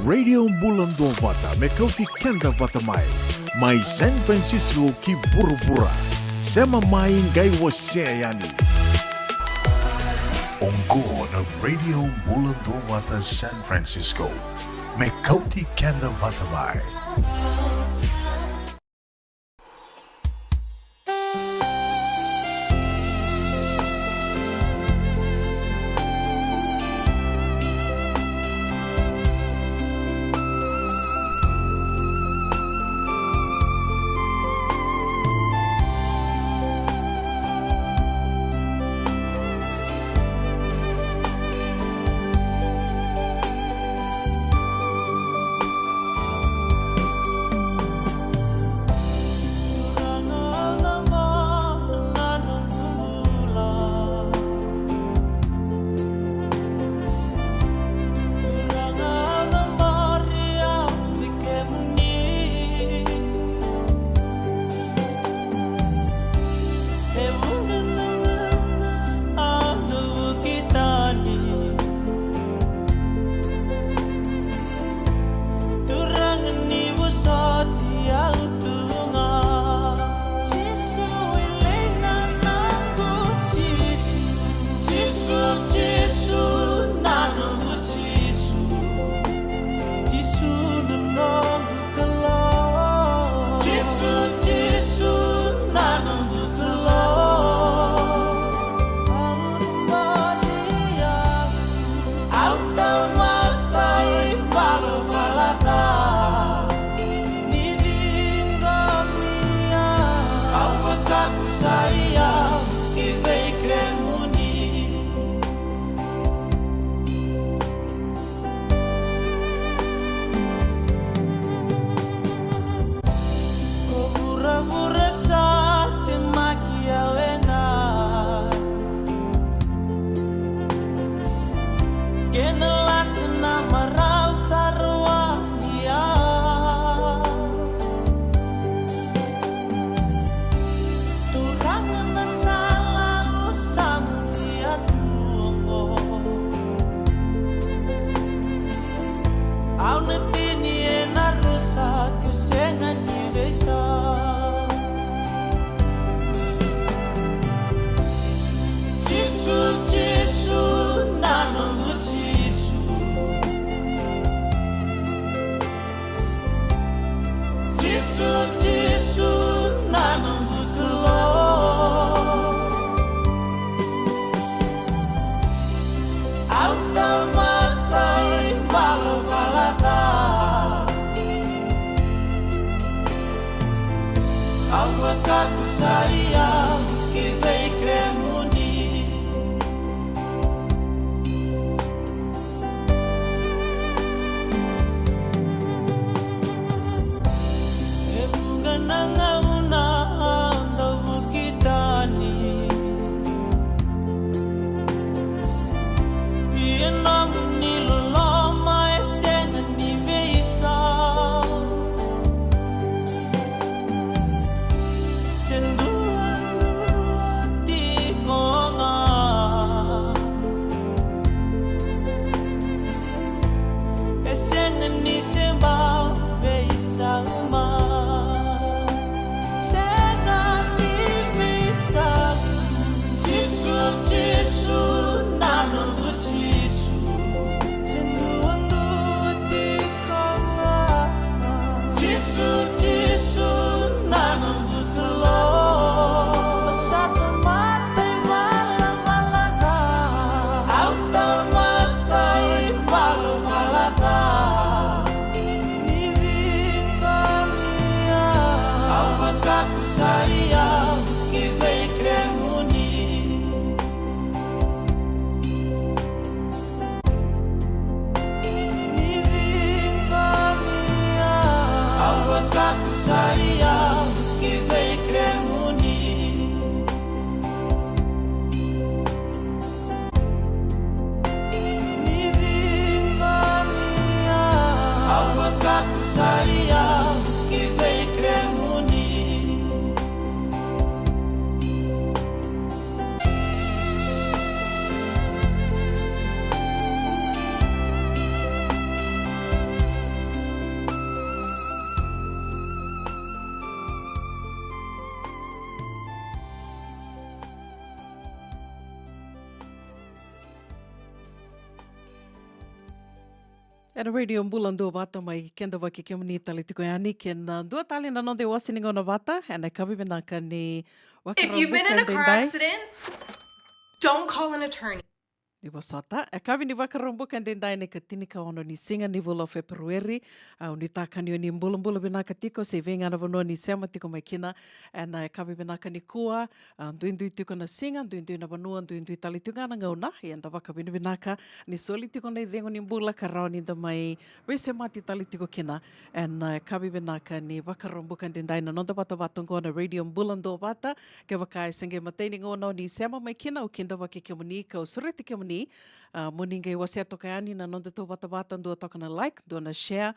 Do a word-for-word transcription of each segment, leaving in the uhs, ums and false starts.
Radio Bula Duavata, me kauti keda vata mai. Mai San Francisco ki vuravura. Sema mai qai wasea yani. Oqo na Radio Bula Duavata San Francisco. Me kauti keda vata mai. Turaga ni vosoti au tu ga. Jisu e lei na noqu Jisu. Jisu, Jisu na noqu Jisu. Jisu na noqu Kalou. Jisu, Jisu na noqu Kalou. Au mani au Au tamata ivalavala ca, ni ciqomi au, au vakatusai au ki vei kemuni. Ko vuravura sa temaki au ena kena lasa na marau sa rawa ni a. Turaga na sala au sa muria tu oqo. Au na tini ena rusa keu sega ni veisau. Jisu, Jisu na noqu Jisu. Jisu, Jisu na noqu Kalou. Au tamata ivalavala ca, au vakatusai au ki vei kemuni. E vuqa na gauna au dau vuki tani. Ia nomuni loloma e sega ni veisau. Se dua, dua tiko ga. E sega ni se bau veisau mai. Sega ni veisau. Jisu, Jisu na noqu Jisu. Se duadua tiko ga. Jisu, Jisu na noqu Kalou. Sa tamata ivalavala ca. Au tamata ivalavala ca. Ni ciqomi au, au vakatusai au ki vei kemuni. Ni ciqomi au, au vakatusai au ki vei kemuni. Ni ciqomi au, au vakatusai au ki vei kemuni. Ena Radio Bula Duavata mai keda vaki kemuni tale tiko yani kei na dua tale na noda iwase ni gauna vata ena yakavi vinaka ni If you've been in a Vakaraubuka car edaidai. Accident, don't call an attorney. Ni vosota, yakavi ni Vakaraubuka edaidai na ikatinikaono ni siga ni vula o Feperueri. Au nuitaka ni o ni bulabula vinaka tiko se vei ga na vanua ni sema tiko mai kina ena yakavi vinaka nikua. A, duidui tiko na siga, duidui na vanua, duidui tale tiko ga na gauna. Ia da vakavinavinaka ni soli tiko na icegu ni bula ka rawa ni da mai veisemati tale tiko kina ena, e, yakavi vinaka ni Vakaraubuka edaidai na noda vatavata oqo na Radio Bula Duavata. Kevaka e se qai matai ni gauna o ni sema mai kina, au kidavaki kemuni kau sureti kemuni, a, mo ni qai wasea toka yani na nodatou vatavata, dua toka na like, dua na share.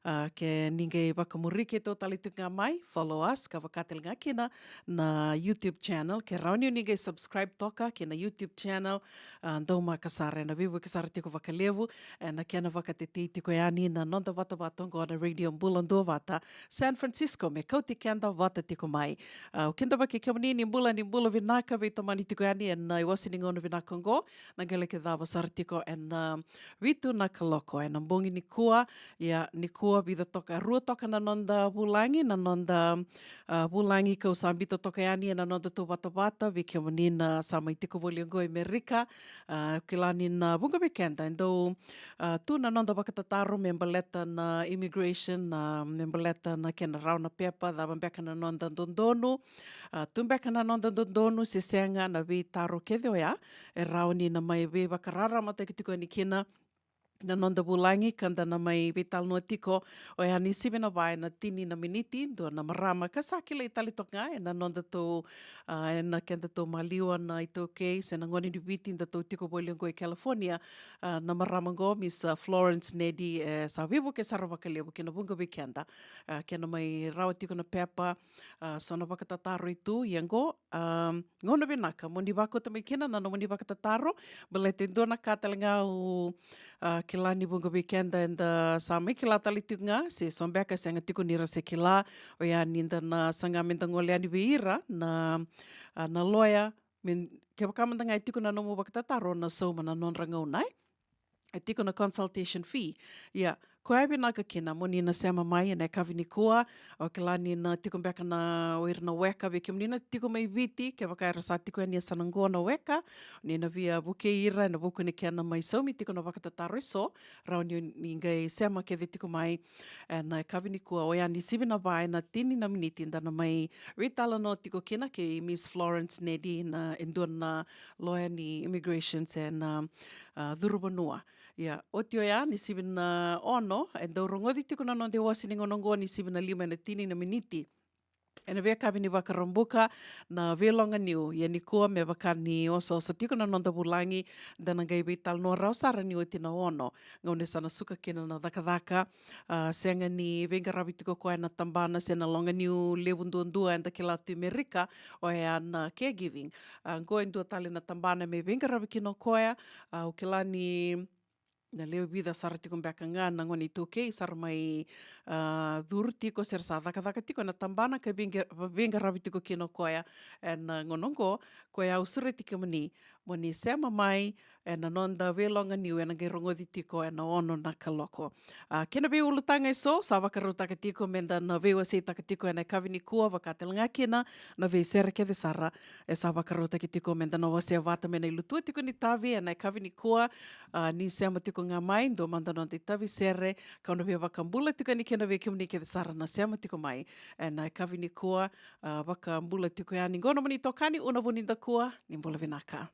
A, ke ni qai vakamuri keitou tale tiko ga mai, follow us, ka vaka tale ga kina na YouTube channel. Ke rawa ni o ni qai subscribe toka kei na YouTube channel, a, daumaka sara, ena veivuke sara tiko vakalevu ena kena vakatetei tiko yani na noda vatavata oqo na Radio Bula Duavata San Francisco, me kauti keda vata tiko mai. A, au kidavaki kemuni ni bula, ni bula vinaka, veitomani tiko yani ena iwase ni gauna vinaka oqo. Na qai laki cava sara tiko ena, a, vitu na kaloko ena bogi nikua. Ia, nikua vica toka, rua toka na noda vulagi, na noda, a, vulagi kau sa biuta toka yani ena nodatou vatavata, vei kemuni na sa mai tiko voli oqo e Merika. A, kila ni na vuqa vei keda e dau, a, tu na noda vakatataro me baleta na immigration, a, me baleta na kena rawa na pepa, cava beka na noda dodonu. A, tu beka na noda dodonu se sega, na veitaro kece oya e rawa ni na mai veivakararamataki tiko yani kina na noda vulagi ka da na mai veitalanoa tiko. Oya ni sivi na va ena tini na miniti, dua na marama ka sa kilai tale toka ga ena nodatou, a, ena kedatou maliwa na iTaukei se na gone ni Viti datou tiko voli oqo e California. A, na marama oqo, Miss, a, Florence Nedi, e sa veivuke sara vakalevu kei na vuqa vei keda. A, kena mai rawa tiko na pepa, a, so na vakatataro e tu, ia oqo, a, gauna vinaka mo ni vakauta mai kina na nomuni vakatataro. Baleta e dua na ka tale ga au, a, kila ni vuqa vei keda eda sa mai kila tale tiko ga, se so beka e sega tiko ni ra se kila, oya ni da na saga me da gole yani vei ira na, a, na loya. Me, kevaka mada ga e tiko na nomu vakatataro, na sauma na nodra gauna, e. E tiko na consultation fee. Ia, koya e vinaka kina mo ni na sema mai ena yakavi nikua. Au kila ni na tiko beka na, o ira na weka, vei kemuni na tiko mai Viti, kevaka era sa tiko yani e sa na qo na weka, ni na via vukei ira ena vuku ni kena mai saumi tiko na vakatataro eso, rawa ni, ni qai sema kece tiko mai ena yakavi nikua. Oya ni sivi na va ena tini na miniti da na mai veitalanoa tiko kina kei Miss Florence Nedi, na e dua na loya ni immigration se na, a, curu vanua. Ia, oti oya ni sivi na ono, e dau rogoci tiko na noda iwase ni gauna oqo ni sivi na lima ena tini na miniti. Ena veiyakavi ni Vakaraubuka na veiloganiu, ia nikua me vaka ni osooso tiko na noda vulagi, da na qai veitalanoa rawa sara ni oti na ono. Gauna e sa na suka kina na cakacaka, a, sega ni veiqaravi tiko koya na tabana se na loganiu levu duadua eda kila tu i Merika, oya na caregiving. A, oqo e dua tale na tabana me veiqaravi kina o koya. A, au kila ni na lewe vica sara tiko beka ga na gone iTaukei sa ra mai, a, curu tiko se ra sa cakacaka tiko ena tabana ka veiqa-, veiqaravi tiko kina o koya ena gauna oqo. Koya au sureti kemuni mo ni sema mai ena noda veiloganiu ena qai rogoci tiko ena ono na kaloko. A, kei na veiulutaga eso sa vakarautaka tiko me da na veiwaseitaka tiko ena yakavi nikua, vaka tale ga kina na veisere kece sara e sa vakarautaki tiko me da na wasea vata mai na ilutua tiko ni tavi ena yakavi nikua. A, ni sema tiko ga mai, dua mada noda itavi sere, kau na via vakabula tiko yani kina vei kemuni kece sara na sema tiko mai ena yakavi nikua. A, vakabula tiko yani qo nomuni itokani Una Vunidakua, ni bula vinaka.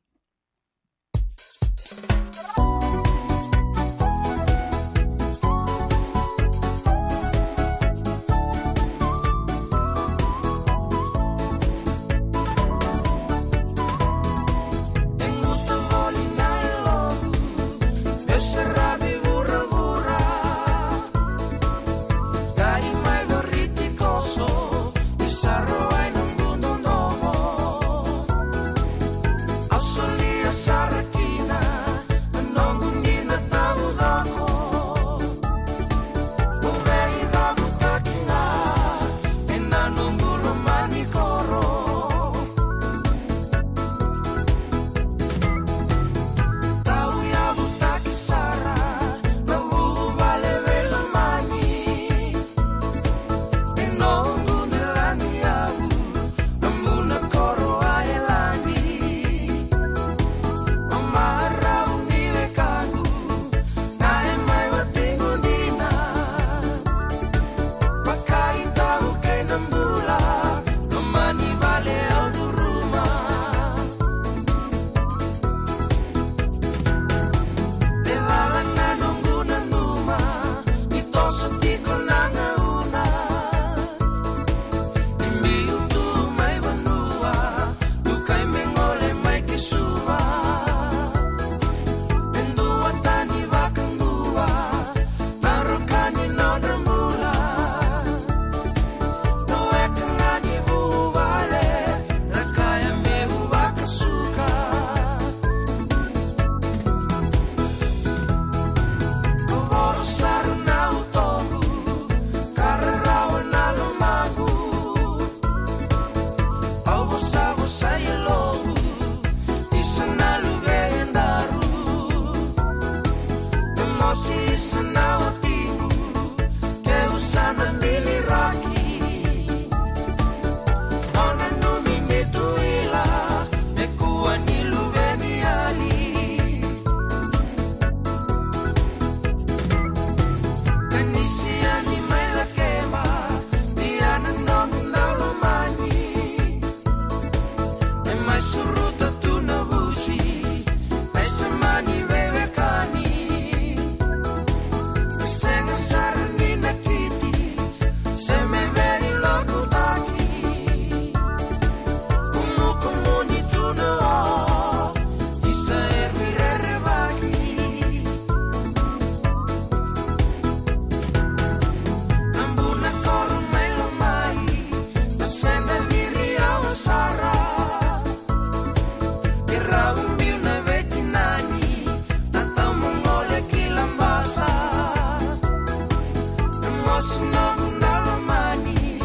Noqu na lomani,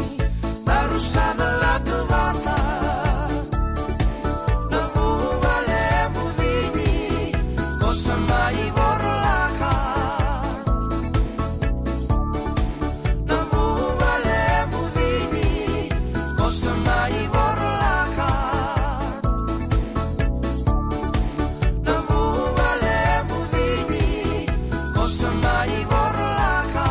na rusa na latu vata. Na vuvale mucini, ko sa mai vorolaka. Na vuvale mucini, ko sa mai vorolaka. Na vuvale mucini, ko sa mai vorolaka.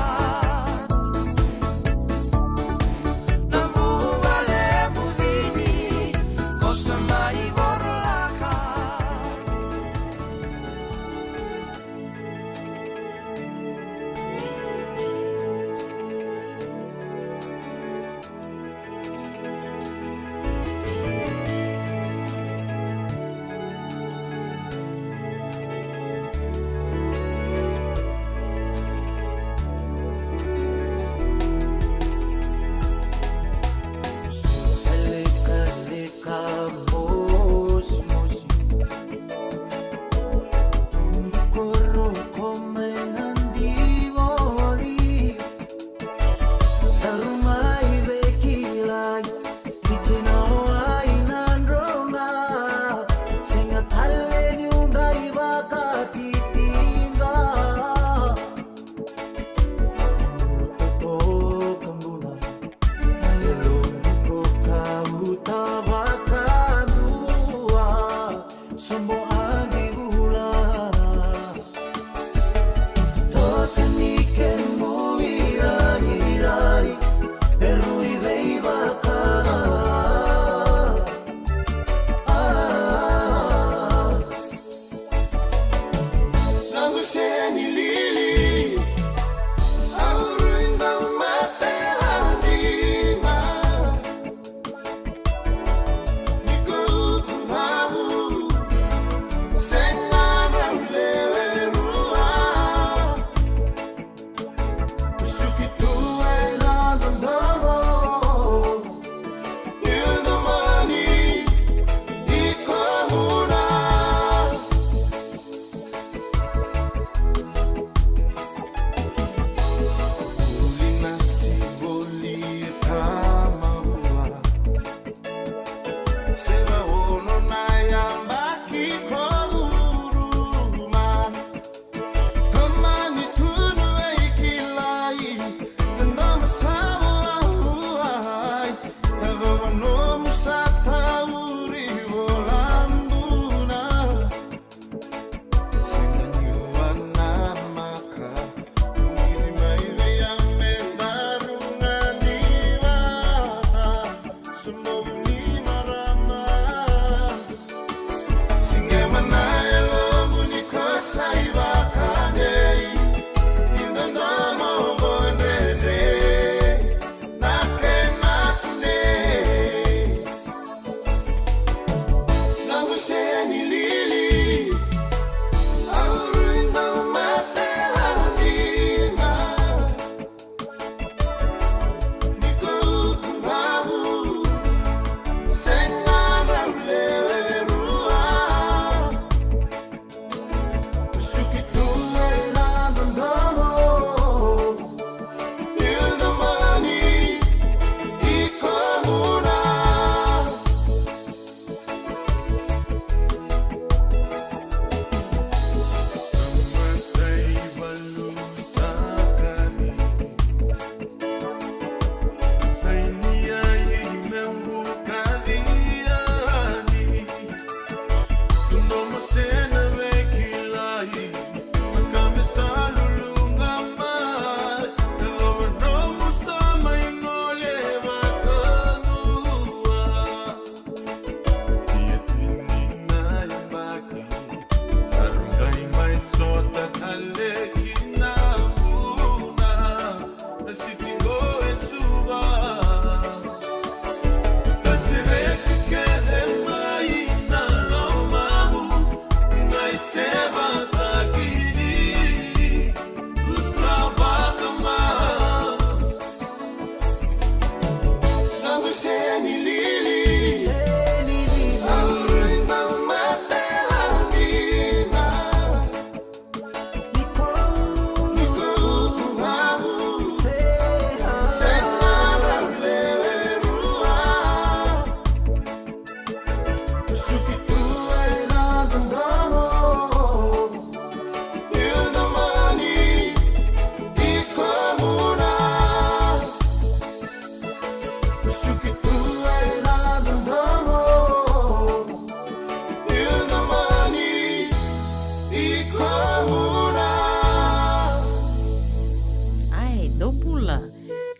Dou bula.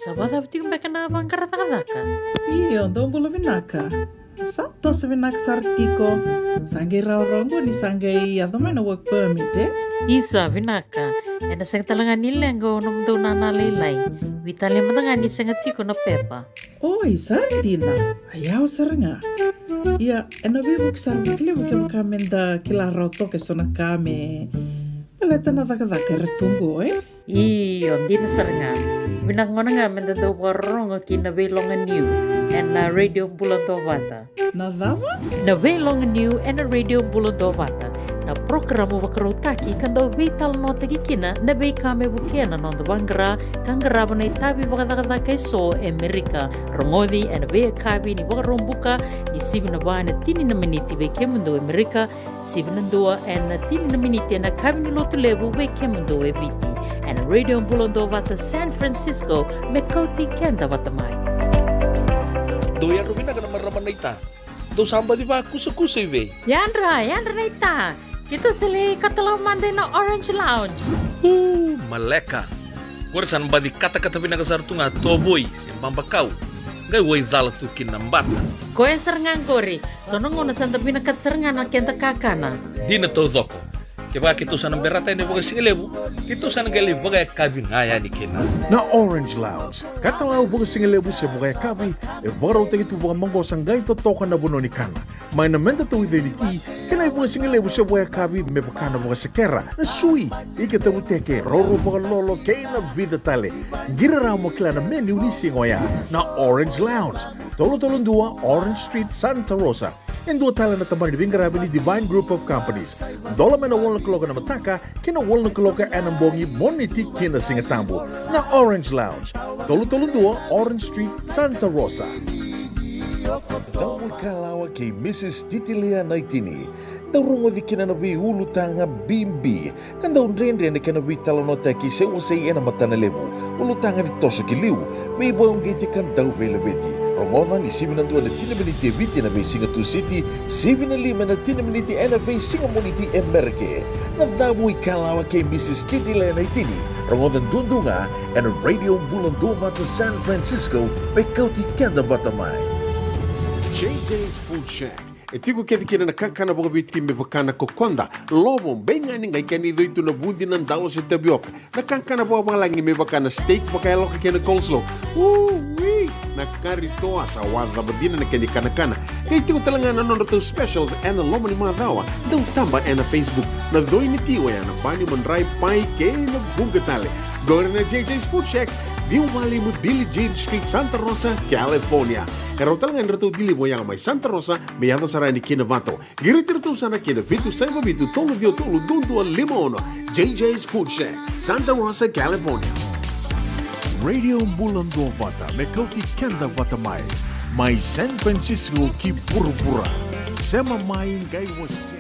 Sa vakacava tiko beka na vaqara cakacaka? Io, dou bula vinaka. Sa toso vinaka sara tiko. Sa qai rawarawa qo ni sa qai yaco mai na work permit, e? Isa, vinaka. Ena sega tale ga ni leqa o nomudou nana lailai. Veitalia mada ga ni sega tiko na pepa. Oi, sa dina. A yawa sara ga. Ia, ena veivuke sara vakalevu kevaka meda kila rawa toka eso na ka me baleta na cakacaka era tu qo, e? Io, dina sara ga. Vinaka gona ga meda dau vakarorogo ki na Veiloga Niu ena Radio Bula Duavata. Na cava? Na Veiloga Niu ena Radio Bula Duavata. Na porokaramu vakarautaki ka dau veitalanoataki kina na veika me vukea na noda vaqara ka qarava na itavi vakacakacaka eso e Amerika. Rogoci ena veiyakavi ni Vakaraubuka, ni sivi na va ena tini na miniti vei kemudou e Amerika, sivi na dua ena tini na miniti ena yakavi ni Lotulevu vei kemudou e Viti. Ena Radio Bula Duavata San Francisco, me kauti keda vata mai. Dou yadra vinaka na marama naita. Dou sa baci vakusakusa i vei? Yadra, yadra naita. Keitou sa lai katalau mada ina Orange Lounge. Uu, maleka. Qori sa na baci katakata vinaka sara tu ga tovoi se babakau. Qai wai cala tu kina na bata. Koya sara ga qori. So na gauna sa da vinakata sara ga na keda kakana. Dina taucoko. Kevaka keitou sa na berata yani vakasigalevu, keitou sa na qai lai vakayakavi ga yani kina. Na Orange Lounge, katalau vakasigalevu se vakayakavi, e vakarautaki tu vakamaqosa qai totoka na vanua ni kana. Mai na meda tauica ni ti, kei na ivakasigalevu se vakayakavi me vaka na vakasekera, na sui, ika tavuteke, roro vakalolo, kei na vica tale. Qiri rawa mo kila na menu ni siga oya. Na Orange Lounge, tolu tolu dua Orange Street, Santa Rosa. E dua tale na tabana ni veiqaravi ni Divine Group of Companies. Dola mai na walu na kaloko na mataka, ki na walu na kaloko ena bogi, Moniti ki na Sigatabu. Na Orange Lounge, tolu tolu dua Orange Street, Santa Rosa. Dau ikalawa kei Mrs Titilea Naitini. Dau rogoci kina na veiulutaga bibi. Ka dau dredre na kena veitalanoataki se wasei ena matana levu. Ulutaga ni toso ki liu, veivakauqeti ka dau veilaveti. Rogoca ni sivi na dua ena tini na miniti e Viti ena veisiga Tusiti, sivi na lima ena tini na miniti ena veisiga Moniti e Merika. Na Cavu i Kalawa kei Mrs Titilea Naitini. Rogoca duadua ga ena Radio Bula Duavata San Francisco, me kauti keda vata mai. J J's Food Shack. E tiko kece kina na kakana vakaviti me vaka na kokoda, lovo, beigani, qai kena icoi tu na vudi, na dalo se tavioka. Na kakana vakavalagi me vaka na steak vakayaloka kei na coleslaw. Ui, na kari toa, sa wacava dina na kena ikanakana. Qai tiko tale ga na nodratou specials ena loma ni macawa. Dau taba ena Facebook. Na coi ni ti oya na bani, madrai, pai kei na vuqa tale. Qori na J J's Food Shack, ciwa walu lima Billie Jean Street, Santa Rosa, California. E rawa tale ga ni ratou deliver oya mai Santa Rosa me yaco sara yani ki Novato. Qiriti iratou sara ki na vitu saiva vitu tolu ciwa tolu dua dua lima ono. J J's Food Shack, Santa Rosa, California. Radio Bula Duavata, me kauti keda vata mai. Mai San Francisco ki vuravura. Sema mai qai wasea.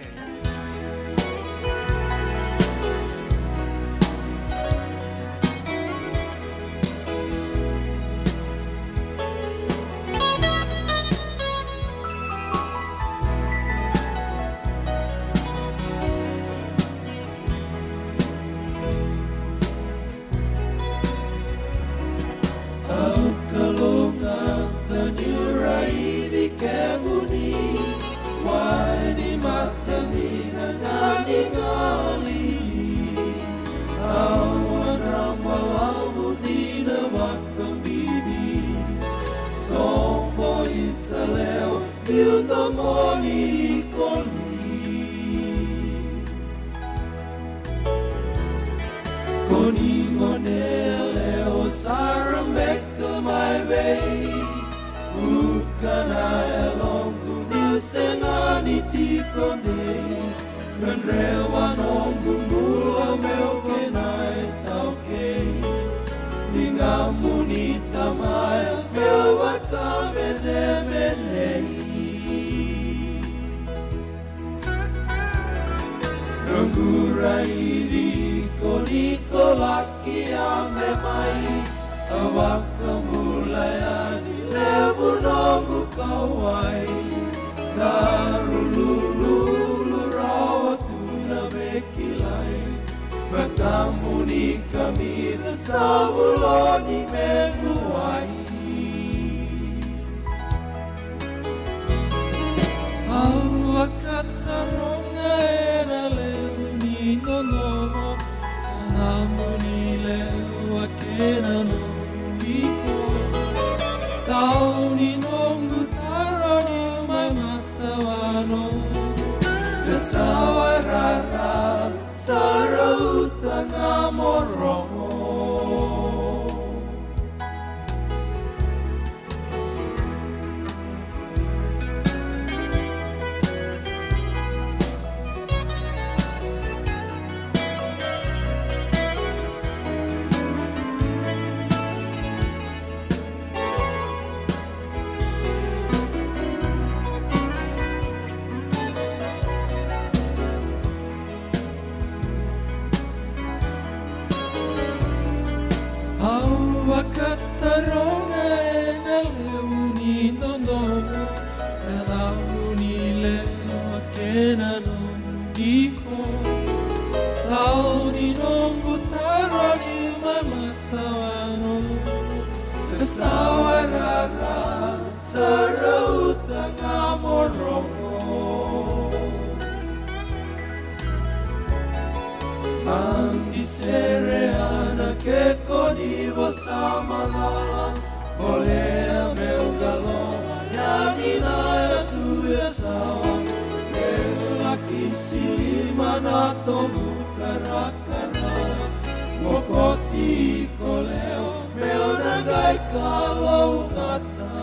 Au kalougata niu raici kemuni, wai ni matadina na ni galili. Au a na balavu dina vakabibi, sobo i sa lewa niu domoni koni. Koni gone yalewa sara beka mai vei, uka na yaloqu niu sega ni tiko dei. Gadreva noqu bula meu kena itaukei, ligamuni tamaya meu vakamenemenei. Noqu raici iko ni ko laki a me mai, a vakabula yani levu noqu kauwai. Karu lululu rawa tu na me kilai, mata Tabu ni kamica sa vuloni me guai. Au vakataroga ena levu ni dodonu, na tabu ni lewa kei na nomu iko. Sau ni noqu taro ni mai matavanua, e sawa rara, sa rauta ga mo rogo. Au vakataroga ena levu ni dodonu, na tabu ni lewa kei na nomu iko. Sau ni noqu taro ni mai matavanua, e sawa rara, sa rauta ga mo rogo. Adi sere ana ke ko ni vosa macala, kolea meu qaloa yani na yatu e sawa, meu laki silima na tobu karakara, mo koti ko leo, meu na qai kalougata.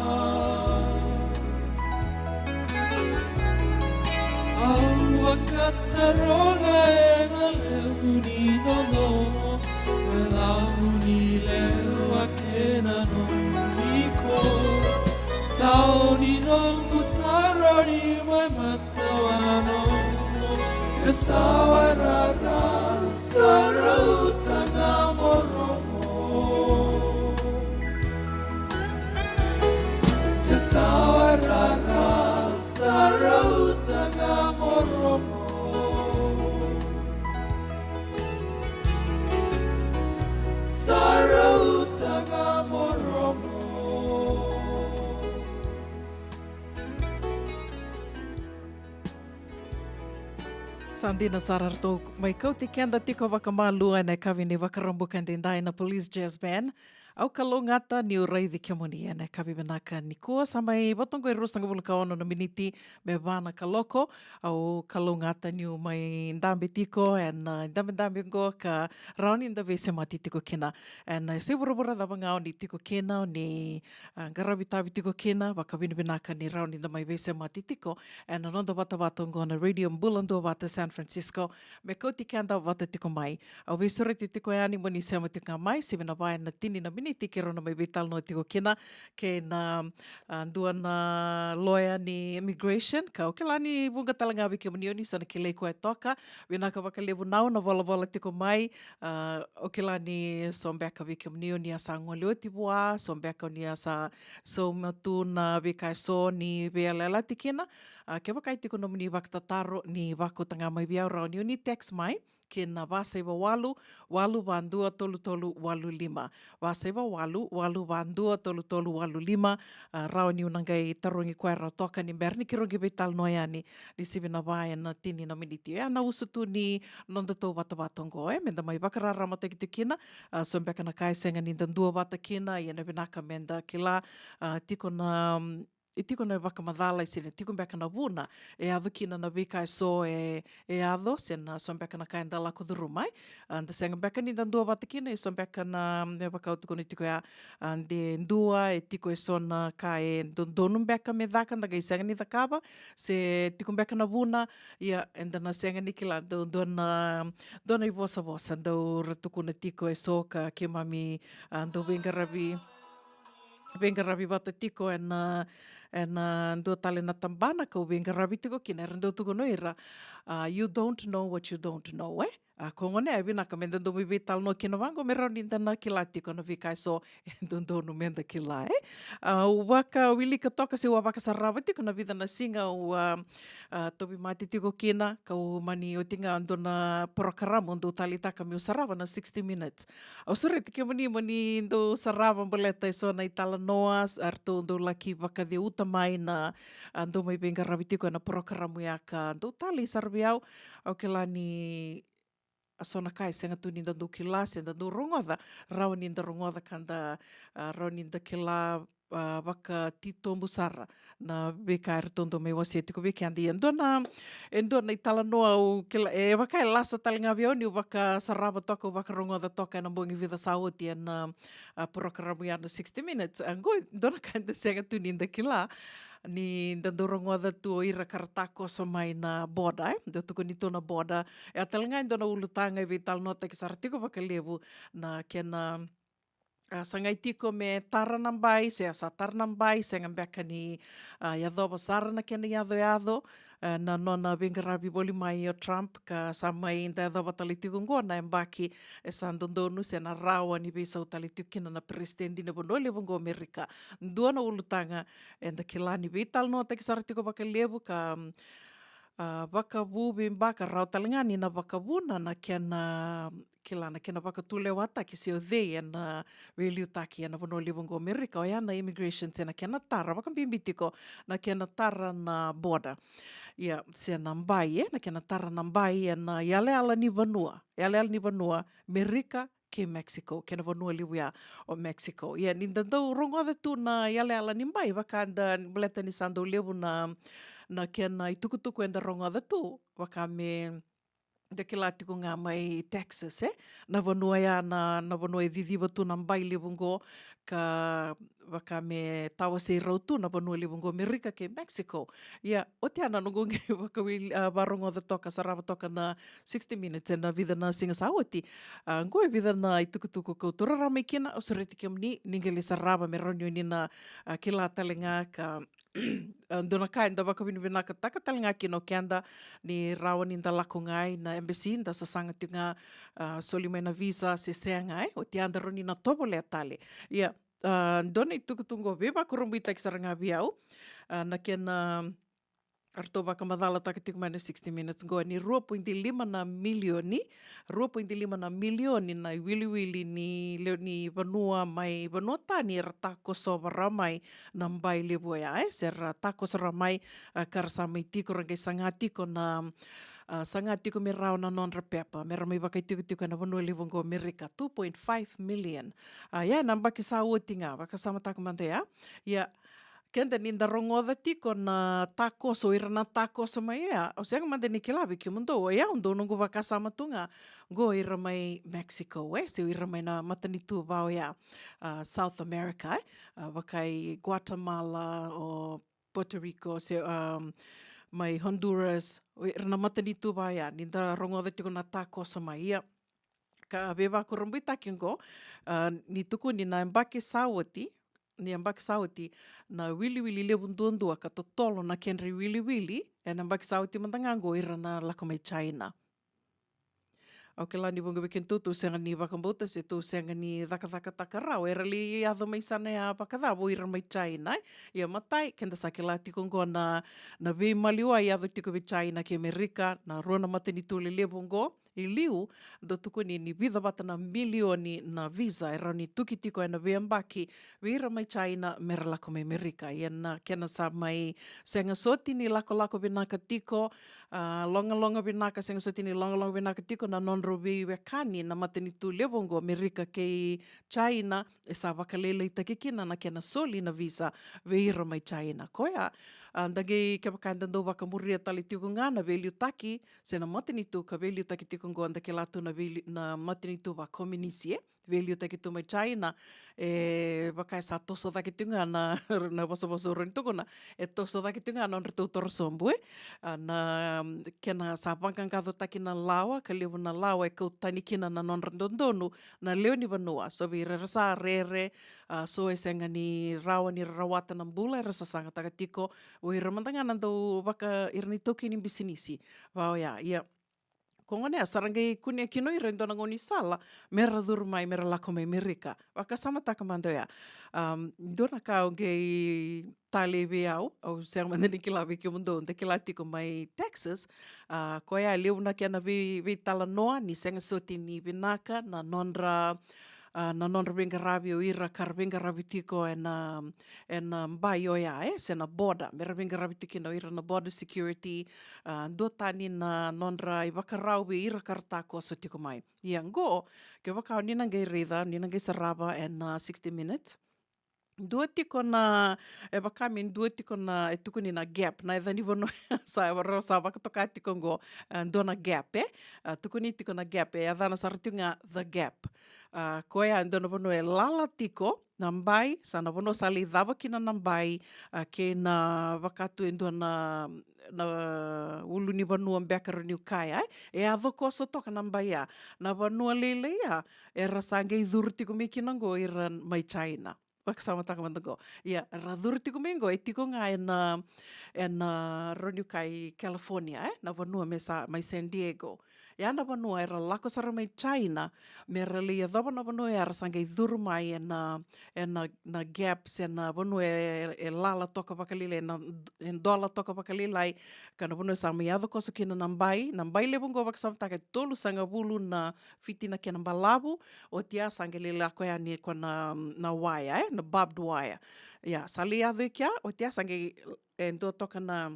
Au vakataroga ena levu ni dodonu, na tabu ni lewa kei na nomu iko. Sau ni noqu taro ni mai matavanua, e sawa rara, sa rauta ga mo rogo. E sawa rara, sa rauta ga mo rogo. Sa rauta ga mo rogo. Sa dina sara ratou mai kauti keda tiko vakamalua ena yakavi ni Vakaraubuka edaidai na Police Jazz Band. Au kalougata niu raici kemuni ena yakavi vinaka nikua. Sa mai vata oqo e ruasagavulu ka ono na miniti me va na kaloko. Au kalougata niu mai dabe tiko ena, ah, dabedabe oqo ka rawa ni da veisemati tiko kina. Ena, ah, se vuravura cava ga o ni tiko kina, o ni, ah, qaravi tavi tiko kina, vakavinavinaka ni rawa ni da mai veisemati tiko ena noda vatavata oqo na Radio Bula Duavata San Francisco, me kauti keda vata tiko mai. Au veisureti tiko yani mo ni sema tiko ga mai, sivi na va ena tini na miniti keirau na mai veitalanoa tiko kina kei na, ah, dua na loya ni immigration, ka au kila ni vuqa tale ga vei kemuni o ni sa na kilai koya toka. Vinaka vakalevu nau na volavola tiko mai. Ah, au kila ni so beka vei kemuni o ni a sa gole oti vua, so beka o ni a sa sauma tu na veika eso ni veiyalayalati kina. Ah, kevaka e tiko nomuni vakatataro, ni vakauta ga mai vei au, rawa ni o ni text mai kina va saiva walu, walu va dua tolu tolu walu lima. Va saiva walu, walu va dua tolu tolu walu lima. Ah, rawa niu na qai tarogi koya rawa toka ni bera ni keirau qai veitalanoa yani, ni sivi na va ena tini na miniti. Oya na usutu ni nodatou vatavata oqo, e, meda mai vakararamataki tiko kina. Ah, so beka na ka e sega ni da duavata kina, ia na vinaka meda kila, ah, tiko na, mm, e tiko na vakamacala, e sega ni tiko beka na vuna e yaco kina na veika eso e, e yaco, se na so beka na ka eda lako curuma. Ah, da sega beka ni da duavata kina, e so beka na, me vaka au tukuna tiko ya, ah, de dua, e tiko eso na ka e dodonu beka me caka, da qai sega ni cakava, se tiko beka na vuna, ia eda na sega ni kila. Dau dua na, dua na ivosavosa dau ra tukuna tiko eso ka keimami, ah, dau veiqaravi, veiqaravi vata tiko ena, ena dua tale na tabana kau veiqaravi tiko kina, era dau tukuna o ira, ah, you don't know what you don't know, e? Lako gona, e vinaka meda dau mai veitalanoa kina vaqo me rawa ni da na kila tiko na veika eso e dodonu meda kila, e. Au vakawilika toka se au a vakasarava tiko na vica na siga au a, a, tauvimate tiko kina, kau mani oti ga dua na porokaramu au dau taleitaka meu sarava na sixty Minutes. Au sureti kemuni mo ni dau sarava baleta eso na italanoa, eratou dau laki vakaceuta mai na, a, dau mai veiqaravi tiko ena porokaramu ya ka dau talei sara vei au. Au kila ni a so na ka e sega tu ni da dau kila se da dau rogoca, rawa ni da rogoca ka da, a, rawa ni da kila, a, vakatitobu sara na veika eratou dau mai wasea tiko vei keda. Ia dua na, e dua na italanoa au kila, e vaka e lasa tale ga vei au niu vakasarava toka, au vakarogoca toka ena bogi vica sa oti ena, a, porokaramu ya na sixty Minutes. A, qo e dua na ka eda sega tu ni da kila, ni da dau rogoca tu o ira ka ra takoso mai na border, e? Da tukuni tu na border. E a tale ga e dua na ulutaga e veitalanoataki sara tiko vakalevu na kena, a, sagai tiko me tara na bai, se a sa tara na bai, sega beka ni, a, yacova sara na kena yacoyaco, a, na nona veiqaravi voli mai o Trump, ka sa mai da yacova tale tiko qo na yabaki e sa dodonu se na rawa ni veisau tale tiko kina na peresitedi ni vanua levu qo Amerika. Dua na ulutaga eda kila ni veitalanoataki sara tiko vakalevu ka, mm, a, vakavu veibaka rawa tale ga ni na vakavuna na kena, kila na kena vakatulewataki se o cei ena veiliutaki ena vanua levu qo Amerika, oya na immigration se na kena tara, vakabibi tiko na kena tara na border. Ia, se na bai, e, na kena tara na bai ena yalayala ni vanua, yalayala ni vanua Amerika kei Mexico, kena vanua levu ya o Mexico. Ia, ni da dau rogoca tu na yalayala ni bai, vaka da, baleta ni sa dau levu na, na kena itukutuku eda rogoca tu, vaka me da kila tiko ga mai Texas, e? Na vanua ya, na, na vanua e ciciva tu na bai levu qo, ka vaka me tawasei rau tu na vanua levu qo Amerika kei Mexico. Ia, oti ya na noqu qai vakawili, a, varogoca toka, sarava toka na sixty Minutes ena vica na siga sa oti. A, qo e vica na itukutuku kau taura rawa mai kina, au sureti kemuni ni qai lai sarava me rawa ni o ni na, a, kila tale ga ka, a, dua na ka eda vakavinavinakataka tale ga kina o keda ni rawa ni da lako ga ina embassy, da sasaga tiko ga, a, soli mai na visa se sega, e, oti ya da rawa ni na tovolea tale. Ia, a, dua na itukutuku qo veivakurabuitaki sara ga vei au, a, na kena, a, ratou vakamacalataka tiko mai na sixty Minutes qo ni rua poidi lima na milioni, rua poidi lima na milioni na iwiliwili ni lewe ni vanua mai vanua tani era takosova rawa mai na bai levu oya, e, se ra takoso rawa mai, a, ka ra sa mai tiko, ra qai saga tiko na, a, saga tiko me rawa na nodra pepa me ra mai vakaitikotiko ena vanua levu qo Amerika, two point five million. A, ia, na yabaki sa oti ga, vakasamataka mada ya. Ia, keda ni da rogoca tiko na takoso, ira na takoso mai oya, au sega mada ni kila vei kemudou, oya au dau noqu vakasama tu ga, qo ira mai Mexico, e, se ira mai na matanitu va oya, a, South America, e, a, vaka i Guatemala, o Puerto Rico, se, um, mai Honduras, o ira na matanitu va oya, ni da rogoca tiko na takoso mai. Ia, ka veivakurabuitaki qo, a, ni tukuni na yabaki sa oti, ni yabaki sa oti, na iwiliwili levu duadua ka totolo na kedra iwiliwili ena yabaki sa oti mada ga qo, ira na lako mai China. Au kila ni vuqa vei kedatou tou sega ni vakabauta se tou sega ni cakacakataka rawa, era lai yaco mai sana ya vakacava o ira mai China, e? Ia, matai, keda sa kila tiko qo na, na veimaliwai e yaco tiko vei China kei Amerika, na rua na matanitu lelevu qo. I liu, dau tukuni ni vica vata na milioni na visa e rawa ni tuki tiko ena veiyabaki vei ira mai China me ra lako mai Amerika. Ia, na kena sa mai sega soti ni lakolako vinaka tiko, a, logaloga vinaka, sega soti ni logaloga vinaka tiko na nodrau veiwekani na matanitu levu oqo, Amerika kei China, e sa vakalailaitaki kina na kena soli na visa vei ira mai China. Koya, a, da qai, kevaka eda dau vakamuria tale tiko ga na veiliutaki se na matanitu ka veiliutaki tiko oqo, da kila tu na veili-, na matanitu vakominisi, e? Veiliutaki tu mai China, e vaka e sa toso cake tiko ga na, na vosavosa au rawa ni tukuna, e toso cake tiko ga na nodratou torosobu, e? A, na, mm, kena sa vaqaqacotaki na lawa, ka levu na lawa e kau tani kina na nodra dodonu na lewe ni vanua. So vei ira era sa rere, a, so e sega ni rawa ni ra rawata na bula, era sasagataka tiko, o ira mada ga na dau vaka ira na itaukei ni bisinisi. Va oya, ia, Ko gona ya sa ra qai kunea kina o ira e dua na gaunisala me ra curu mai, me ra lako mai Merika. Vakasamataka mada oya. Um, dua na ka au qai talei vei au, au sega mada ni kila vei kemudou, da kila tiko mai Texas, a, koya e levu na kena vei, veitalanoa ni sega soti ni vinaka na nodra, a, na nodra veiqaravi o ira ka ra veiqaravi tiko ena, ena bai oya, e, se na border, me ra veiqaravi tiko kina o ira na border security, a, duatani na nodra ivakarau vei ira ka ra takoso tiko mai. Ia qo, kevaka o ni na qai raica, ni na qai sarava ena sixty Minutes, dua tiko na, e vaka me dua tiko na, e tukuni na gap, na yaca ni vanua sa, sa vakatoka tiko qo, e, dua na gap, e? A, tukuni tiko na gap, e yacana sara tiko ga The Gap. A, koya e dua na vanua e lala tiko na bai, sa na vanua sa lai cava kina na bai, a, kei na vaka tu e dua na, na ulunivanua beka rawa niu kaya, e? E yaco koso toka na bai ya. Na vanua lailai ya, era sa qai curu tiko mai kina qo ira mai China. Vakasamataka mada qo. Ia, ra curu tiko mai qo, e tiko ga ena, ena rawa niu kaya i California, e? Na vanua me sa, mai San Diego. Ia na vanua era lako sara mai China, me ra lai yacova na vanua ya ra sa qai curu mai ena, ena, na gap, se na vanua e, e lala toka vakalailai, na, e dola toka vakalailai, ka na vanua sa mai yaco koso kina na bai, na bai levu qo vakasamataka e tolusagavulu na fiti na kena balavu, oti ya sa qai lai lako yani ko na, na waya, e, na barbed wire. Ia, sa lai yaco i kea, oti ya sa qai, e, dua toka na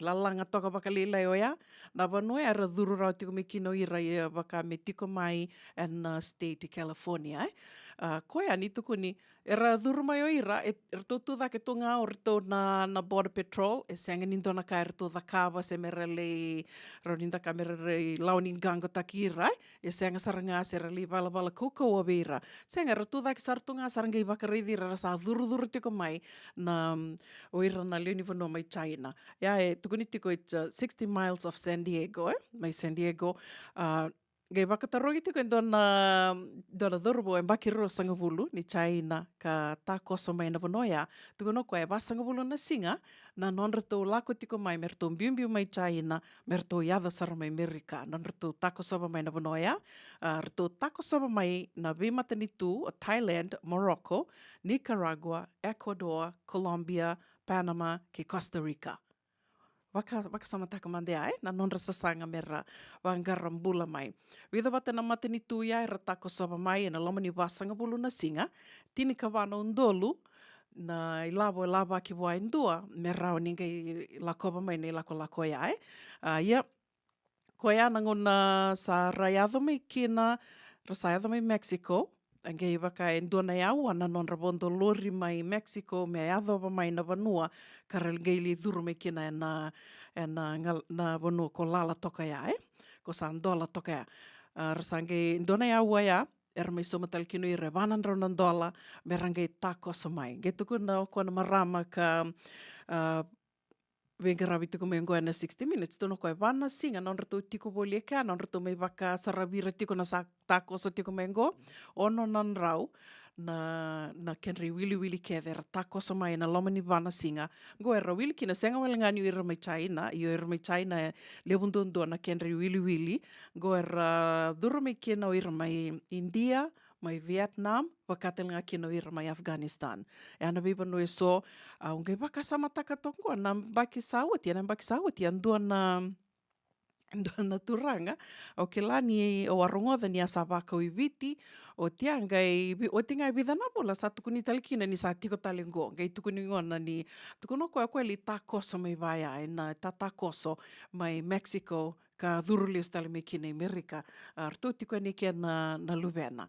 lalaga toka vakalailai oya, na vanua ya era curu rawa tiko mai kina o ira, ia vaka me tiko mai ena, a, state i California, e. A, koya ni tukuni, era curu mai o ira, e, eratou tu cake tu ga o ratou na, na border patrol, e sega ni dua na ka eratou cakava, se me ra lai, rawa ni da kaya me ra lai lawa ni qaqataki ira, e. E sega sara ga se ra lai valavala kaukauwa vei ira. Sega, era tu cake sara tu ga, sa ra qai vakaraici ira, era sa curucuru tiko mai na, mm, o ira na lewe ni vanua mai China. Ia, e tukuni tiko it's, uh, sixty miles of San Diego, e? Mai San Diego, a, qai vakatarogi tiko e dua na, dua na cauravou e yabaki ruasagavulu ni China ka takoso mai na vanua oya. Tukuna o koya e vasagavulu na siga na nodratou lako tiko mai, me ratou biubiu mai China, me ratou yaco sara mai Merika, nodratou takosova mai na vanua oya. A, ratou takosova mai na veimatanitu o Thailand, Morocco, Nicaragua, Ecuador, Colombia, Panama kei Costa Rica. Vaka, vakasamataka mada ya, e, na nodra sasaga me ra vaqara bula mai. Vica vata na matanitu ya era takosova mai ena loma ni vasagavulu na siga, tinikava na udolu na ilavo e lavaki vua e dua me rawa ni qai lakova mai na ilakolako ya, e. A, ia, koya na gauna sa ra yaco mai kina, ra sa yaco mai Mexico, a qai vaka e dua na yaua na nodra vodo lori mai Mexico me yacova mai na vanua ka ra qai lai curu mai kina ena, ena gal-, na vanua ko lala toka ya, e? Ko sa dola toka ya. A, ra sa qai dua na yaua ya, era mai sauma tale kina o ira e va na drau na dola, me ra qai takoso mai. Qai tukuna o koya na marama ka, a, veiqaravi tiko mai qo ena sixty Minutes, tukuna o koya e va na siga nodratou tiko voli e kea, nodratou mai vakasaravi ira tiko na sa takoso tiko mai qo, ono na drau na, na kedra iwiliwili kece era takoso mai ena loma ni va na siga. Qo era wili kina, sega wale ga ni o ira mai China, io, ira mai China e levu duadua na kedra iwiliwili. Qo era curu mai kina o ira mai India, mai Vietnam, vaka tale ga kina o ira mai Afghanistan. E a na veivanua eso, a, au qai vakasamataka toka qo na yabaki sa oti, ena yabaki sa oti, a dua na, dua na turaga, au kila ni, au a rogoca ni a sa vakau i Viti, oti a qai vi-, oti ga e vica na vula sa tukuni tale kina ni sa tiko tale qo, qai tukuni gona ni, tukuna o koya, o koya e lai takoso mai vaya, ena tatakoso mai Mexico, ka curu lesu tale mai kina i Merika. A, ratou tiko yani kei na, na luvena.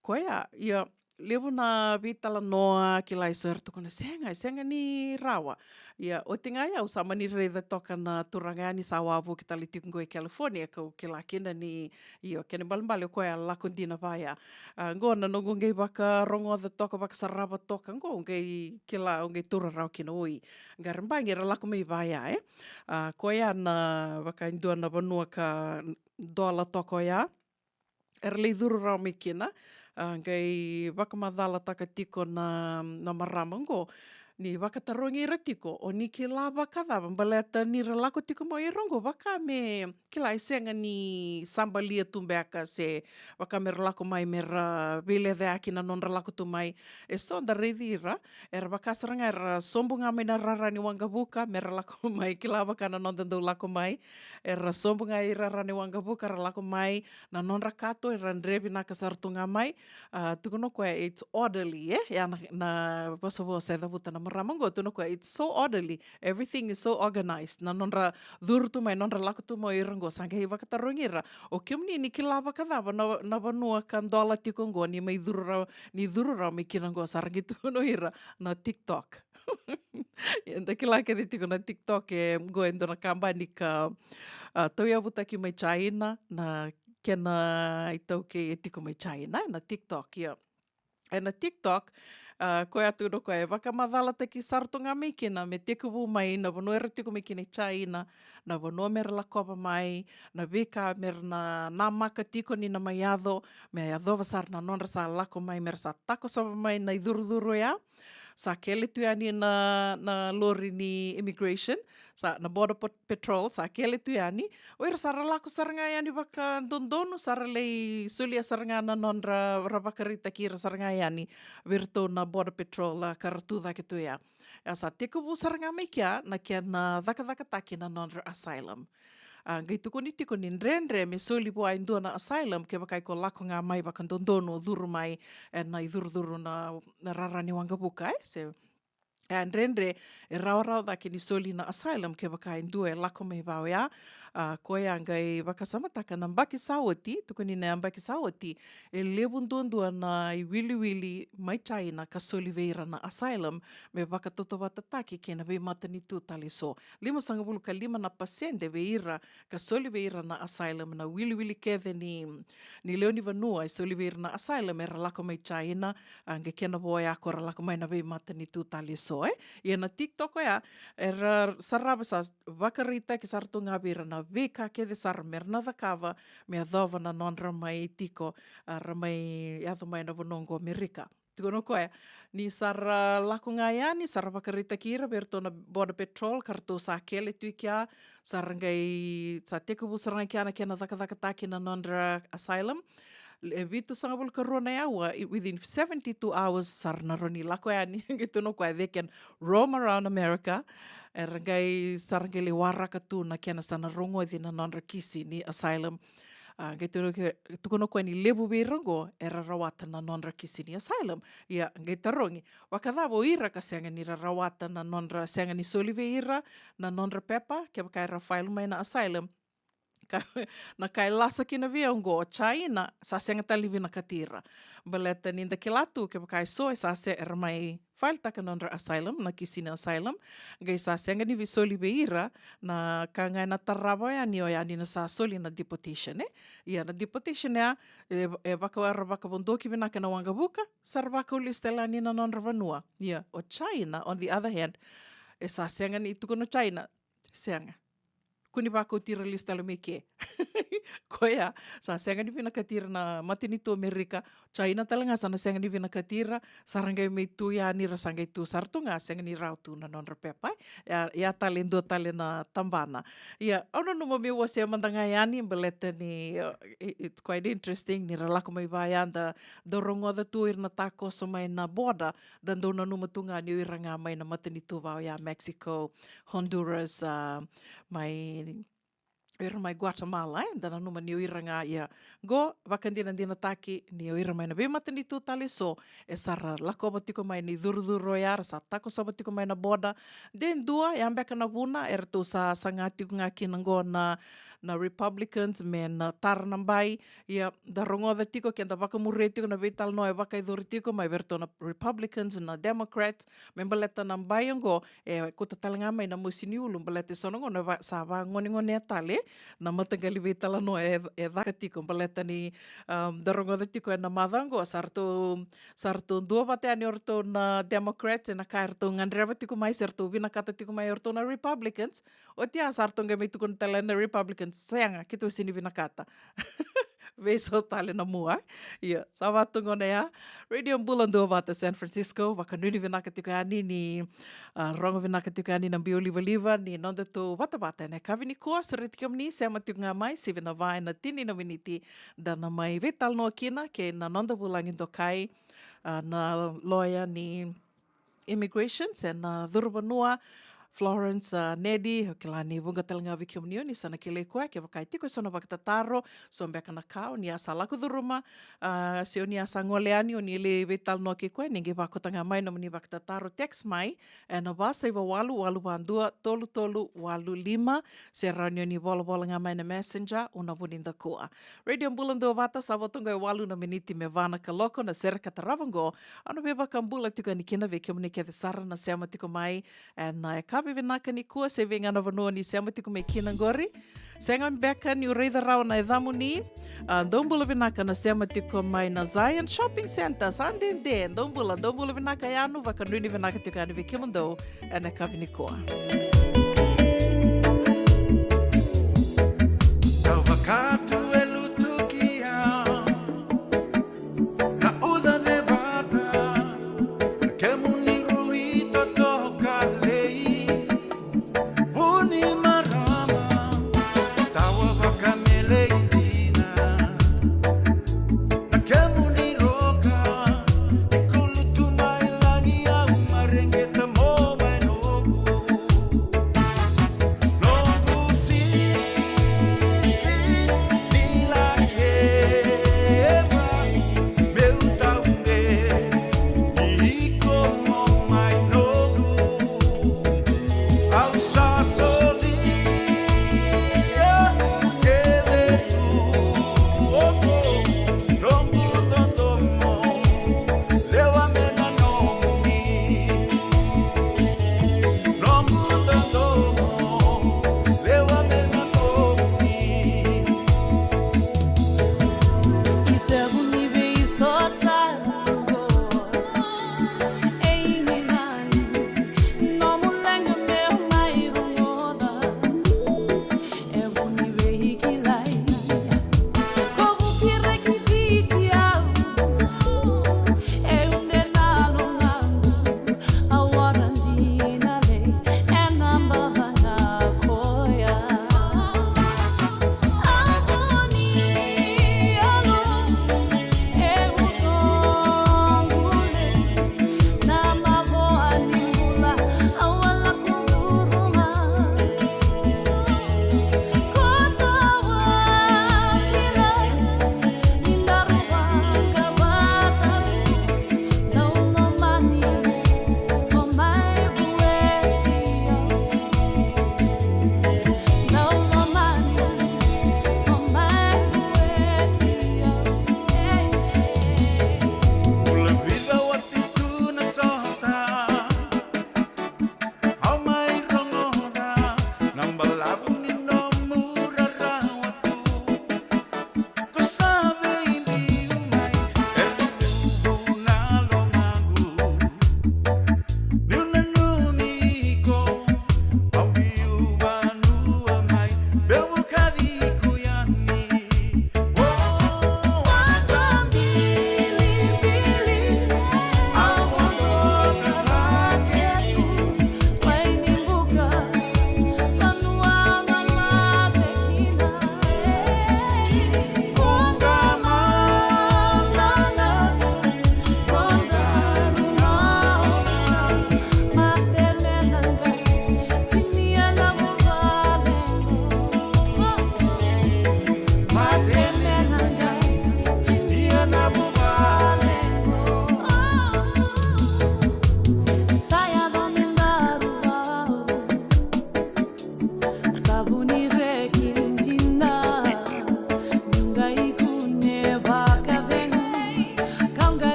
Koya, ia, levu na veitalanoa, kila eso era tukuna, sega, sega ni rawa. Ia, oti ga ya au sa mani raica toka na turaga ya ni sa wavoki tale tiko qo i California, kau kila kina ni, io, kena ibalebale o koya a lako dina vaya. A, qo na noqu qai vakarogoca toka, vakasarava toka, qo au qai kila, au qai taura rawa kina, oi. Qai ra baqe era lako mai vaya, e. A, koya na vaka e dua na vanua ka dola toka oya. Era lai curu rawa mai kina, a, qai vakamacalataka tiko na, na marama qo. ni vakatarogi ira tiko, o ni kila vakacava, baleta ni ra lako tiko mai ira oqo, vaka me kila e sega ni sabalia tu beka se vaka me ra lako mai me ra veilecayaki na nodra lako tu mai. E so da raici ira, era vaka sara ga era sobu ga mai na rara ni waqavuka me ra lako mai, kila vaka na noda dau lako mai. Era sobu ga i rara ni waqavuka ra lako mai, na nodra kato era dre vinaka sara tu ga mai. A, tukuna o koya it's orderly, e? Ia na, na vosavosa e cavuta na marama oqo, tukuna o koya it's so orderly, everything is so organized. Na nodra curu tu mai, nodra lako tu mai ira oqo, sa qai vakatarogi ira, o kemuni ni kila vakacava na, na vanua ka dola tiko oqo, ni mai curu rawa, ni curu rawa mai kina oqo, sa ra qai tukuna o ira na TikTok. Eda kila kece tiko na TikTok e oqo e dua na kabani ka, a, tauyavutaki mai China, na kena itaukei e tiko mai China, na TikTok, ia. E na TikTok, a, koya tukuna o koya e vakamacalataki sara tu ga mai kina me tekivu mai na vanua era tiko mai kina i China, na vanua me ra lakova mai, na veika me ra na namaka tiko ni na mai yaco, me yacova sara na nodra sa lako mai, me ra sa takosova mai na icurucuru oya. Sa kele tu yani na, na lori ni immigration, sa na border pot-, patrol, sa kele tu yani. O ira sa ra lako sara ga yani vakadodonu, sa ra lai solia sara ga na nodra, ra vakaraitaki ira sara ga yani vei iratou na border patrol, a, ka ra tu cake tu ya. A, sa tekivu sara ga mai kea na kena cakacakataki na nodra asylum. A, qai tukuni tiko ni dredre me soli vua e dua na asylum kevaka iko lako ga mai vakadodonu, curu mai e na icurucuru na, na rara ni waqavuka, e, se, e, dredre, e rawarawa cake ni soli na asylum kevaka e dua e lako mai vaka oya. A, koya qai vakasamataka na yabaki sa oti, tukuni na yabaki sa oti, e levu duadua na iwiliwili mai China ka soli vei ira na asylum me vakatautauvatataki kei na veimatanitu tale eso. Limasagavulu ka lima na pasede vei ira ka soli vei ira na asylum, na wiliwili kece ni, ni lewe ni vanua e soli vei ira na asylum era lako mai China, a, qai kena vo oya ko ra lako mai na veimatanitu tale eso, e. Ia na TikTok oya, era sarava sa vakaraitaki sara tu ga vei ira na veika kece sara me ra na cakava me yacova na nodra mai tiko, a, ra mai yaco mai na vanua oqo Amerika. Tukuna o koya ni sa ra lako ga yani, sa ra vakaraitaki ira vei iratou na border patrol ka ratou sa kele tu i kea, sa ra qai, sa tekivu sara ga i kea na kena cakacakataki na nodra asylum. E vitusagavulu ka rua na yaua, i, within seventy-two hours sa ra na rawa ni lako yani. Qai tukuna o koya they can roam around America. Era qai, sa ra qai lai waraka tu na kena sa na rogoci na nodra kisi ni asylum. A, qai tukuna o koya ni levu vei ira oqo era rawata na nodra kisi ni asylum. Ia, qai tarogi, vakacava o ira ka sega ni ra rawata na nodra, sega ni soli vei ira na nodra pepa kevaka era file mai na asylum? Ka, na ka e lasa kina vei au oqo, o China sa sega tale ni vinakati ira. Baleta ni da kila tu kevaka e so e sa se, era mai filetaka na nodra asylum, na kisi ni asylum, qai sa sega ni veisoli vei ira, na ka ga e na tarava yani oya ni na sa soli na deportation, e? Ia na deportation ya, e, e vaka, era vakavodoki vinaka na waqavuka, sa ra vakau lesu tale yani na nodra vanua. Ia o China, on the other hand, e sa sega ni, tukuna o China, sega. Kua ni vakauti ira lesu tale mai ke. Koya, sa sega ni vinakati ira na matanitu Amerika, China tale ga sa na sega ni vinakati ira, sa ra qai mai tu yani, ra sa qai tu sara tu ga, sega ni rawa tu na nodra pepa. Ia, ia tale, dua tale na tabana. Ia, au nanuma meu wasea mada ga yani, baleta ni, uh, i-, it's quite interesting, ni ra lako mai vaya da, da rogoca tu ira na takoso mai na border, da dau nanuma tu ga ni o ira ga mai na matanitu vaya Mexico, Honduras, a, mai, o ira mai Guatemala, e, da nanuma ni o ira ga, ia. Qo, vakadinadinataki ni o ira mai na veimatanitu tale eso, e sa ra lakova tiko mai na icurucuru oya, ra sa takosova tiko mai na border. De dua, ya beka na vuna eratou sa saga tiko ga kina qo na, na Republicans me na tara na bai. Ia, da rogoca tiko, ke da vakamuria tiko na veitalanoa e vakayacori tiko mai vei iratou na Republicans, na Democrats, me baleta na bai oqo, e kauta tale ga mai na mosi ni ulu, baleta e so na gauna va-, sa vagonegonea tale na mataqali veitalanoa e, e caka tiko, baleta ni, um, da rogoca tiko e na macawa oqo, sa ratou, sa ratou dua vata yani o ratou na Democrats e na ka e ratou gadreva tiko mai, se ratou vinakata tiko mai o ratou na Republicans. Oti ya sa ratou qai mai tukuna tale na Republicans, sega, keitou sega ni vinakata. Veisau tale na mua. Ia, sa vatu gona ya. Radio Bula Duavata San Francisco, vakanuinui vinaka tiko yani ni, a, rogo vinaka tiko yani na biu livaliva ni noda tou vatavata ena yakavi nikua. Sureti kemuni, sema tiko ga mai, sivi na va ena tini na miniti da na mai veitalanoa kina kei na noda vulagi dokai, a, na loya ni immigration se na curu vanua, Florence, a, Nedi. Au kila ni vuqa tale ga vei kemuni o ni sa na kilai koya, kevaka e tiko eso na vakatataro, so beka na ka o ni a sa lako curuma, a, se o ni a sa gole yani o ni lai veitalanoa kei koya, ni qai vakota ga mai nomuni vakatataro, text mai ena va saiva walu walu va dua tolu tolu walu lima, se rawa ni o ni volavola ga mai na Messenger, au na vunidakua. Radio Bula Duavata, sa vo toka e walu na miniti me va na kaloko na sere ka tarava oqo. Au na veivakabula tiko yani kina vei kemuni kece sara na sema tiko mai ena yakavi vinaka nikua, se vei ga na vanua ni sema tiko mai kina oqori. Sega beka niu raica rawa na yacamuni. A, dou bula vinaka na sema tiko mai na Zion Shopping Centre, sa dede, dou bula, dou bula vinaka yani, vakanuinui vinaka tiko yani vei kemudou ena yakavi nikua. Sa vakatu e lutu ki au na uca cevata, na kemuni rui totoka lei, vuni marama, tawa vakamelei dina, na kemuni roka, e kulutu mai lagi au mareqeta mo mai noqu.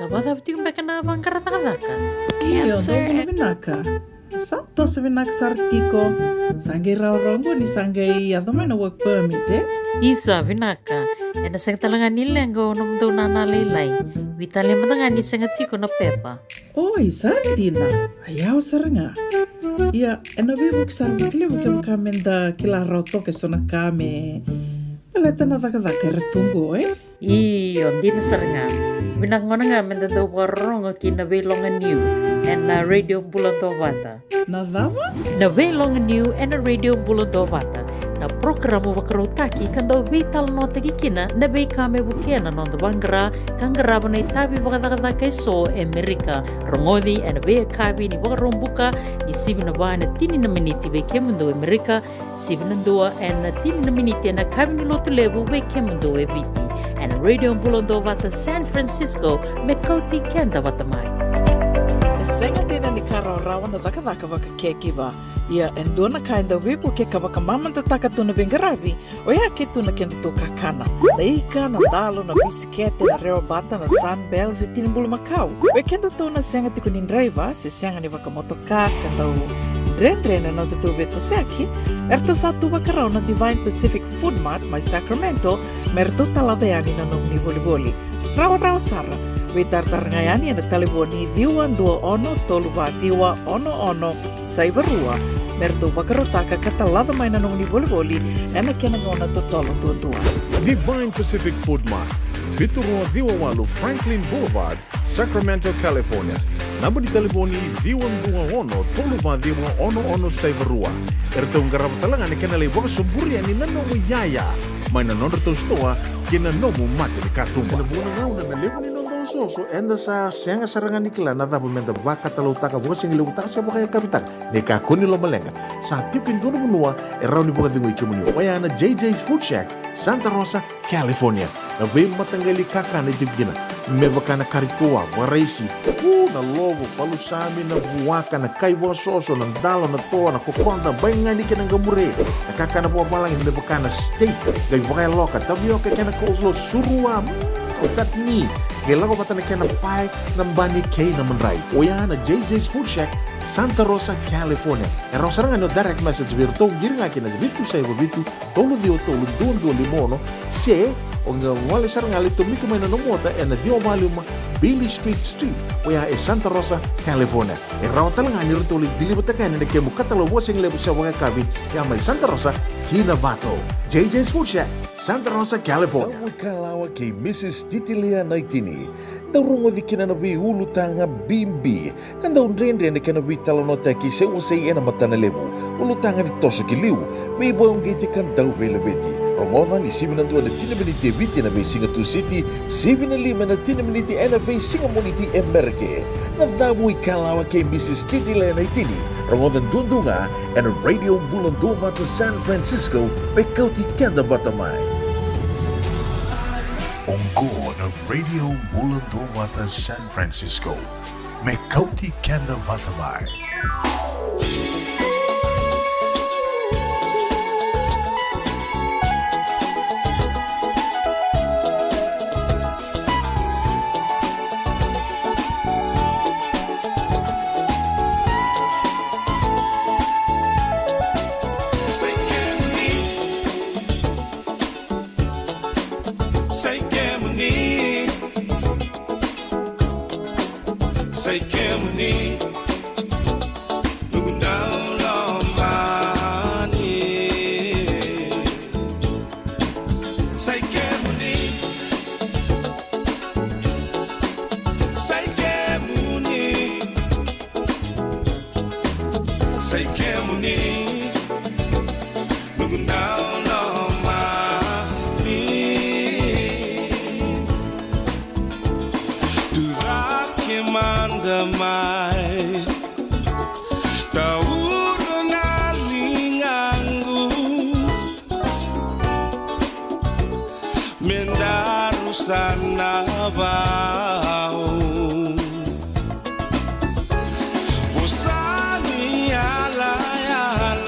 Vakacava tiko beka na vaqara cakacaka? Io, dou bula vinaka. Sa toso vinaka sara tiko. Sa qai rawarawa qo ni sa qai yaco mai na work permit, e? Isa, vinaka. Ena sega tale ga ni leqa o nomudou nana lailai. Veitalia mada ga ni sega tiko na pepa. Oi, sa dina. A yau sara ga. Ia, ena veivuke sara vakalevu kevaka meda kila rawa toka eso na ka me baleta na cakacaka era tu qo, e? Io, dina sara ga. Vinaka gona ga meda dau vakarorogo ki na Veiloga Niu ena Radio Bula Duavata. Na cava? Na Veiloga Niu ena Radio Bula Duavata. Na porokaramu vakarautaki ka dau veitalanoataki kina na veika me vukea na noda vaqara ka qarava na itavi vakacakacaka eso e Merika. Rogoci ena veiyakavi ni Vakaraubuka ni sivi na va ena tini na miniti vei kemudou e Merika, sivi na dua ena tini na miniti ena yakavi ni Lotulevu vei kemudou e Viti. Ena Radio Bula Duavata San Francisco, me kauti keda vata mai. E sega dina ni ka rawarawa na cakacaka vakacakiva. Ia e dua na ka e dau veivuke ka vakamamadataka tu na veiqaravi, oya ke tu na kedatou kakana. Na ika, na dalo, na bisikete, na rewabata, na Sunbell, se tini bulumakau. Vei kedatou na sega tiko ni draiva, se sega ni vakamotoka, ka dau dredre na nodatou veitosoyaki, eratou sa tu vakarau na Divine Pacific Food Mart mai Sacramento, me ratou talaca yani na nomuni volivoli. Rawarawa sara, veitaratara ga yani ena talevoni ciwa dua ono tolu va ciwa ono ono saiva rua, me ratou vakarautaka ka talaca mai na nomuni volivoli ena kena gauna totolo duadua. Divine Pacific Food Mart, vitu rua ciwa walu Franklin Boulevard, Sacramento, California. Naba ni talevoni ciwa dua ono tolu va ciwa ono ono saiva rua. Eratou qarava tale ga na kena lai vakasoburi yani na nomu iyaya mai na nodratou sitoa ki na nomu mata ni katuba. Ena vuqa na gauna na levu ni noda osooso eda sa sega sara ga ni kila na cava meda vakatalautaka, vakasigilevutaka se vakayakavitaka. Ni kakua ni lomaleqa, sa tiko e dua na vanua e rawa ni vakacegui kemuni, oya na J J's Food Shack, Santa Rosa, California. Na veimataqali kakana e tiko kina, me vaka na kari toa, vakaraisi, u, na lovo, palusami, na vuaka, na kai vakasoso, na dalo, na toa, na kokoda, baigani kei na qamure. Na kakana vakavalagi me vaka na steak, qai vakayaloka, tavioka kei na coleslaw, surua, mm, chutney, qai lako vata na kena pae, na bani kei na madrai. Oya na J J's Food Shack, Santa Rosa, California. E rawa sara ga ni o direct message vei iratou, qiri ga ki na vitu saiva vitu, tolu ciwa tolu, dua dua lima ono, se o qai gole sara ga, lai tomika mai na nomu ota ena ciwa va lima Beale Street Suite, oya e Santa Rosa, California. E rawa tale ga ni ratou lai deliver-taka yani na kemu katalau vakasigalevu se vakayakavi, ya mai Santa Rosa ki Novato. J J's Food Shack, Santa Rosa, California. Dau ikalawa kei Missus Titilea Naitini. Dau rogoci kina na veiulutaga bibi ka dau dredre na kena veitalanoataki se wasei ena matana levu. Ulutaga ni toso ki liu, veivakauqeti ka dau veilaveti. Rogoca ni sivi na dua ena tini na miniti e Viti ena veisiga Tusiti, sivi na lima ena tini na miniti ena veisiga Moniti e Merika. Na Cavu i Kalawa kei Missus Titilea Naitini. Rogoca duadua ga ena Radio Bula Duavata San Francisco, me kauti keda vata mai. Oqo na Radio Bula Duavata San Francisco, me kauti keda vata mai. Sai kemuni, sai kemuni, sai kemuni, noqu dau lomani. Sai kemuni, sai kemuni, sai kemuni, noqu dau lomani. Tucake mada mai, taura na ligaqu, me daru sa na vau. Vosa ni yalayala.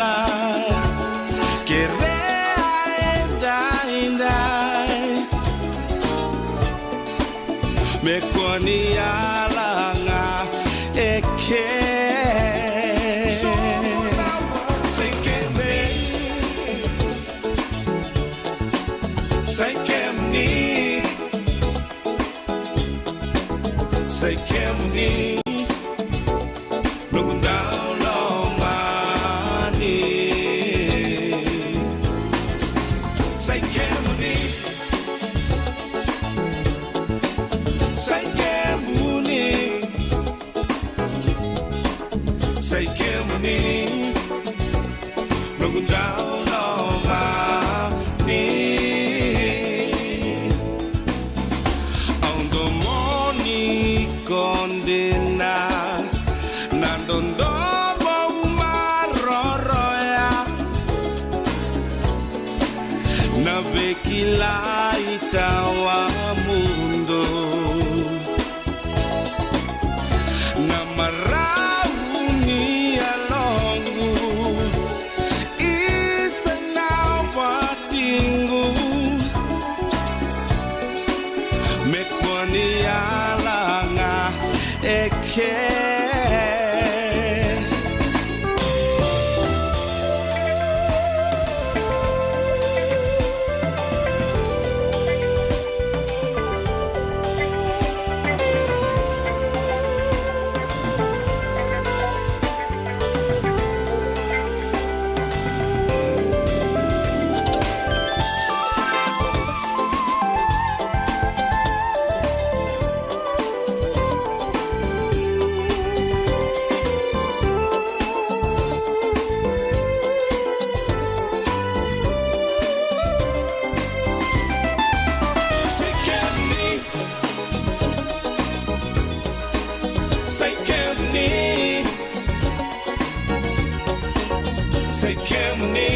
Ke. Sai kemuni. Sai kemuni. Sai kemuni. Noqu dau lomani. Sai kemuni. Sai kemuni. Sai kemuni. Noqu dau lomani. Au domoni ko dina na dodomo maroroya. Na veikilai tawamudu. Na marau ni yaloqu. Isa na watiqu. Me kua ni yala ga eke. Sai kemuni. Sai kemuni.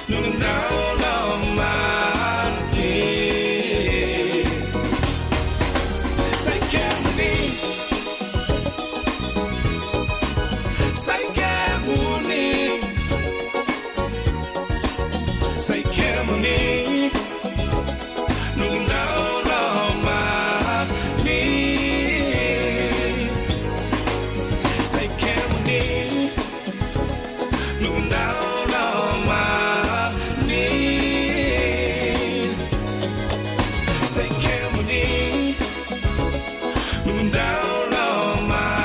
Noqu dau lomani. Sai kemuni. Sai kemuni. Sai kemuni. Noqu dau lomani. Sai kemuni. Noqu dau lomani. Sai kemuni. Noqu dau lomani.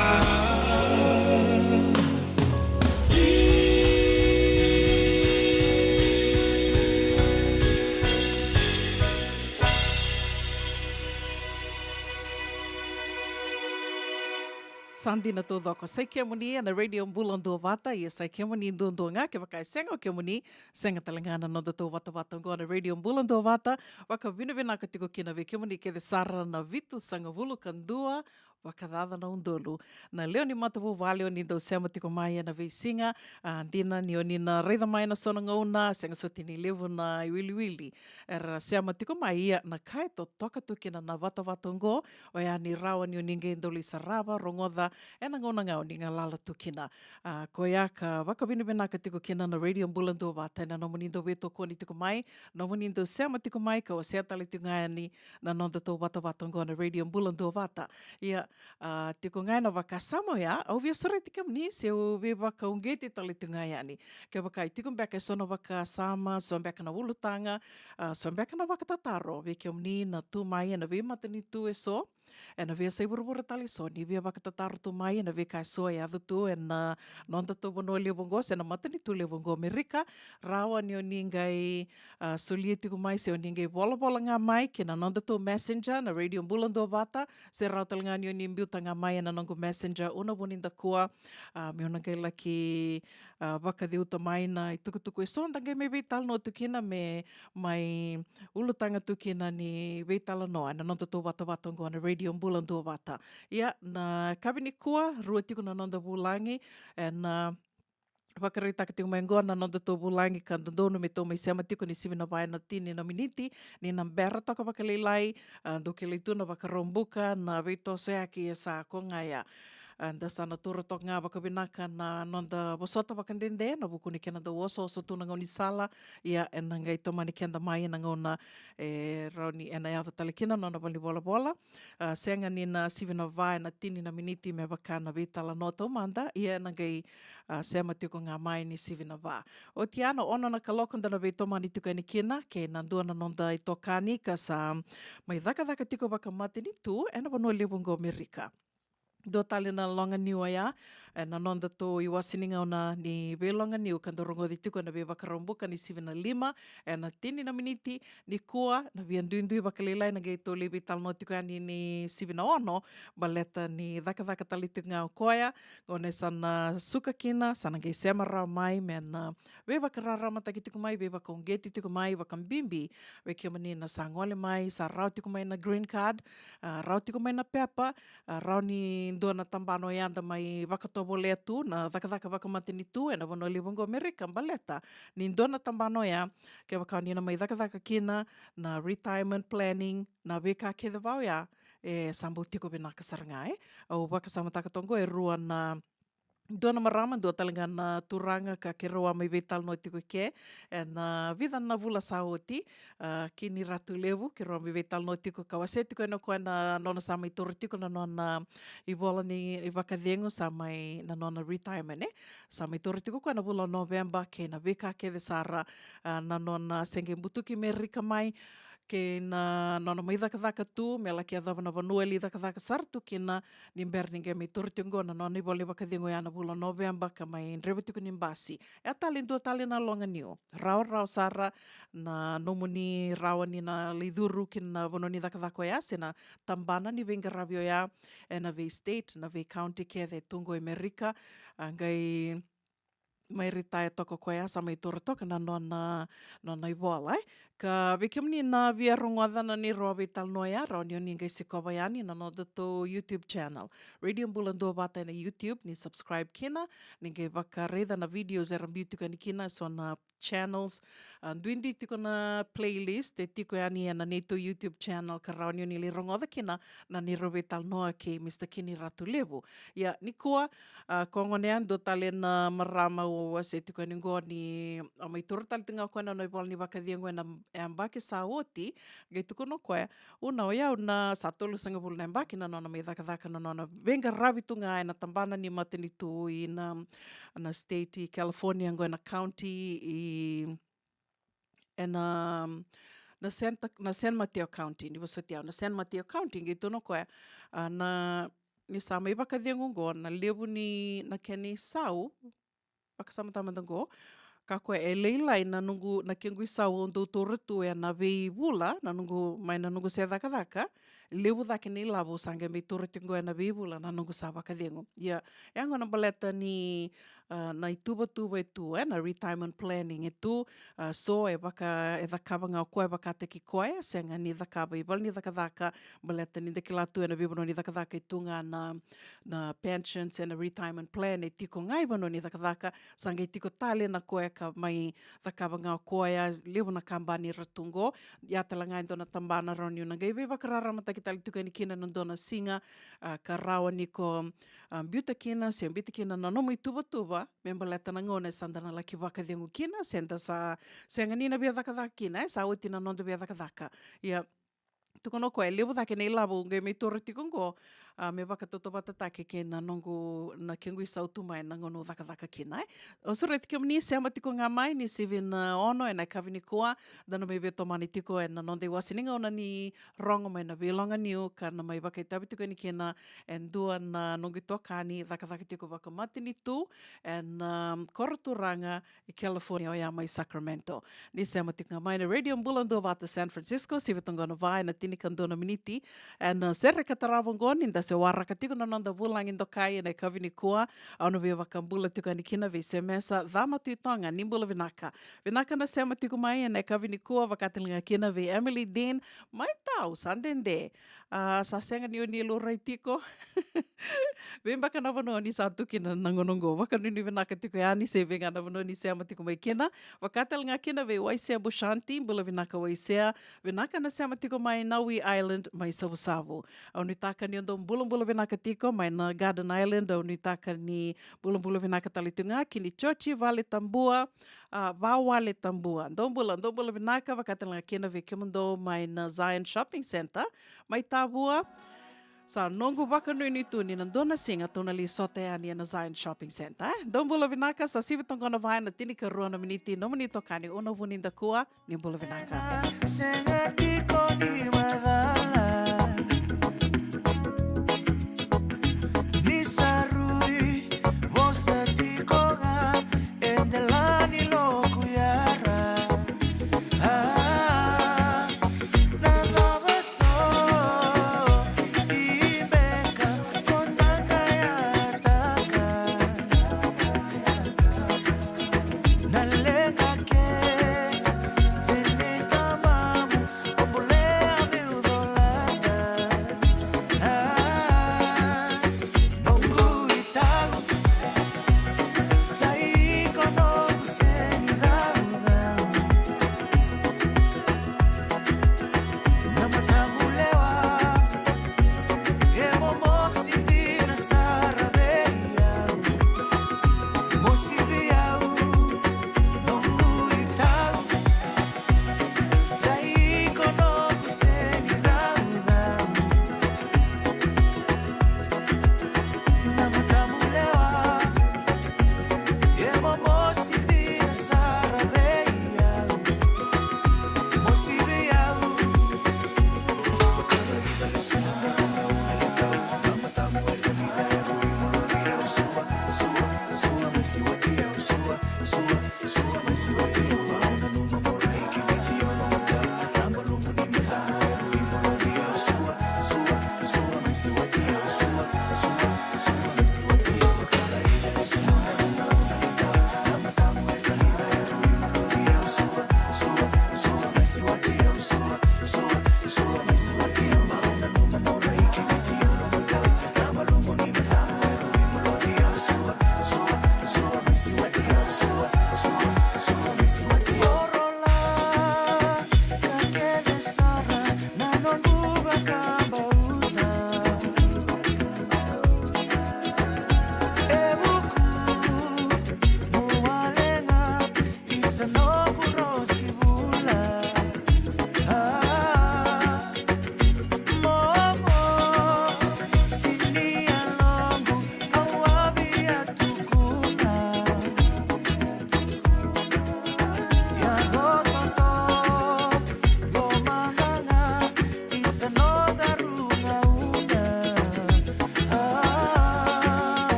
Sa dina taucoko. Sai kemuni ena Radio Bula Duavata, ia sai kemuni duadua ga, kevaka e sega o kemuni, sega tale ga na nodatou vatavata oqo na Radio Bula Duavata. Vakavinavinaka tiko kina vei kemuni kece sara na vitusagavulu ka dua vakacaca na udolu na lewe ni matavuvale o ni dau sema tiko mai ena veisiga. A, dina ni o ni na raica mai ena so na gauna, sega soti ni levu na iwiliwili era sema tiko mai, ia na ka e totoka tu kina na vatavata oqo, oya ni rawa ni o ni qai dau lai sarava, rogoca ena gauna ga o ni galala tu kina. A, koya ka vakavinavinaka tiko kina na Radio Bula Duavata ena nomuni dau veitokoni tiko mai, nomuni dau sema tiko mai, ka wasea tale tiko ga yani na nodatou vatavata oqo na Radio Bula Duavata. Ia, a, tiko ga ena vakasama oya, au via sureti kemuni se au veivakauqeti tale tiko ga yani. Kevaka e tiko beka eso na vakasama, so beka na ulutaga, a, so beka na vakatataro vei kemuni na tu mai ena veimatanitu eso, ena veiyasai vuravura tale eso, ni via vakatataro tu mai ena veika eso e yaco tu ena nodatou vanua levu oqo se na matanitu levu oqo Amerika, rawa ni o ni qai, a, solia tiko mai se o ni qai volavola ga mai ki na nodatou Messenger na Radio Bula Duavata, se rawa tale ga ni o ni biuta ga mai ena noqu Messenger, Una Vunidakua, a, meu na qai laki, a, vakaceuta mai na itukutuku eso da qai mai veitalanoa tu kina, me mai ulutaga tu kina ni veitalanoa ena nodatou vatavata oqo na Radio Bula Duavata. Ia, na kavi nikua, rua tiko na noda vulagi, ena vakaraitaka tiko mai oqo na nodatou vulagi ka dodonu me tou mai sema tiko ni sivi na va ena tini na miniti, ni na bera toka vakalailai, a, dou kilai tu na Vakaraubuka, na veitosoyaki e sa ko ga ya. A, da sa na taura toka ga vakavinaka na noda vosota vakadede, na vuku ni kena dau osooso tu na gaunisala. Ia, ena qai tomani keda mai na gauna e rawa ni ena yaco tale kina na nona valenivolavola. A, sega ni na sivi na va, ena tini na miniti me vaka na veitalanoa taumada. Ia, ena qai, a, sema tiko ga mai ni sivi na va. Oti ya na ono na kaloko da na veitomani tiko yani kina kei na dua na noda itokani ka sa mai cakacaka tiko vakamatanitu ena vanua levu oqo Amerika. Dua tale na loga niu oya, ena nodatou iwase ni gauna ni veiloga niu ka dau rogoci tiko ena veivakarau buka ni sivi na lima ena tini na miniti. Nikua, na via duidui vakalailai na qai tou lai veitalanoa tiko yani ni sivi na ono, baleta ni cakacaka tale tiko ga o koya. Gauna e sa na suka kina, sa na qai sema rawa mai me na veivakararamataki tiko mai, veivakauqeti tiko mai, vakabibi vei kemuni na sa gole mai, sa rawa tiko mai na green card, a, rawa tiko mai na pepa, a, rawa ni dua na tabana oya da mai vakatovolea tu na cakacaka vakamatanitu ena vanua levu oqo Amerika, baleta ni dua na tabana oya, kevaka ni na mai cakacaka kina na retirement planning, na veika kece va oya, e sa bau tiko vinaka sara ga, e. Au vakasamataka toka oqo e rua na, dua na marama, dua tale ga na turaga ka keirau a mai veitalanoa tiko i ke ena vica na vula sa oti. A, Kini Ratulevu, keirau a mai veitalanoa tiko ka wasea tiko yani o koya na nona sa mai taura tiko na nona ivola ni vakacegu, sa mai na nona retirement, e. Sa mai taura tiko o koya na vula o Noveba kei na veika kece sara, a, na nona se qai butuki Amerika mai, kei na nona mai cakacaka tu, me laki yacova na vanua e lai cakacaka sara tu kina, ni bera ni qai mai taura tiko oqo na nona ivola ni vakacegu oya na vula o Noveba ka mai dreva tiko ni basi. E a tale dua tale na loga niu. Rawarawa sara na nomuni rawa ni na lai curu kina na vanua ni cakacaka oya, se na tabana ni veiqaravi oya, ena vei state, na vei county kece tu oqo i Amerika, a, qai mai retire toka o koya, sa mai taura toka na nona, nona ivola, e. Ka vei kemuni na via rogoca na neirau a veitalanoa ya, rawa ni o ni qai sikova yani na nodatou YouTube channel, Radio Bula Duavata ena YouTube, ni subscribe kina, ni qai vakaraica na videos era biu tiko yani kina, so na channels, a, duidui tiko na playlist e tiko yani ena neitou YouTube channel, ka rawa ni o ni lai rogoca kina na neirau veitalanoa kei Mister Kini Ratulevu. Ia, nikua, a, ko gone ya, dua tale na marama au wasea tiko yani oqo ni a mai taura tale tiko ga o koya na nona ivola ni vakacegu ena yabaki sa oti, qai tukuna o koya, u na, o yau na sa tolusagavulu na yabaki na nona mai cakacaka na nona veiqaravi tu ga ena tabana ni matanitu i na, na state i California oqo, ena county i, ena, na Santa, na San Mateo County, ni vosoti au, na San Mateo County, qai tukuna o koya, a, na, ni sa mai vakacegu oqo, na levu ni na kena isau, vakasamataka mada oqo, ka koya e lailai na noqu, na kequ isau au dau taura tu ena veivula, na noqu, mai na noqu se cakacaka, levu cake na ilavo au sa qai mai taura tiko oqo ena veivula na noqu sa vakacegu. Ia, e a gona baleta ni, a, na ituvatuva e tu, e, na retirement planning e tu, a, so e vaka, e cakava ga o koya vakataki koya, sega ni cakava i vale ni cakacaka, baleta ni da kila tu ena veivanua ni cakacaka e tu ga na, na pension se na retirement plan e tiko ga i vanua ni cakacaka, sa qai tiko tale na koya ka mai cakava ga o koya, levu na kabani ra tu oqo. Ia tale ga e dua na tabana rawa ni o na qai veivakararamataki tale tiko yani kina na dua na siga, a, ka rawa ni ko, a, biuta kina, se biuta kina na nomu ituvatuva, me baleta na gauna e sa da na laki vakacegu kina, se da sa sega ni na via cakacaka kina, e sa oti na noda via cakacaka. Ia, tukuna o koya, e levu cake na ilavo au qai mai taura tiko oqo, a, me vakatautauvatataki kei na noqu, na kequ isau tu mai na gauna au cakacaka kina, e. Au sureti kemuni sema tiko ga mai ni sivi na ono ena yakavi nikua, da na mai veitomani tiko ena noda iwase ni gauna ni rogo mai na veiloga niu, ka na mai vakaitavi tiko yani kina e dua na noqu itokani cakacaka tiko vakamatanitu ena, um, koro turaga i California, oya mai Sacramento. Ni sema tiko ga mai na Radio Bula Duavata San Francisco, sivi toqo na va ena tinikadua na miniti ena sere ka tarava oqo, ni da se waraka tiko na noda vulagi dokai ena yakavi nikua. Au na via vakabula tiko yani kina vei Semesa Cama Tuitoga, ni bula vinaka. Vinaka na sema tiko mai ena yakavi nikua, vakatalega kina vei Emily Dean, mai tau, sa dede. A, sa sega ni o ni laurai tiko. Vei beka na vanua ni sa tu kina na gauna oqo. Vakanuinui vinaka tiko yani, se vei ga na vanua ni sema tiko mai kina. Vaka tale ga kina vei Waisea Bushanti, bula vinaka Waisea. Vinaka na sema tiko mai na Wee Island, mai Savusavu. Au nuitaka ni o dou bulabula vinaka tiko mai na Garden Island, au nuitaka ni bulabula vinaka tale tu ga ki ni Chochi Vale Tabua, a, Vawale Tabua. Dou bula, dou bula vinaka, vaka tale ga kina vei kemudou mai na Zion Shopping Centre, mai Tavua. Sa noqu vakanuinui tu ni na dua na siga tou na lai sota yani ena Zion Shopping Centre, e? Dou bula vinaka, sa sivi toqo na va ena tinikarua na miniti, nomuni itokani Una Vunidakua, ni bula vinaka. Sega tiko ni macala, ni sa rui vosa tiko ga e dela ni loku yara. A, na cava so i beka ko tagayataka? Na leqa kece ni tamamu, o bulea meu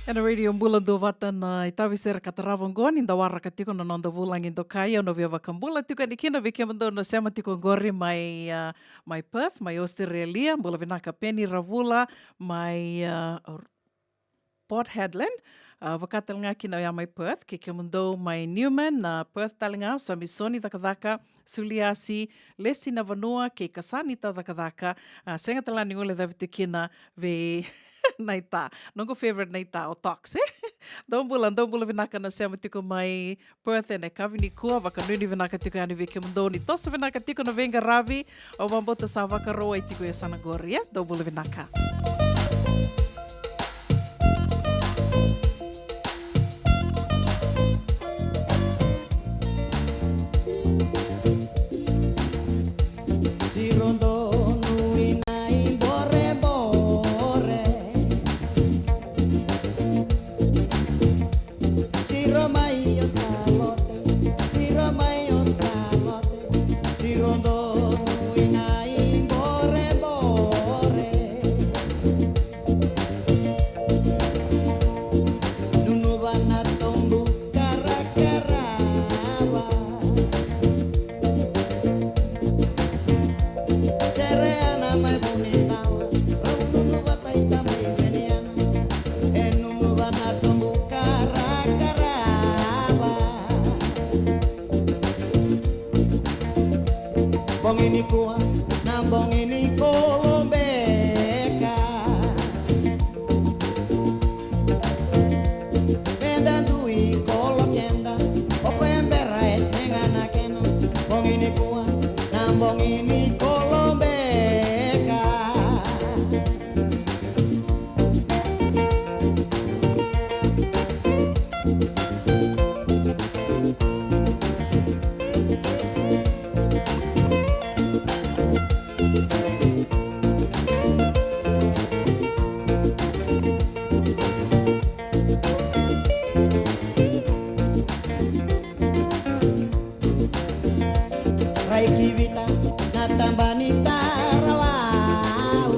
Ena Radio Bula Duavata na itavi sere ka tarava oqo ni da waraka tiko na noda vulagi dokai. Au na via vakabula tiko yani kina vei kemudou na sema tiko oqori mai, ah, mai Perth, mai Australia. Bula vinaka Peni Ravula mai, ah, Port Hedland. Ah, vaka tale ga kina oya mai Perth, kei kemudou mai Newman, na Perth tale ga, o Samisoni Cakacaka, Suliasi, Lesi na Vanua, kei Kasani ta Cakacaka. Ah, sega tale ga ni guilecavi tu kina vei Naita. Noqu favorite Naita, o Tox, eh? Dou bula, dou bula vinaka na sema tiko mai Perth ena yakavi nikua, vakanuinui vinaka tiko yani vei kemudou ni toso vinaka tiko na veiqaravi. Au vakabauta sa vakarawai tiko e yasana qori, eh? Dou bula vinaka. Siro donu ina iborebore. Siro mai o Salote, siro mai o Salote. Siro donu ina iborebore. Nunuva na tobu karakarava. Sereana mai Vunidawa, rau nunuva taita mai Veniana. E nunuva na tobu karakarava. Bogi nikua, na bogi ni kolobeka. Meda dui kolo keda, o koya bera e sega na kena. Bogi nikua, na bogi ni kolobeka. Rai ki Vita na taba ni tarawau.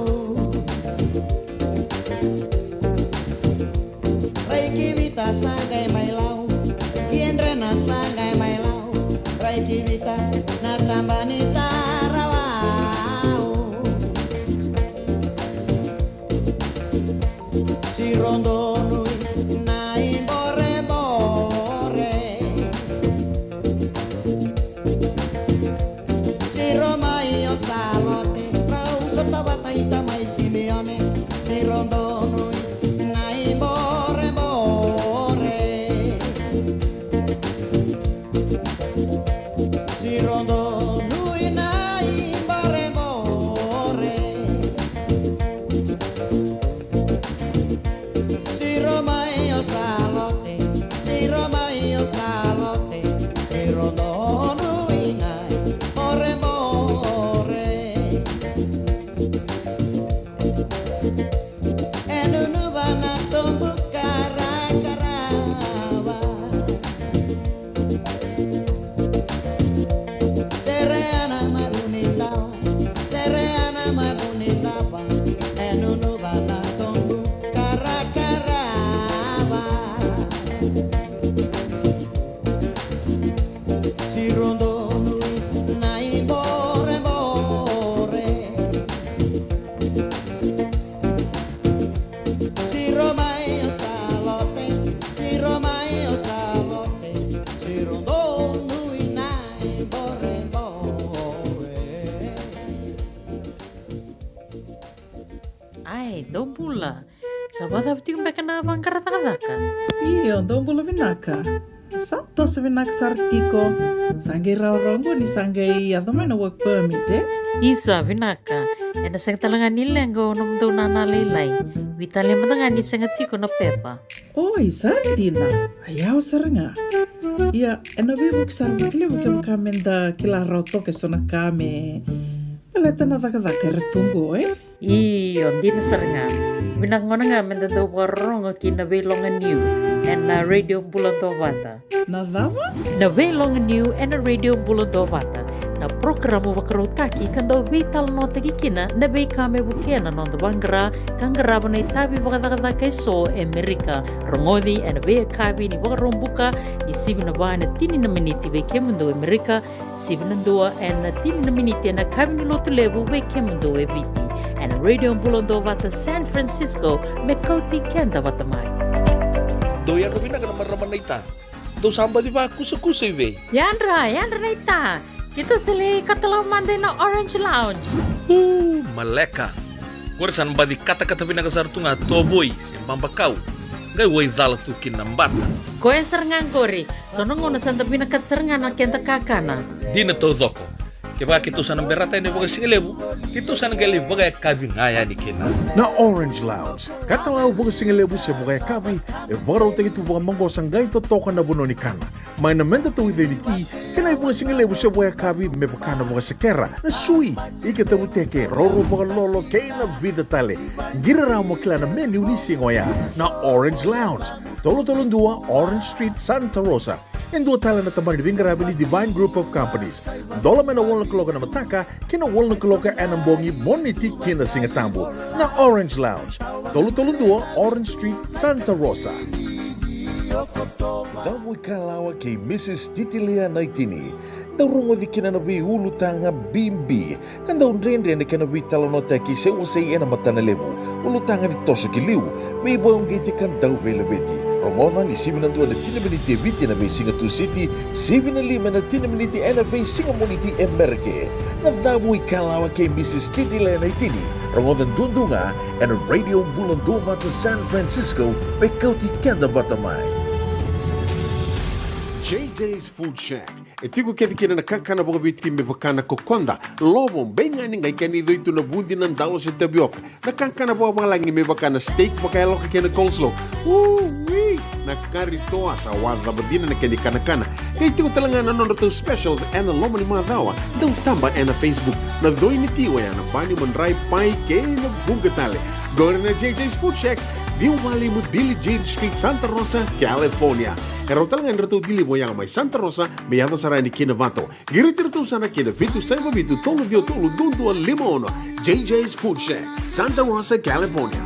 Rai ki Vita sa qai mai Lau, ki Edrena sa qai mai Lau. Rai ki Vita na taba ni tarawau. Siro donu ina iborebore. Siro mai o Salote, rau sota vata i tamai Simione. Siro donu ina iborebore. Siro donu ina iborebore. Siro mai o Salote, siro mai o Salote, siro donu ina iborebore. E nunuva na tobu karakarava. Sereana mai Vunidawa, sereana mai Vunidawa. E nunuva na tobu karakarava. Siro donu ina iborebore. Siro mai o Salote, siro mai o Salote, siro donu ina iborebore. Ai, dou bula. Sa vakacava tiko beka na vaqara cakacaka? Io, dou bula vinaka. Sa toso vinaka sara tiko. Sa qai rawarawa qo ni sa qai yaco mai na work permit, e? Isa, vinaka. Ena sega tale ga ni leqa o nomudou nana lailai. Veitalia mada ga ni sega tiko na pepa. Oi, sa dina. A yawa sara ga. Ia, ena veivuke sara vakalevu kevaka meda kila rawa toka eso na ka me baleta na cakacaka era tu qo, e? Io, dina sara ga. Vinaka gona ga meda dau vakarorogo ki na Veiloga Niu ena Radio Bula Duavata. Na cava? Na Veiloga Niu ena Radio Bula Duavata. Na Porokaramu vakarautaki ka dau veitalanoataki kina na veika me vukea na noda vaqara ka qarava na itavi vakacakacaka eso e Amerika. Rogoci ena veiyakavi ni Vakaraubuka, ni sivi na va ena tini na miniti vei kemudou e Amerika, sivi na dua ena tini na miniti ena kavi ni Lotulevu vei kemudou e Viti. Ena Radio Bula Duavata San Francisco, me kauti keda vata mai. Dou yadra vinaka na marama naita. Dou sa baci vakusakusa i vei? Yadra, yadra naita. Keitou sa lai katalau mada ina Orange Lounge. Uu, maleka. Qori sa na baci katakata vinaka sara tu ga tovoi se babakau. Qai waicala tu kina na bata. Koya sara ga qori. So na gauna sa da vinakata sara ga na keda kakana. Dina taucoko. Kevaka keitou sa na berata yani vakasigalevu, keitou sa na qai lai vakayakavi ga yani kina. Na Orange Lounge, katalau vakasigalevu se vakayakavi, e vakarautaki tu vakamaqosa qai totoka na vanua ni kana. Mai na meda tauica ni ti, kei na ivakasigalevu se vakayakavi me vaka na vakasekera, na sui, ika tavuteke, roro vakalolo, kei na vica tale. Qiri rawa mo kila na menu ni siga oya. Na Orange Lounge, tolu tolu dua Orange Street, Santa Rosa. E dua tale na tabana ni veiqaravi ni Divine Group of Companies. Dola mai na walu na kaloko ena mataka ki na walu na kaloko ena bogi, Moniti ki na Sigatabu. Na Orange Lounge, tolu tolu dua Orange Street, Santa Rosa. Davo ikalawa kei Mrs Titilea Naitini. Dau rogoci kina na veiulutaga bibi ka dau dredre na kena veitalanoataki se wasei ena matana levu. Ulutaga ni toso ki liu, veivakauqeti ka dau veilaveti. Rogoca ni sivi na dua ena tini na miniti e Viti ena veisiga Tusiti, sivi na lima ena tini na miniti ena veisiga Moniti e Merika. Na Cavu i Kalawa kei Mrs Titilea Naitini. Rogoca duadua ga ena Radio Bula Duavata San Francisco, me kauti keda vata mai. J J's Food Shack. E tiko kece kina na kakana vakaviti me vaka na kokoda, lovo, beigani, qai kena icoi tu na vudi, na dalo se tavioka. Na kakana vakavalagi me vaka na steak vakayaloka kei na coleslaw. Ui! Na kari toa sa wacava dina na kena ikanakana. Qai tiko tale ga na nodratou specials ena loma ni macawa. Dau taba ena Facebook. Na coi ni ti oya na bani, madrai, pai kei na vuqa tale. Qori na J J's Food Shack, ciwa walu lima Billie Jean Street, Santa Rosa, California. E rawa tale ga ni ratou deliver oya mai Santa Rosa me yaco sara yani ki Novato. Qiriti iratou sara ki na vitu saiva vitu tolu ciwa tolu dua dua lima ono. J J's Food Shack, Santa Rosa, California.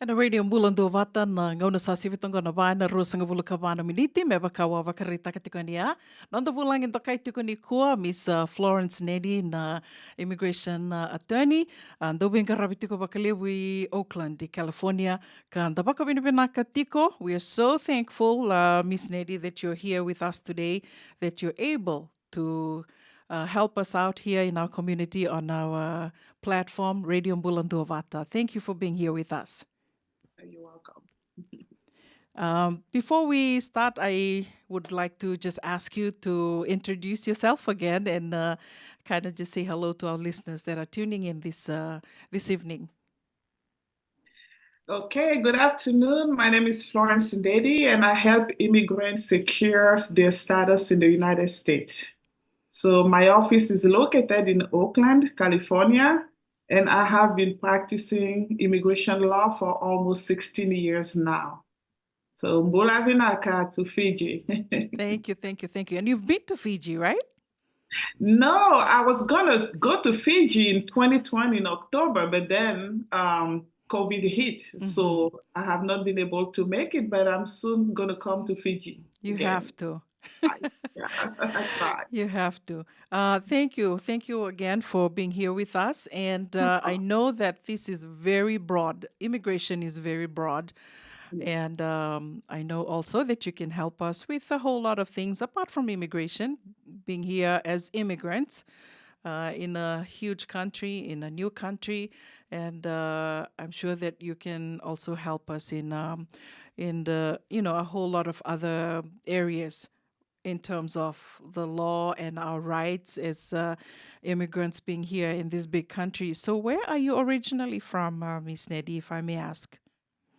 Ena Radio Bula Duavata, na gauna sa sivi toka qo na va ena ruasagavulu ka va na miniti, me vaka au a vakaraitaka tiko yani ya. Noda vulagi dokai tiko nikua, Miss, uh, Florence Nedi, na immigration, uh, attorney. Uh, dau veiqaravi tiko vakalevu i Oakland, i California. Ka da vakavinavinaka tiko. We are so thankful, uh, Miss Nedi, that you're here with us today, that you're able to, uh, help us out here in our community on our platform, Radio Bula Duavata. Thank you for being here with us. You're welcome. Um, before we start, I would like to just ask you to introduce yourself again and, uh, kind of just say hello to our listeners that are tuning in this, uh, this evening. Okay, good afternoon. My name is Florence Ndedi, and I help immigrants secure their status in the United States. So my office is located in Oakland, California, and I have been practicing immigration law for almost sixteen years now. So, bula vinaka to Fiji. Thank you, thank you, thank you. And you've been to Fiji, right? No, I was gonna go to Fiji in twenty twenty in October, but then, um, COVID hit. So I have not been able to make it, but I'm soon gonna come to Fiji. You have to. I, yeah, I try. You have to. Uh, thank you. Thank you again for being here with us. And, uh, I know that this is very broad. Immigration is very broad. And, um, I know also that you can help us with a whole lot of things apart from immigration, being here as immigrants, uh, in a huge country, in a new country. And, uh, I'm sure that you can also help us in, um, in the, you know, a whole lot of other areas in terms of the law and our rights as, uh, immigrants being here in this big country. So where are you originally from, uh, Miss Nedi, if I may ask?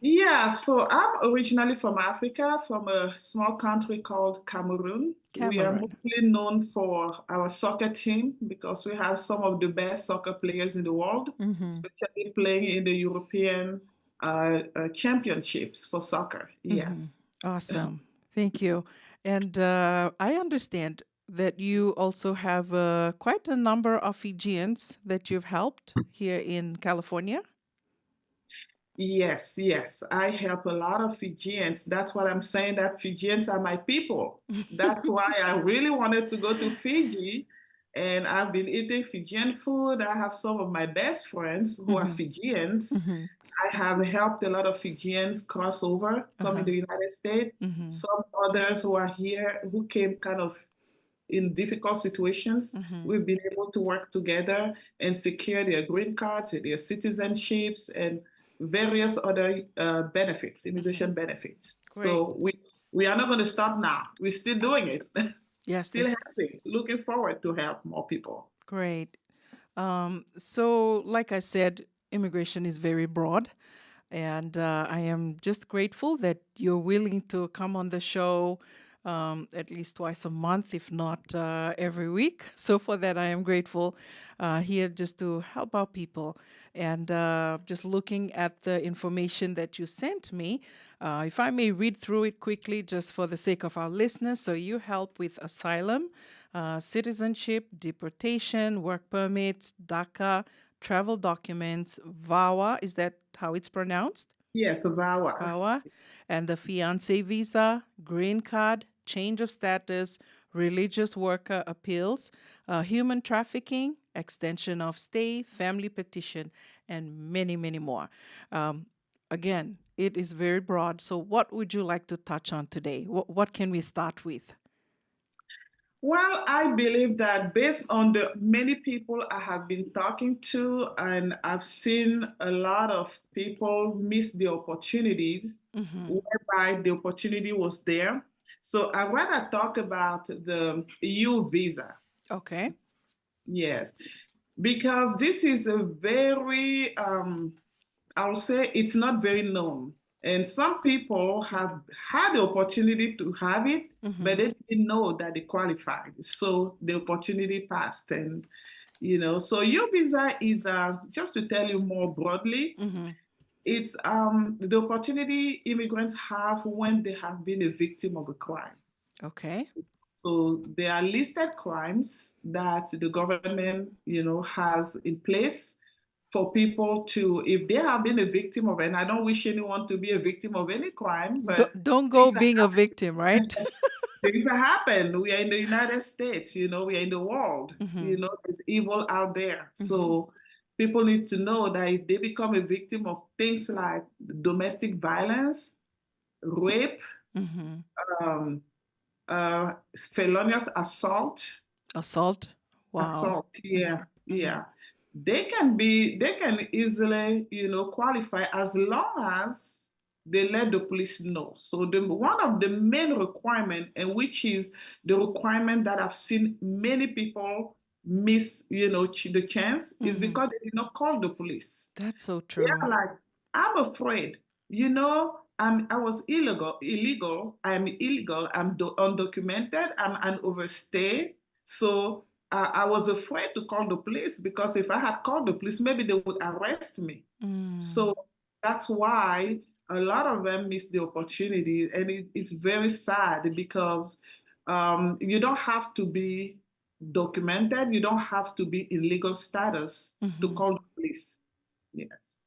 Yeah, so I'm originally from Africa, from a small country called Cameroon. We are mostly known for our soccer team because we have some of the best soccer players in the world, especially playing in the European, uh, uh, championships for soccer. Yes. Awesome. Thank you. And, uh, I understand that you also have uh, quite a number of Fijians that you've helped here in California. Yes, yes. I help a lot of Fijians. That's what I'm saying, that Fijians are my people. That's why I really wanted to go to Fiji. And I've been eating Fijian food. I have some of my best friends who are Fijians. I have helped a lot of Fijians cross over, come in the United States. Some others who are here, who came kind of in difficult situations, we've been able to work together and secure their green cards, their citizenships, and various other uh, benefits, immigration benefits. So we we are not going to stop now. We're still doing it. Yes, Still this- helping. Looking forward to help more people. Great. Um, so, like I said, immigration is very broad, and uh, I am just grateful that you're willing to come on the show um, at least twice a month, if not uh, every week. So, for that, I am grateful uh, here just to help out people. And uh, just looking at the information that you sent me, uh, if I may read through it quickly, just for the sake of our listeners. So, you help with asylum, uh, citizenship, deportation, work permits, DACA, travel documents, VAWA. Is that how it's pronounced? Yes, VAWA. VAWA, and the fiance visa, green card, change of status, religious worker appeals, uh, human trafficking, extension of stay, family petition, and many, many more. Um, again, it is very broad. So, what would you like to touch on today? What, what can we start with? Well, I believe that based on the many people I have been talking to, and I've seen a lot of people miss the opportunities whereby the opportunity was there. So I'd rather talk about the U visa. Okay. Yes, because this is a very, um, I'll say it's not very known. And some people have had the opportunity to have it, but they didn't know that they qualified. So the opportunity passed. And, you know, so U visa is, uh, just to tell you more broadly, it's um, the opportunity immigrants have when they have been a victim of a crime. Okay. So there are listed crimes that the government, you know, has in place for people to, if they have been a victim of, and I don't wish anyone to be a victim of any crime, but Don't, don't go being a victim, right? Things happen. We are in the United States, you know, we are in the world, you know, there's evil out there. So people need to know that if they become a victim of things like domestic violence, rape, um, uh, felonious assault, Assault. Wow. assault, yeah, yeah, they can be, they can easily, you know, qualify as long as they let the police know. So the one of the main requirement, and which is the requirement that I've seen many people miss, you know, ch- the chance, is because they did not call the police. That's so They true. are like, I'm afraid. You know, I'm I was illegal, illegal. I'm illegal. I'm do- undocumented. I'm an overstay. So uh, I was afraid to call the police because if I had called the police, maybe they would arrest me. Mm. So that's why a lot of them miss the opportunity, and it, it's very sad because um, you don't have to be documented. You don't have to be in legal status to Mhm. call the police. Yes.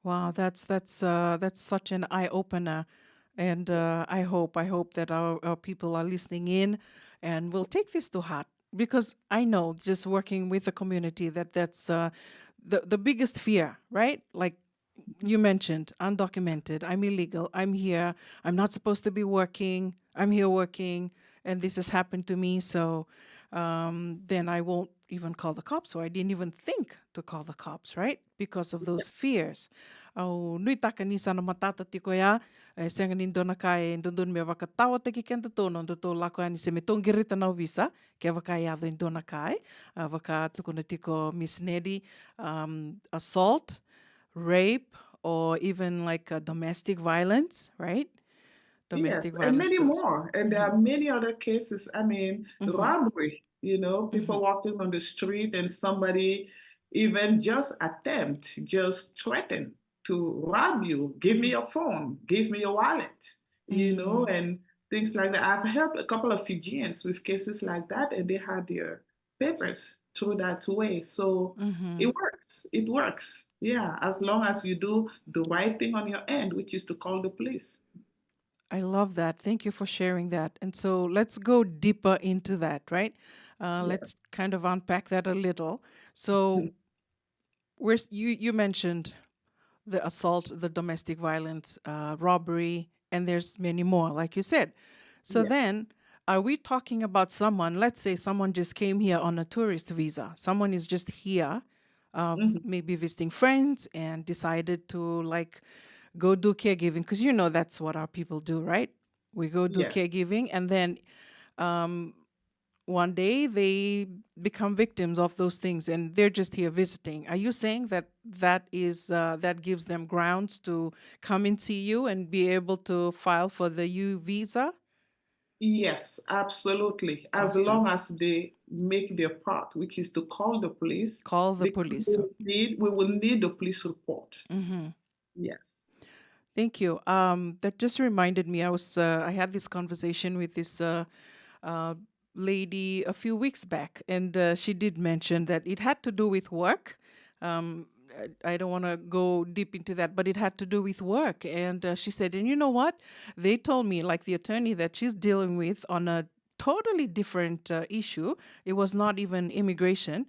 Wow, that's that's uh, that's such an eye opener, and uh, I hope I hope that our, our people are listening in, and will take this to heart, because I know, just working with the community, that that's uh, the the biggest fear, right? Like you mentioned, undocumented. I'm illegal. I'm here. I'm not supposed to be working. I'm here working, and this has happened to me. So um, then I won't even call the cops, or I didn't even think to call the cops, right? Because of those fears. Au nuitaka ni sa na matata tiko ya, e sega ni dua na ka e dodonu me vakatawataki kedatou na nodatou lako yani se me tou qirita na ovisa, kevaka e yaco e dua na ka, e, a, vaka tukuna tiko Miss Nedi, um, assault, rape, or even like uh, domestic violence, right? Domestic Yes, and many violence. More. And there are many other cases. I mean, Mhm. Robbery, you know, people Mhm. walking on the street and somebody even just attempt, just threaten to rob you, give me Mhm. your phone, give me your wallet, you know, Mm. and things like that. I've helped a couple of Fijians with cases like that, and they had their papers through that way. So Hmm. it works. It works. Yeah, as long as you do the right thing on your end, which is to call the police. I love that. Thank you for sharing that. And so let's go deeper into that, right? Uh, Yeah. Let's kind of unpack that a little. So, we're, s- you, you mentioned the assault, the domestic violence, uh, robbery, and there's many more, like you said. So Yes. then, are we talking about someone, let's say someone just came here on a tourist visa, someone is just here, uh, Mhm. maybe visiting friends, and decided to, like, go do caregiving? Because, you know, that's what our people do, right? We go do Yes. caregiving, and then um, one day they become victims of those things, and they're just here visiting. Are you saying that that is, uh, that gives them grounds to come and see you and be able to file for the U visa? Yes, absolutely. As Awesome. long as they make their part, which is to call the police, Call the because police. we will need, we will need the police report. Hmm. Yes. Thank you. Um, that just reminded me. I was uh, I had this conversation with this uh, uh, lady a few weeks back, and uh, she did mention that it had to do with work. Um, I- I don't want to go deep into that, but it had to do with work. And uh, she said, and you know what? They told me, like, the attorney that she's dealing with on a totally different uh, issue. It was not even immigration.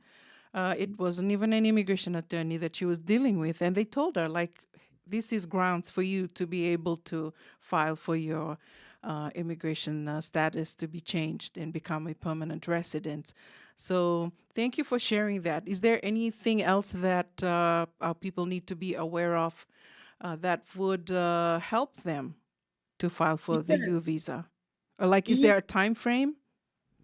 Uh, it wasn't even an immigration attorney that she was dealing with. And they told her, like, this is grounds for you to be able to file for your uh, immigration uh, status to be changed and become a permanent resident. So thank you for sharing that. Is there anything else that uh, our people need to be aware of uh, that would uh, help them to file for the Yeah. U visa? Or, like, is Yeah. there a time frame?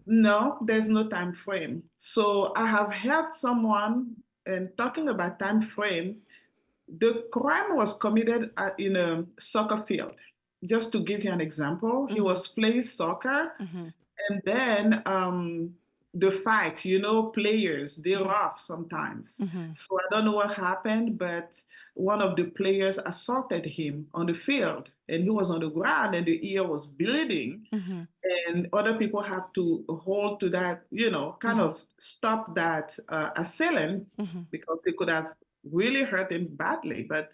No, there's no time frame. So I have heard someone, and talking about time frame, the crime was committed uh, in a soccer field. Just to give you an example, he Mhm. was playing soccer, Mhm. and then um, the fight, you know, players, they rough sometimes. Mhm. So I don't know what happened, but one of the players assaulted him on the field, and he was on the ground, and the ear was bleeding. Mhm. And other people have to hold to that, you know, kind Mhm. of stop that uh, assailant Mhm. because he could have really hurt him badly. But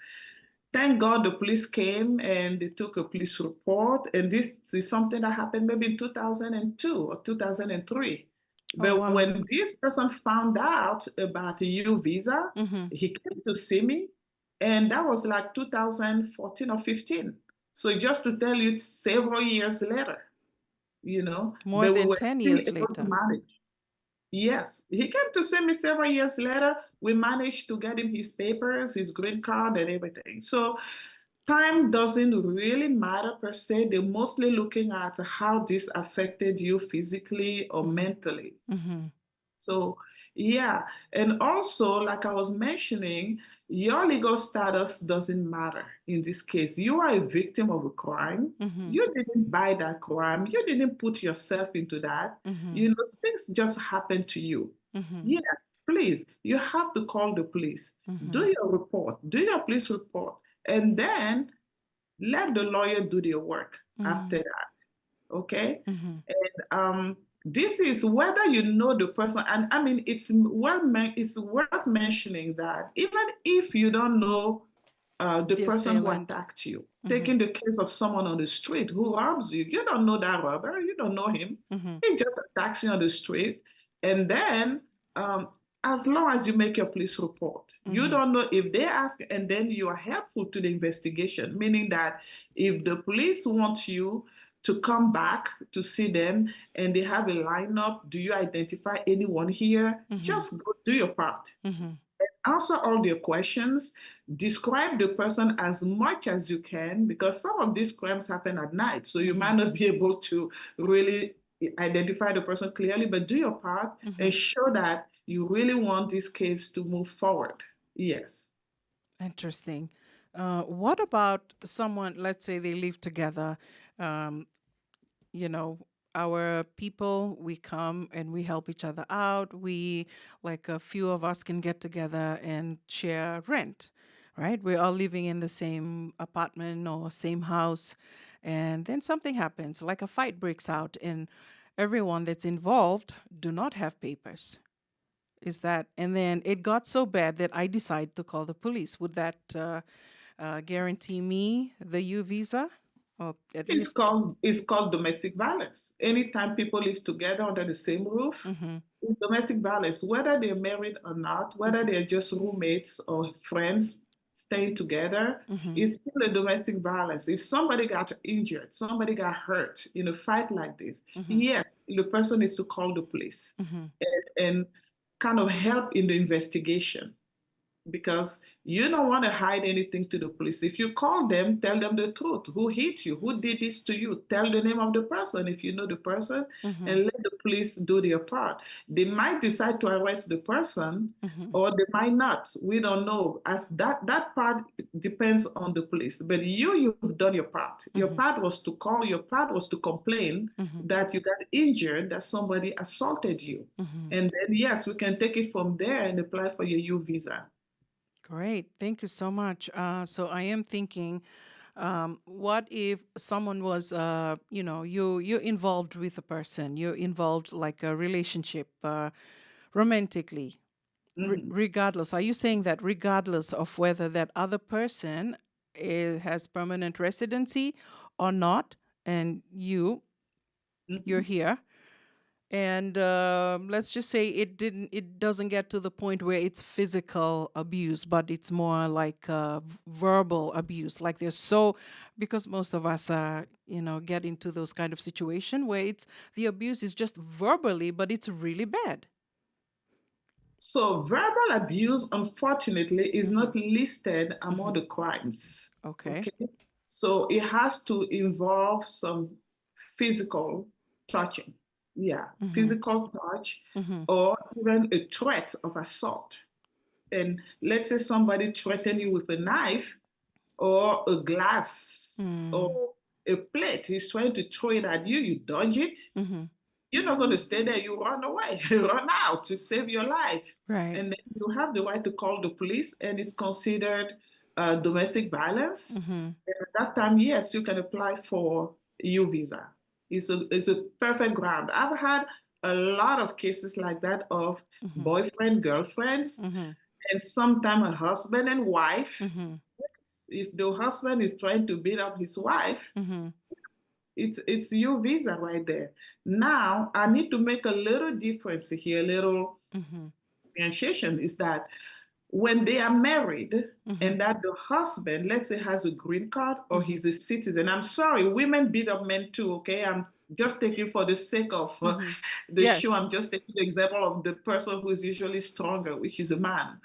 thank God the police came and they took a police report. And this is something that happened maybe in two thousand two or two thousand three. Oh, But wow. When this person found out about the U visa, Mhm. he came to see me. And that was like two thousand fourteen or fifteen. So just to tell you, it's several years later, you know, More but we than were ten still years able to later. manage. Yes, he came to see me several years later. We managed to get him his papers, his green card, and everything. So time doesn't really matter per se. They're mostly looking at how this affected you physically or Mhm. mentally. Mhm. So, yeah. And also, like I was mentioning, your legal status doesn't matter in this case. You are a victim of a crime. Mhm. You didn't buy that crime. You didn't put yourself into that. Mhm. You know, things just happen to you. Mhm. Yes, please, you have to call the police. Do Mhm. your report. Do your police report. And then let the lawyer do their work after Mhm. that. Okay? Mhm. And um, this is whether you know the person. And I mean, it's well men- it's worth mentioning that even if you don't know uh, the The person who assailant. attacked you, Mhm. taking the case of someone on the street who robs you, you don't know that robber, you don't know him. Mhm. He just attacks you on the street. And then, um, as long as you make your police report, you Mhm. don't know if they ask, and then you are helpful to the investigation, meaning that if the police want you to come back to see them and they have a lineup, do you identify anyone here? Mhm. Just go do your part. Mhm. Answer all their questions, describe the person as much as you can, because some of these crimes happen at night, so you Mhm. might not be able to really identify the person clearly, but do your part and Mhm. show that you really want this case to move forward. Yes. Interesting. Uh, what about someone, let's say they live together, um, you know, our people, we come and we help each other out. We, like, a few of us can get together and share rent, right? We're all living in the same apartment or same house. And then something happens, like a fight breaks out, and everyone that's involved do not have papers. Is that, and then it got so bad that I decide to call the police. Would that uh, uh, guarantee me the U visa? Or at It's least, called it's called domestic violence. Anytime people live together under the same roof, Mhm, it's domestic violence. Whether they're married or not, whether they're just roommates or friends staying together, mhm, it's still a domestic violence. If somebody got injured, somebody got hurt in a fight like this, mhm, yes, the person needs to call the police mhm, and, and kind of help in the investigation, because you don't want to hide anything to the police. If you call them, tell them the truth. Who hit you? Who did this to you? Tell the name of the person if you know the person, mhm, and let the police do their part. They might decide to arrest the person, mhm, or they might not. We don't know. As that that part depends on the police. But you, you've done your part. Your mhm, part was to call. Your part was to complain mhm, that you got injured, that somebody assaulted you. mhm. And then, yes, we can take it from there and apply for your U visa. Great, thank you so much. Uh, so I am thinking, um, what if someone was, uh, you know, you you're involved with a person, you're involved like a relationship, uh, romantically, re- Mhm. regardless. Are you saying that regardless of whether that other person eh, has permanent residency or not, and you you're Mhm. here, and uh, let's just say it didn't it doesn't get to the point where it's physical abuse, but it's more like uh, v- verbal abuse, like they're so, because most of us uh, you know, get into those kind of situation where it's the abuse is just verbally, but it's really bad. So verbal abuse, unfortunately, is Mhm, not listed among mhm. the crimes. Okay. Okay. So it has to involve some physical touching. Yeah, Mhm, physical touch mhm, or even a threat of assault. And let's say somebody threatened you with a knife or a glass mm, or a plate. He's trying to throw it at you. You dodge it. mhm, You're not going to stay there. You run away, run out to save your life. right. And then you have the right to call the police, and it's considered uh, domestic violence. Mhm, And at that time, yes, you can apply for U visa. It's a, it's a perfect ground. I've had a lot of cases like that of mhm, boyfriend, girlfriends, mhm, and sometimes a husband and wife. mhm, If the husband is trying to beat up his wife, mhm, it's it's U visa right there. Now, I need to make a little difference here, a little mhm, differentiation is that when they are married mhm, and that the husband, let's say, has a green card or mhm, he's a citizen, I'm sorry, women beat up men too, okay? I'm just taking for the sake of uh, mhm. the show, Yes. I'm just taking the example of the person who is usually stronger, which is a man.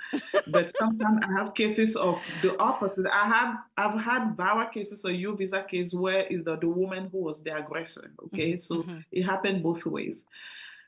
But sometimes I have cases of the opposite. I have I've had VAWA cases or U visa case where is that the woman who was the aggressor. Okay, Mhm, so mhm, it happened both ways.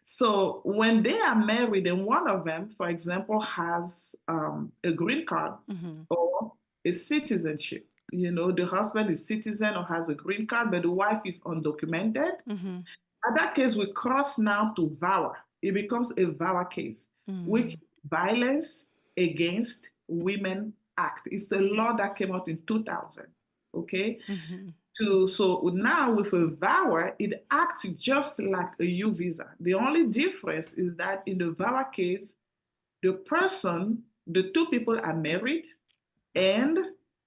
So when they are married and one of them, for example, has um, a green card mhm, or a citizenship, you know, the husband is citizen or has a green card, but the wife is undocumented. mhm, At that case, we cross now to VAWA. It becomes a VAWA case, which mm, violence against women act. It's a law that came out in two thousand. Okay. mhm, To so now with a VAWA, it acts just like a U visa. The only difference is that in the VAWA case, the person, the two people are married, and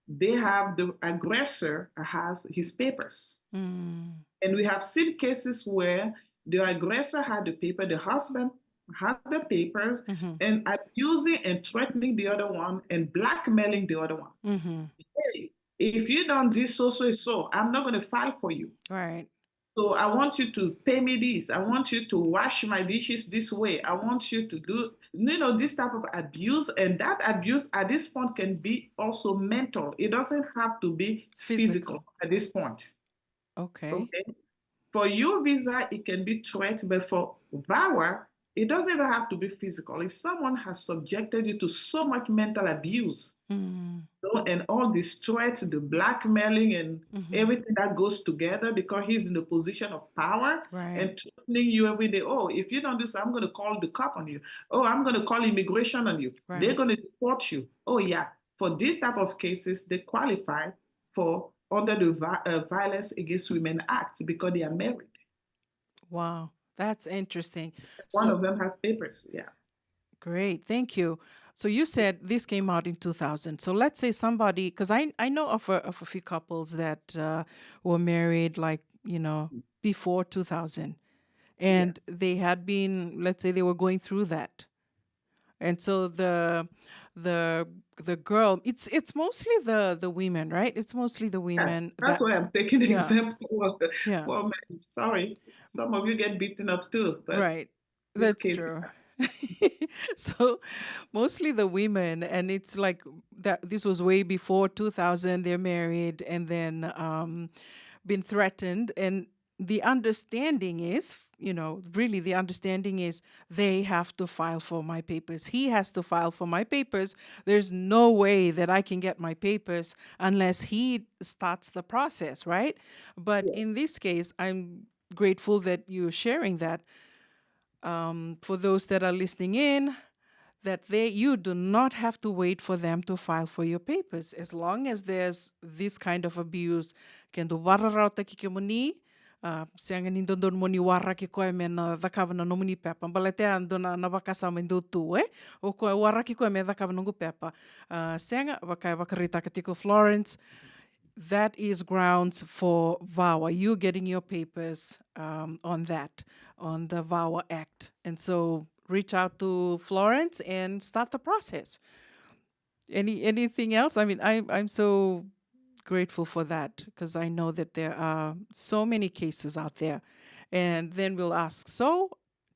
they have the aggressor has his papers. mm, And we have seen cases where the aggressor had the paper, the husband had the papers, mhm, and abusing and threatening the other one and blackmailing the other one. mhm, Hey, if you don't do so, so, so, I'm not going to file for you. right. So I want you to pay me this. I want you to wash my dishes this way. I want you to do, you know, this type of abuse. And that abuse at this point can be also mental. It doesn't have to be Physical. Physical at this point. Okay. Okay. For U visa, it can be threat, but for VAWA, it doesn't even have to be physical. If someone has subjected you to so much mental abuse, Mm, you know, and all this threat, the blackmailing and mhm, everything that goes together, because he's in a position of power right. and threatening you every day. Oh, if you don't do so, I'm going to call the cop on you. Oh, I'm going to call immigration on you. They're Right. Going to deport you. Oh, yeah. For these type of cases, they qualify for under the Vi- uh, Violence Against Women Act because they are married. Wow, that's interesting. One So, of them has papers. Yeah. Great, thank you. So you said this came out in two thousand. So let's say somebody, because I, I know of a, of a few couples that uh, were married, like, you know, before two thousand. And Yes. They had been, let's say they were going through that. And so the the the girl, it's it's mostly the the women, right? It's mostly the Yeah. women That's that why I'm taking the yeah, example of the yeah. Well, men. Sorry. Some of you get beaten up too, but Right. this That's case, true. So mostly the women, and it's like that this was way before two thousand, they're married and then um been threatened, and the understanding is, you know, really the understanding is they have to file for my papers. He has to file for my papers. There's no way that I can get my papers unless he starts the process, right? But yeah. In this case, I'm grateful that you're sharing that. Um, for those that are listening in, that they you do not have to wait for them to file for your papers. As long as there's this kind of abuse, ke dou vakararawataki kemuni, uh, sega ni dodonu mo ni waraki koya me na cakava na nomuni pepa. Baleta ya dua na, na vakasama e dau tu, e? O koya waraki koya me cakava noqu pepa. Uh, sega, vaka e vakaraitaka tiko Florence, that is grounds for VAWA. You getting your papers um, on that, on the VAWA Act. And so reach out to Florence and start the process. Any anything else? I mean, I, I'm so grateful for that because I know that there are so many cases out there. And then we'll ask, so,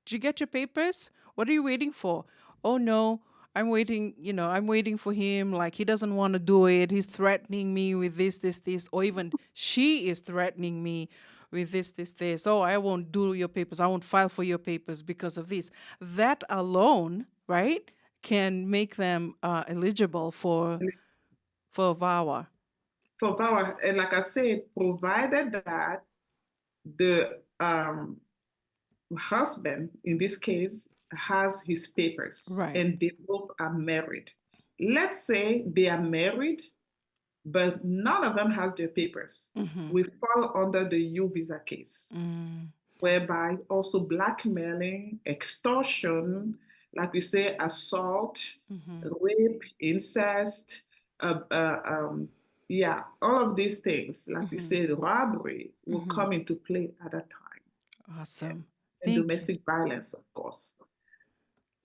did you get your papers? What are you waiting for? Oh no, I'm waiting, you know, I'm waiting for him. Like, he doesn't want to do it. He's threatening me with this, this, this, or even she is threatening me with this, this, this. Oh, I won't do your papers. I won't file for your papers because of this. That alone, right, can make them uh, eligible for for VAWA. For VAWA, and like I said, provided that the um, husband, in this case, has his papers Right. And they both are married. Let's say they are married, but none of them has their papers. Mhm. We fall under the U visa case, Mm. whereby also blackmailing, extortion, like we say, assault, Mhm. rape, incest, uh, uh, um, yeah, all of these things, like we Mhm. say, robbery will Mhm. come into play at that time. Awesome. And Thank you. Domestic violence, of course.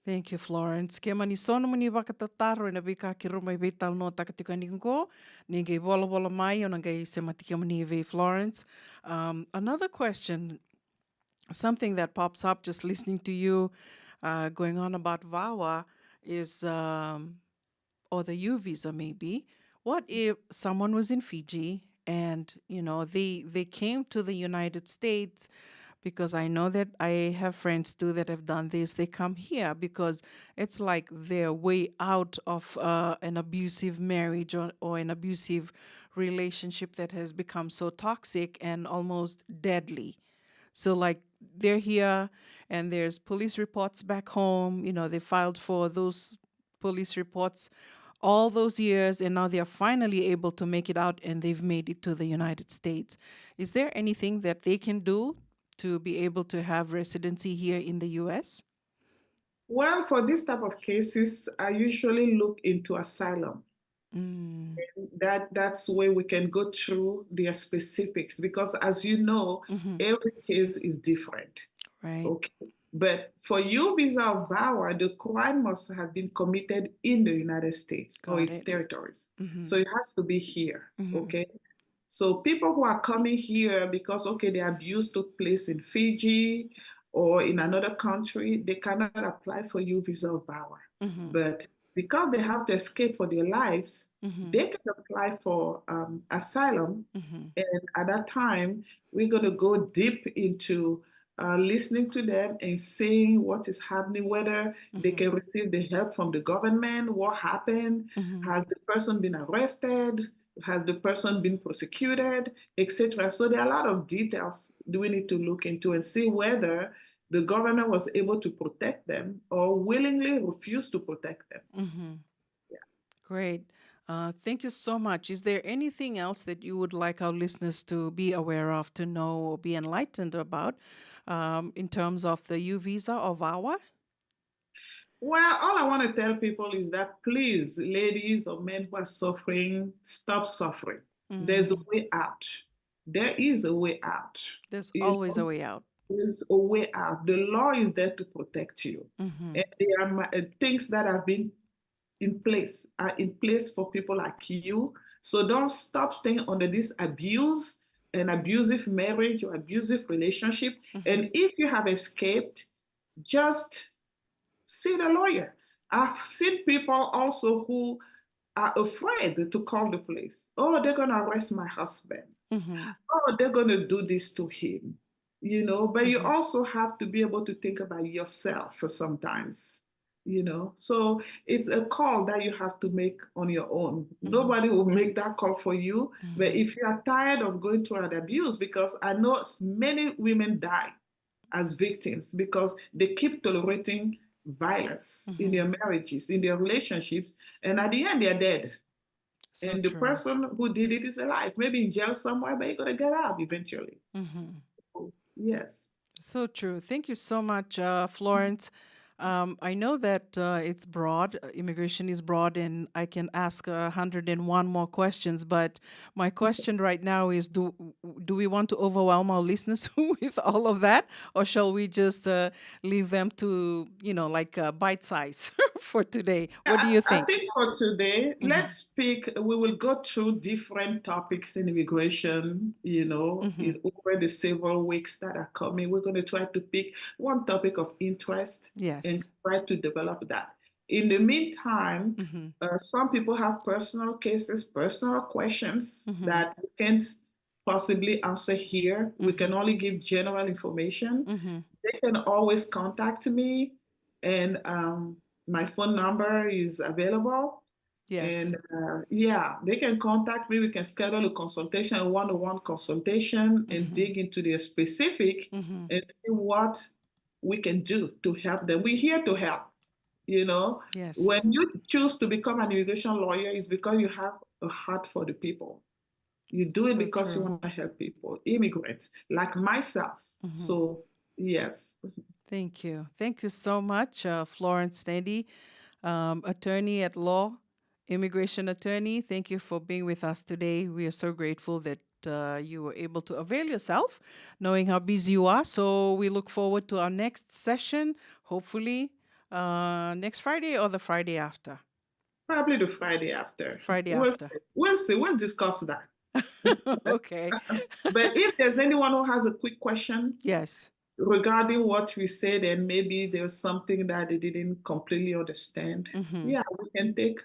Thank you, Florence. Ke mani so nomuni vakatataro ena veika keirau mai veitalanoataka tiko yani qo, ni qai volavola mai, au na qai semati kemuni vei Florence. Um, another question, something that pops up just listening to you uh, going on about VAWA is, um, or the U visa maybe. What if someone was in Fiji and, you know, they they came to the United States, because I know that I have friends too that have done this. They come here because it's like their way out of uh, an abusive marriage or, or an abusive relationship that has become so toxic and almost deadly. So, like, they're here and there's police reports back home. You know, they filed for those police reports all those years, and now they are finally able to make it out and they've made it to the United States. Is there anything that they can do to be able to have residency here in the U S? Well, for this type of cases, I usually look into asylum. Mm. That that's where we can go through their specifics because, as you know, Mhm. every case is different. Right. Okay. But for U visa or VAWA, the crime must have been committed in the United States or Got its it. territories. Mhm. So it has to be here. Mhm. Okay. So people who are coming here because, okay, the abuse took place in Fiji or in another country, they cannot apply for U visa or VAWA. Mhm. But because they have to escape for their lives, Mhm. they can apply for um, asylum. Mhm. And at that time, we're going to go deep into uh, listening to them and seeing what is happening, whether they Mhm. can receive the help from the government, what happened, Mhm. has the person been arrested, has the person been prosecuted, et cetera. So there are a lot of details that we need to look into and see whether the government was able to protect them or willingly refused to protect them. Mhm. Yeah. Great. Uh, thank you so much. Is there anything else that you would like our listeners to be aware of, to know, or be enlightened about, um, in terms of the U visa or VAWA? Well, all I want to tell people is that, please, ladies or men who are suffering, stop suffering. There's a way out. There is a way out. There's always a way out. There's a way out. The law is there to protect you. And there are things that have been in place, are in place for people like you. So don't stop staying under this abuse, an abusive marriage or abusive relationship. And if you have escaped, just see the lawyer. I've seen people also who are afraid to call the police. Oh, they're going to arrest my husband. Oh, they're going to do this to him. You know, but you also have to be able to think about yourself sometimes. You know, so it's a call that you have to make on your own. Nobody will make that call for you. But if you are tired of going through an abuse, because I know many women die as victims because they keep tolerating violence in their marriages, in their relationships, and at the end they are dead. And the person who did it is alive, maybe in jail somewhere, but you gotta get out eventually. Yes. So true. Thank you so much, uh, Florence. Um, I know that, uh, it's broad, uh, immigration is broad, and I can ask a hundred and one more questions. But my question right now is, do do we want to overwhelm our listeners with all of that, or shall we just, uh, leave them to, you know, like, uh, bite size for today? What do you think? I think for today, let's pick, we will go through different topics in immigration, you know, in over the several weeks that are coming. We're going to try to pick one topic of interest and try to develop that. In the meantime, uh, some people have personal cases, personal questions that we can't possibly answer here. We can only give general information. They can always contact me, and, um, my phone number is available. Yes. And, uh, yeah, they can contact me. We can schedule a consultation, a one-on-one consultation, and dig into their specific and see what we can do to help them. We're here to help. You know, when you choose to become an immigration lawyer, it's because you have a heart for the people. You do it because you want to help people, immigrants like myself. So, yes. Thank you. Thank you so much, uh, Florence Nedi, um, attorney at law, immigration attorney. Thank you for being with us today. We are so grateful that, uh, you were able to avail yourself, knowing how busy you are. So we look forward to our next session, hopefully, uh, next Friday or the Friday after. Probably the Friday after. Friday We'll after. see. We'll see. We'll discuss that. Okay. But if there's anyone who has a quick question, yes, regarding what we said, and maybe there's something that they didn't completely understand, yeah, we can take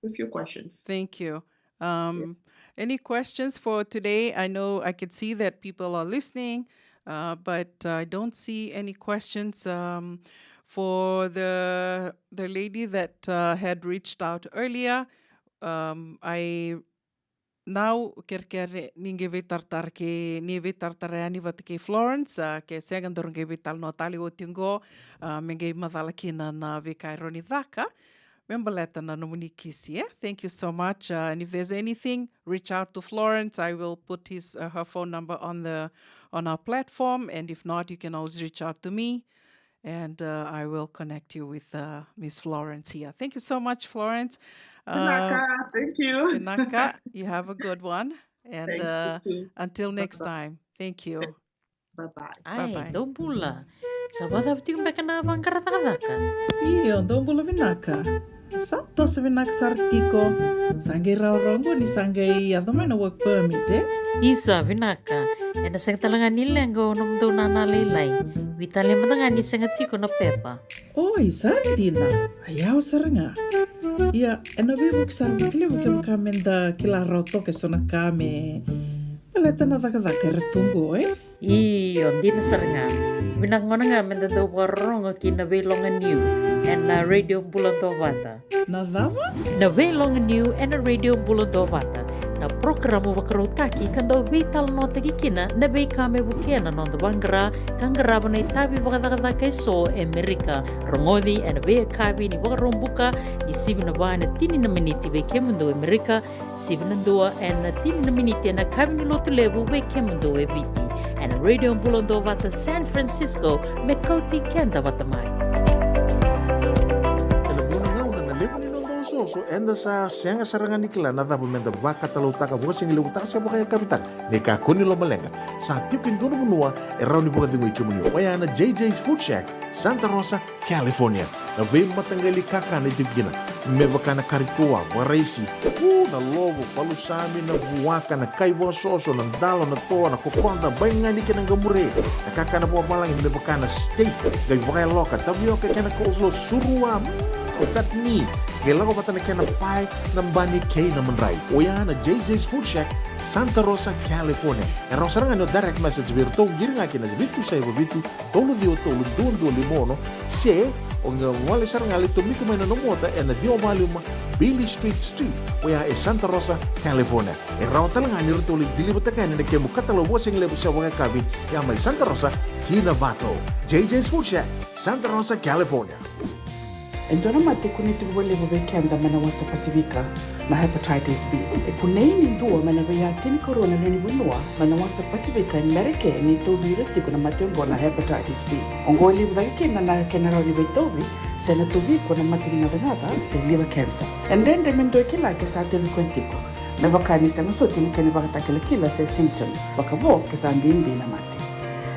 a few questions. Thank you. Um, any questions for today? I know I could see that people are listening, uh, but I don't see any questions, um, for the the lady that, uh, had reached out earlier. Um, I now kerekere ni qai veitaratara kei, ni veitaratara yani vata kei Florence, a, ke sega daru qai veitalanoa tale oti qo, a, me qai macala kina na veika e rawa ni caka me baleta na nomuni kisi, e? Thank you so much. Uh, and if there's anything, reach out to Florence. I will put his, uh, her phone number on the, on our platform, and if not, you can always reach out to me, and, uh, I will connect you with, uh, Miss Florence here. Thank you so much, Florence. Uh, Vinaka, thank you. Vinaka, you have a good one. And, uh, until next time, thank you. Bye-bye. Ai, dou bula. Sa vakacava tiko beka na vaqaracakacaka? Io, dou bula vinaka. Sa toso vinaka sara tiko. Sa qai rawarawa qo ni sa qai yaco mai na work permit, e? Isa, vinaka. Ena sega tale ga ni leqa o nomudou nana lailai. Veitalia mada ga ni sega tiko na pepa. Oi, sa dina. A yau sara ga. Ia, ena veivuke sara vakalevu kevaka meda kila rawa toka eso na ka me baleta na cakacaka era tu qo, e? Io, dina sara ga. Vinaka gona ga meda dau vakarorogo ki na Veiloga Niu ena Radio Bula Duavata. Na cava? Na Veiloga Niu ena Radio Bula Duavata. na parokaramu vakarautaki ka dau veitalanoataki kina na veika me vukea na noda vaqara ka qarava na itavi vakacakacaka eso e Amerika. Rogoci ena veiyakavi ni Vakaraubuka, ni sivi na va ena tini na miniti vei kemudou e Amerika, sivi na dua ena tini na miniti ena kavi ni Lotulevu vei kemudou e Viti. Ena Radio Bula Duavata San Francisco, me kauti keda vata mai. Ena vuna gauna na levu ni noda osooso, eda sa sega sara ga ni kila na cava meda vakatalautaka, vakasigalevutaka se vakayakavitaka. Ni kakua ni lomaleqa, sa tiko e dua na vanua e rawa ni vakacegui kemuni, oya na J J's Food Shack, Santa Rosa, California. Na veimataqali kakana e tiko kina, me vaka na kari toa, vakaraisi, u, na lovo, palusami, na vuaka, na kai vakasoso, na dalo, na toa, na kokoda, baigani kei na qamure, na kakana vakavalagi me vaka na steak, qai vakayaloka, tavioka kei na coleslaw, surua, mm, o chutney, qai lako vata na kena pae, na bani kei na madrai. Oya na J J's Food Shack, Santa Rosa, California. E rawa sara ga ni o direct message vei iratou, qiri ga kina vitu saiva vitu, tolu ciwa tolu, dua dua lima ono, se o qai gole sara ga lai tomika mai na nomu ota ena ciwa va lima Beale Street Suite, oya e Santa Rosa, California. E rawa tale ga ni ratou lai deliver-taka yani na kemu katalau vakasigalevu se vakayakavi, ya mai Santa Rosa ki Novato. J J's Food Shack, Santa Rosa, California. E dua na mate e kunei tiko vakalevu vei keda mai na wasa Pasifika, na hepatitis B. E kunei ni dua mai na veiyatini karua na lewe ni vanua mai na wasa Pasifika e Merika e tauvi ira tiko na mate oqo na hepatitis B. Oqo e levu cake kina na kena rawa ni veitauvi, se na tauvi iko na mate ni gacagaca se liver cancer. E dredre me dua e kila ke sa tauvi koya tiko, me vaka ni sega soti na kena ivakatakilakila se symptoms, vakavo ke sa bibi na mate.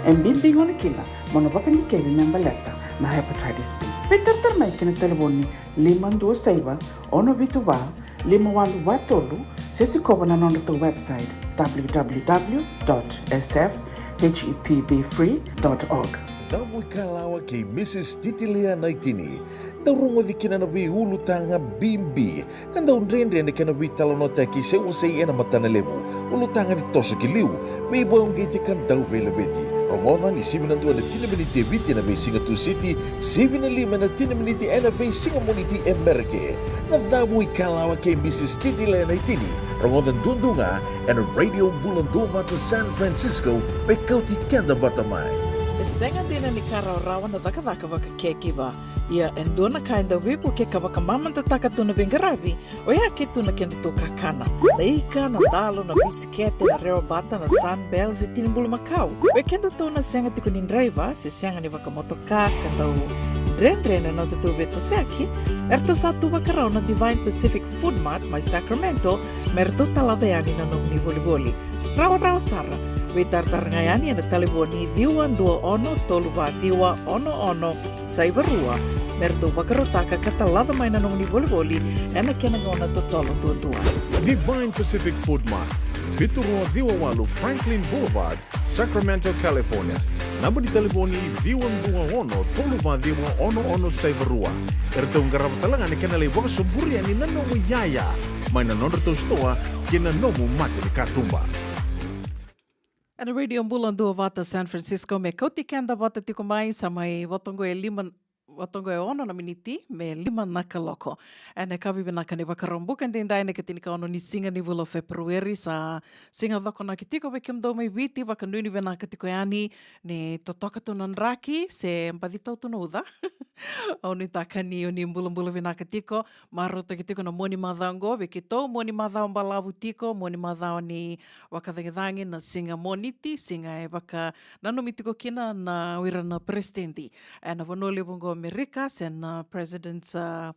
E bibi gona kina mo na vakadikevi me baleta na hepatitis B. Veitaratara mai ki na talevoni lima dua saiva, ono vitu va, lima walu va tolu, se sikova na nodratou website, w w w dot s f h e p b free dot org. Davo ikalawa kei Mrs Titilea Naitini. Dau rogoci kina na veiulutaga bibi ka dau dredre na kena veitalanoataki se wasei ena matana levu. Ulutaga ni toso ki liu, veivakauqeti ka dau veilaveti. Rogoca ni sivi na dua ena tini na miniti e Viti ena veisiga Tusiti, sivi na lima ena tini na miniti ena veisiga Moniti e Merika. Na Davo ikalawa kei Mrs Titilea Naitini. Rogoca duadua ga ena Radio Bula Duavata San Francisco, me kauti keda vata mai. E sega dina ni ka rawarawa na cakacaka vakacakekiva. Ia e dua na ka e dau veivuke ka vakamamadataka tu na veiqaravi, oya ke tu na kedatou kakana. Na ika, na dalo, na bisikete, na rewa bata, na Sunbell, se tini bulumakau. Vei kedatou na sega tiko ni draiva se sega ni vakamotoka ka dau dredre na nodatou veitosoyaki, eratou sa tu vakarau na Divine Pacific Food Mart mai Sacramento me ratou talaca yani na nomuni volivoli. Rawarawa sara, veitaratara ga yani ena talevoni ciwa dua ono tolu va ciwa ono ono saiva rua, me ratou vakarautaka ka talaca mai na nomuni volivoli ena kena gauna totolo duadua. Divine Pacific Food Mart, vitu rua ciwa walu Franklin Boulevard, Sacramento, California. Naba ni talevoni ciwa dua ono tolu va ciwa ono ono saiva rua. Eratou qarava tale ga na kena lai vakasoburi yani na nomu iyaya mai na nodratou sitoa kei na nomu mata ni katuba. Ena Radio Bula Duavata San Francisco, me kauti keda vata tiko mai, sa mai vata oqo e lima, vata oqo e ono na miniti me lima na kaloko. Ena yakavi vinaka ni Vakaraubuka edaidai, na ikatinikaono ni siga ni vula o Feperueri, sa siga cokonaki tiko vei kemudou mai Viti, vakanuinui vinaka tiko yani, ni totoka tu na draki se baci tau tu na uca. Au nuitaka ni o ni bulabula vinaka tiko, marautaki tiko na mua ni macawa oqo, vei keitou mua ni macawa balavu tiko, mua ni macawa ni vakacagicagi, na siga Moniti, siga e vakananumi tiko kina na, o ira na peresitedi ena vanua levu oqo Amerika, se na President's, ah,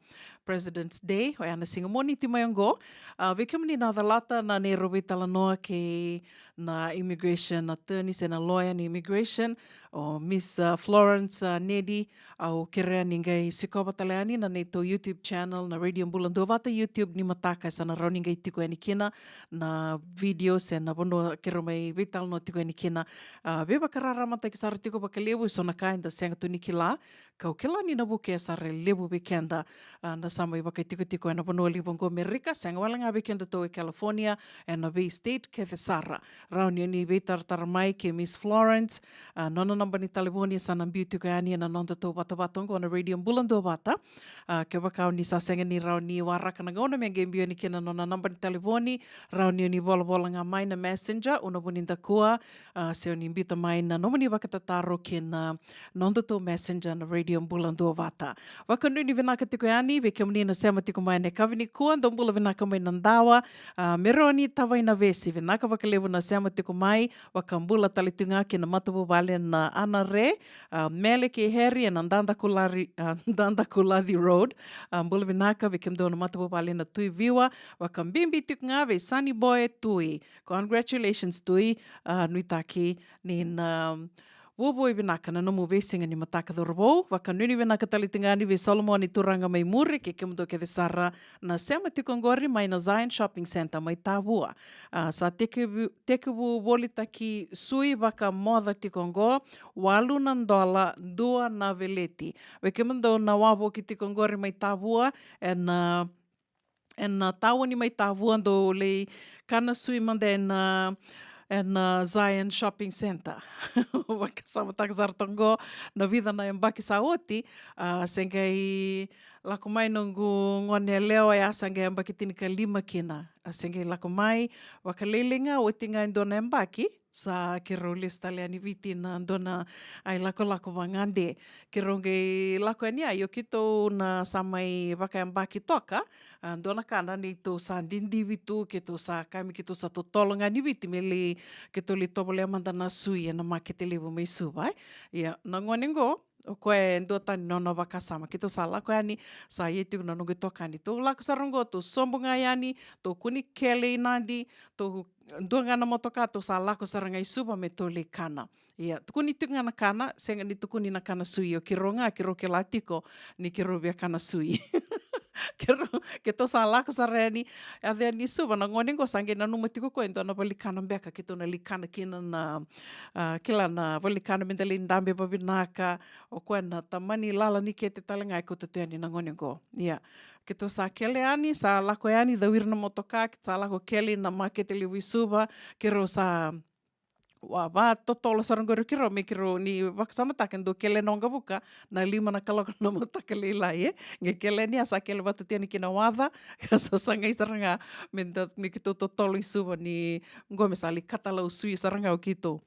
President's Day, oya na siga Moniti mai oqo. Ah, vei kemuni na calata na neirau veitalanoa kei na immigration attorney se na lawyer ni immigration, o Miss, ah, Florence, ah, Nedi, au kerea ni qai sikova tale yani na neitou YouTube channel, na Radio Bula Duavata YouTube, ni mataka e sa na rawa ni qai tiko yani kina na video se na vanua keirau mai veitalanoa tiko yani kina. Ah, veivakararamataki sara tiko vakalevu, so na ka eda sega tu ni kila, kau kila ni na vukea sara e levu vei keda, ah, na sa mai vakaitikotiko ena vanua levu oqo Merika, sega wale ga vei kedatou e California, ena vei state kece sara. Rawa ni o ni veitaratara mai kei Miss Florence, a, nona naba ni talevoni sa na biu tiko yani ena nodatou vatavata oqo na Radio Bula Duavata. A, kevaka o ni sa sega ni rawa ni waraka na gauna me qai biu yani kina na nona naba ni talevoni, rawa ni o ni volavola ga mai na Messenger, Una Vunidakua, a, se o ni biuta mai na nomuni vakatataro kina nodatou Messenger na Radio Bula Duavata. Vakanuinui vinaka tiko yani vei kemuni na sema tiko mai ena yakavi nikua, dou bula vinaka mai Nadawa, a, Meroni Tavainavesi, vinaka vakalevu na sema tiko mai, vakabula tale tu ga kina matavuvale na Anare, a, Mele kei Heri ena Dadakulari, a, Dadakulaci Road, a, bula vinaka vei kemudou na matavuvale na Tui Viwa, vakabibi tiko ga vei Sunny Boy Tui. Congratulations Tui, a, nuitaki ni na vuavua vinaka na nomu veisiga ni mataka cauravou. Vakanuinui vinaka tale tu ga yani vei Solomoni Turaga mai Muri kei kemudou kece sara na sema tiko oqori mai na Zion Shopping Centre mai Tavua. A, sa tekivu, tekivu volitaki sui vakamoca tiko oqo, walu na dola dua na veleti. Vei kemudou na wavoki tiko oqori mai Tavua, ena, ena taoni mai Tavua, dou lai kana sui mada ena, ena Zion Shopping Centre. Vakasamataka sara toka oqo na vica na yabaki sa oti, a, se qai lako mai noqu gone yalewa ya sa qai yabaki tinikalima kina. A, se qai lako mai, vakalailai ga oti ga e dua na yabaki, sa keirau lesu tale yani Viti na dua na, a, ilakolako vagade. Keirau qai lako yani, a, io keitou na sa mai vakayabaki toka, a, dua na ka na neitou sa didivi tu, keitou sa kaya me keitou sa totolo ga ni Viti me lai, keitou lai tovolea mada na sui ena makete levu mai Suva, e. Ia, na gone qo, o koya e dua tani na nona vakasama. Keitou sa lako yani, sa ia tiko na noqu itokani. Tou lako sara oqo, tou sobu ga yani, tou kua ni kele i Nadi, tou dua ga na motoka, tou sa lako sara ga i Suva me tou lai kana. Ia, tukuni tiko ga na kana, sega ni tukuni na kana sui, o keirau ga, keirau kila tiko ni keirau via kana sui. Keirau, keitou sa lako sara yani, yaco yani i Suva, na gone qo sa qai nanuma tiko o koya e dua na valenikana beka keitou na lai kana kina na, a, kila na valenikana meda lai dabe vavinaka, o koya na tamani lala ni kete tale ga e kauta tu yani na gone qo. Ia, keitou sa kele yani, sa lako yani, cau ira na motoka, keitou sa lako kele na makete levu i Suva, keirau sa, wa, vatotolo sara qori keirau, me keirau ni vakasamataka dou kele na waqavuka, na lima na kaloko na mataka lailai, e. Qai kele yani, a sa kele vata tu yani ki na waca, ka sa sagai sara ga, me da, me keitou totolo i Suva ni qo me sa lai katalau sui sara ga o keitou.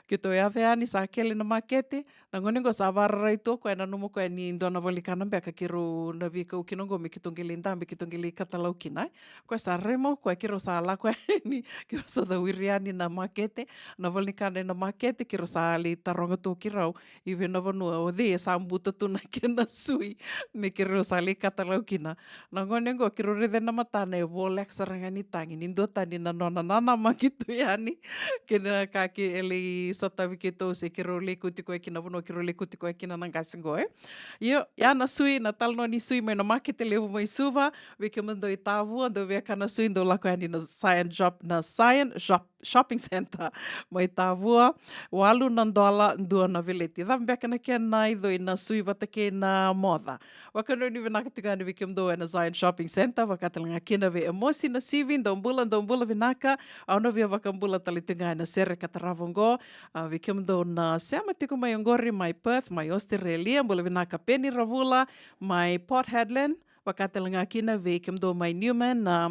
Keitou yaco yani sa kele na makete, na gone qo sa vararai tu o koya, nanuma o koya ni dua na valenikana beka keirau na veikau kina qo me keitou qai lai dabe, keitou qai lai katalau kina, e. Koya sa rai mai o koya, keirau sa lako yani, keirau sa cau ira yani na makete, na valenikana ena makete, keirau sa lai taroga tu o keirau, i vei na vanua, o cei e sa buta tu na kena sui, me keirau sa lai katalau kina. Na gone qo keirau raica na matana e voleka sara ga ni tagi, ni dua tani na nona nanamaki tu yani, kei na ka ke e lai sotavi keitou se keirau lai kauti koya ki na vanua keirau lai kauti koya kina na qase qo, e. Io, ya na sui, na talanoa ni sui mai na makete levu mai Suva, vei kemudou i Tavua, dou via kana sui, dou lako yani na Zion Shop, na Zion Shop, Shopping Centre mai Tavua, walu na dola, dua na veleti. Cava beka na kena icoi na sui vata kei na moca. Vakanuinui vinaka tiko yani vei kemudou ena Zion Shopping Centre, vaka tale ga kina vei Emosi Nasivi, dou bula, dou bula vinaka, au na via vakabula tale tiko ga ena sere ka tarava oqo, a, vei kemudou na sema tiko mai oqori mai Perth, mai Australia, bula vinaka Peni Ravula, mai Port Hedland, vaka tale ga kina vei kemudou mai Newman, a,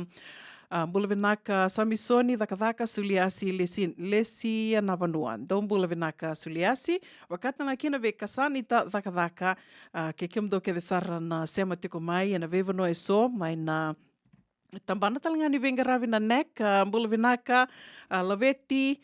a, bula vinaka Samisoni Cakacaka, Suliasi Lesi, Lesi Navanua. Dou bula vinaka Suliasi, vaka tale ga kina vei Kasanita Cakacaka, a, kei kemudou kece sara na sema tiko mai ena veivanua eso, mai na tabana tale ga ni veiqaravi na NEC, a, bula vinaka, a, Laveti,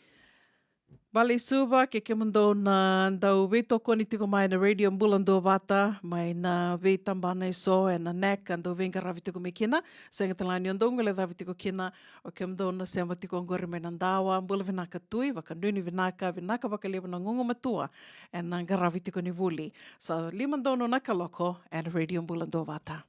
Bale i Suva, kei kemudou na dau veitokoni tiko mai na Radio Bula Duavata, mai na veitabana eso ena NEC, a dau veiqaravi tiko mai kina, sega tale ga ni o dau guilecavi tiko kina, o kemudou na sema tiko oqori mai Nadawa, bula vinaka Tui, vakanuinui vinaka, vinaka vakalevu na gugumatua ena qaravi tiko ni vuli. Sa lima donu na kaloko ena Radio Bula Duavata.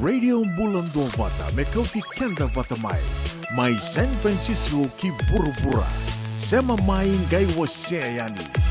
Radio Bula Duavata, me kauti keda vata mai. Mai San Francisco ki vuravura. Sema mai, qai wasea yani.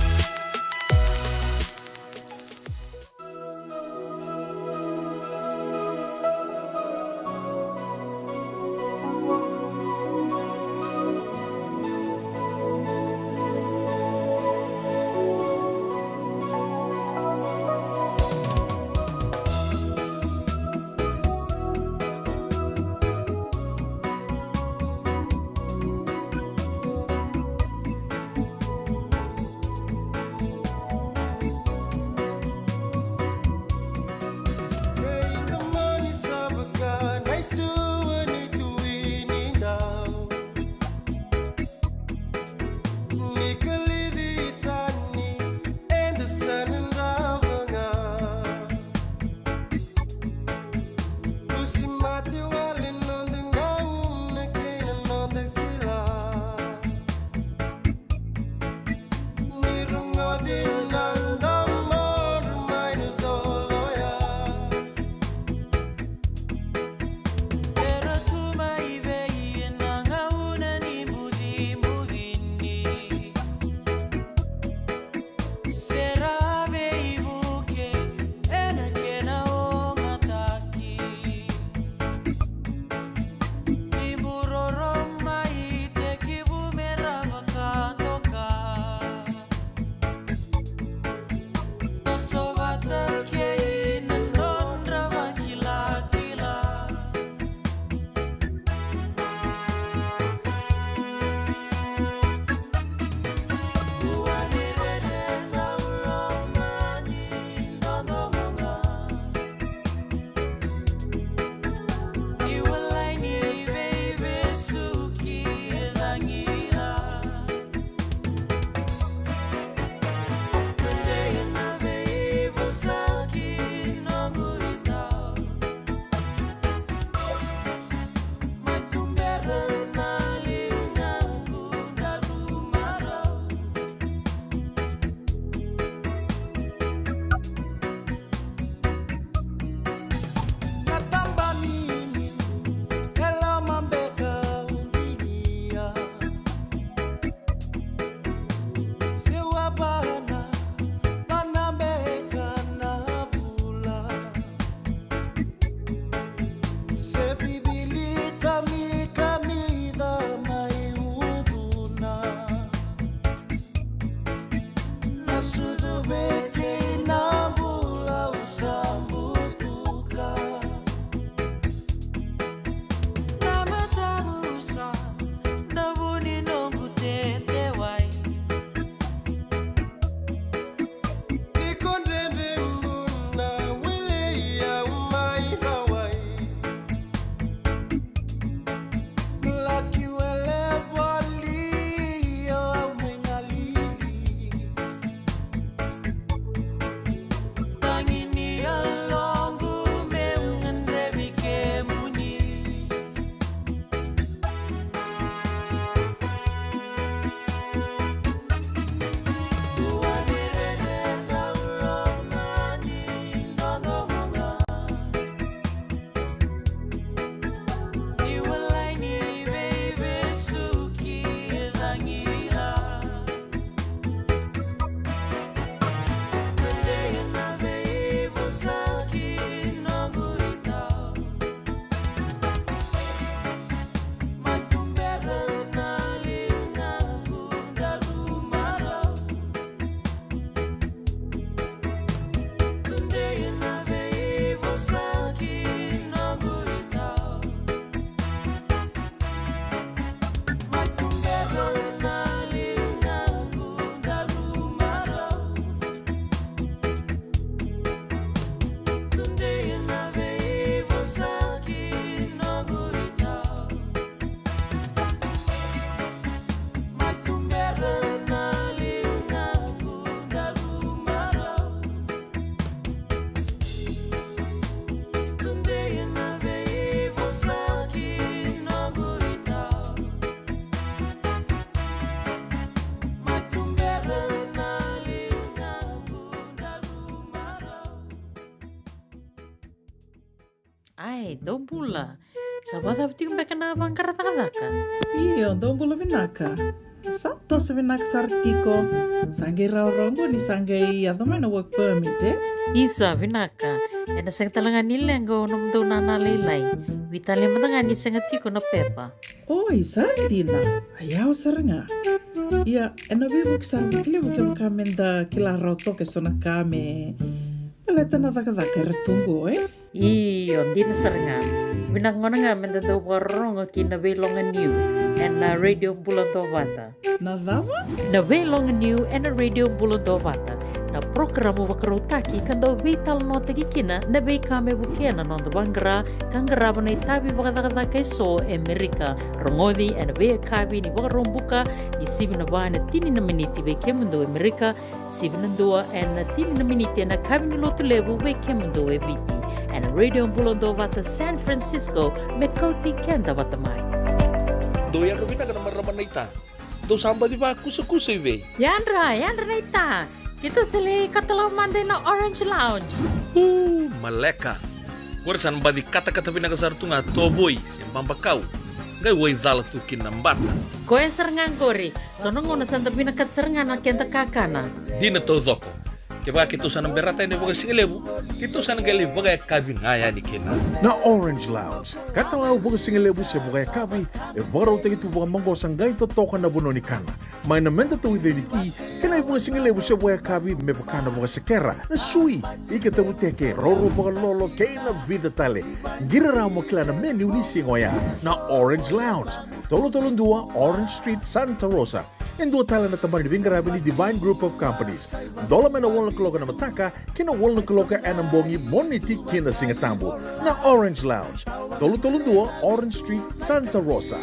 E, dou bula. Sa vakacava tiko beka na vaqara cakacaka? Io, dou bula vinaka. Sa toso vinaka sara tiko. Sa qai rawarawa qo ni sa qai yaco mai na work permit, e? Isa, vinaka. Ena sega tale ga ni leqa o nomudou nana lailai. Veitalia mada ga ni sega tiko na pepa. Oi, sa dina. A yawa sara ga. Ia, ena veivuke sara vakalevu kevaka meda kila rawa toka eso na ka me baleta na cakacaka era tu qo, e? Io, dina sara ga. Vinaka gona ga meda dau vakarorogo ki na Veiloga Niu ena Radio Bula Duavata. Na cava? Na Veiloga Niu ena Radio Bula Duavata. Na porokaramu vakarautaki ka dau veitalanoataki kina na veika me vukea na noda vaqara ka qarava na itavi vakacakacaka eso e Amerika. Rogoci ena veiyakavi ni Vakaraubuka, ni sivi na va ena tini na miniti vei kemudou e Amerika, sivi na dua ena tini na miniti ena yakavi ni Lotulevu vei kemudou e Viti. Ena Radio Bula Duavata San Francisco, me kauti keda vata mai. Dou yadra vinaka na marama naita. Dou sa baci vakusakusa i vei? Yadra, yadra naita. Keitou sa lai katalau mada ina Orange Lounge. U, maleka. Qori sa na baci katakata vinaka sara tu ga tovoi se babakau. Qai waicala tu kina na bata. Koya sara ga qori. So na gauna sa da vinakata sara ga na keda kakana. Dina taucoko. Kevaka keitou sa na berata yani vakasigalevu, keitou sa na qai lai vakayakavi ga yani kina. Na Orange Lounge, katalau vakasigalevu se vakayakavi, e vakarautaki tu vakamaqosa qai totoka na vanua ni kana. Mai na meda tauica ni ti, kei na ivakasigalevu se vakayakavi me vaka na vakasekera, na sui, ika tavuteke, roro vakalolo, kei na vica tale. Qiri rawa mo kila na menu ni siga oya. Na Orange Lounge, tolu tolu dua Orange Street, Santa Rosa. E dua tale na tabana ni veiqaravi ni Divine Group of Companies. Dola mai na walu na kaloko ena mataka ki na walu na kaloko ena bogi, Moniti ki na Sigatabu. Na Orange Lounge, tolu tolu dua Orange Street, Santa Rosa.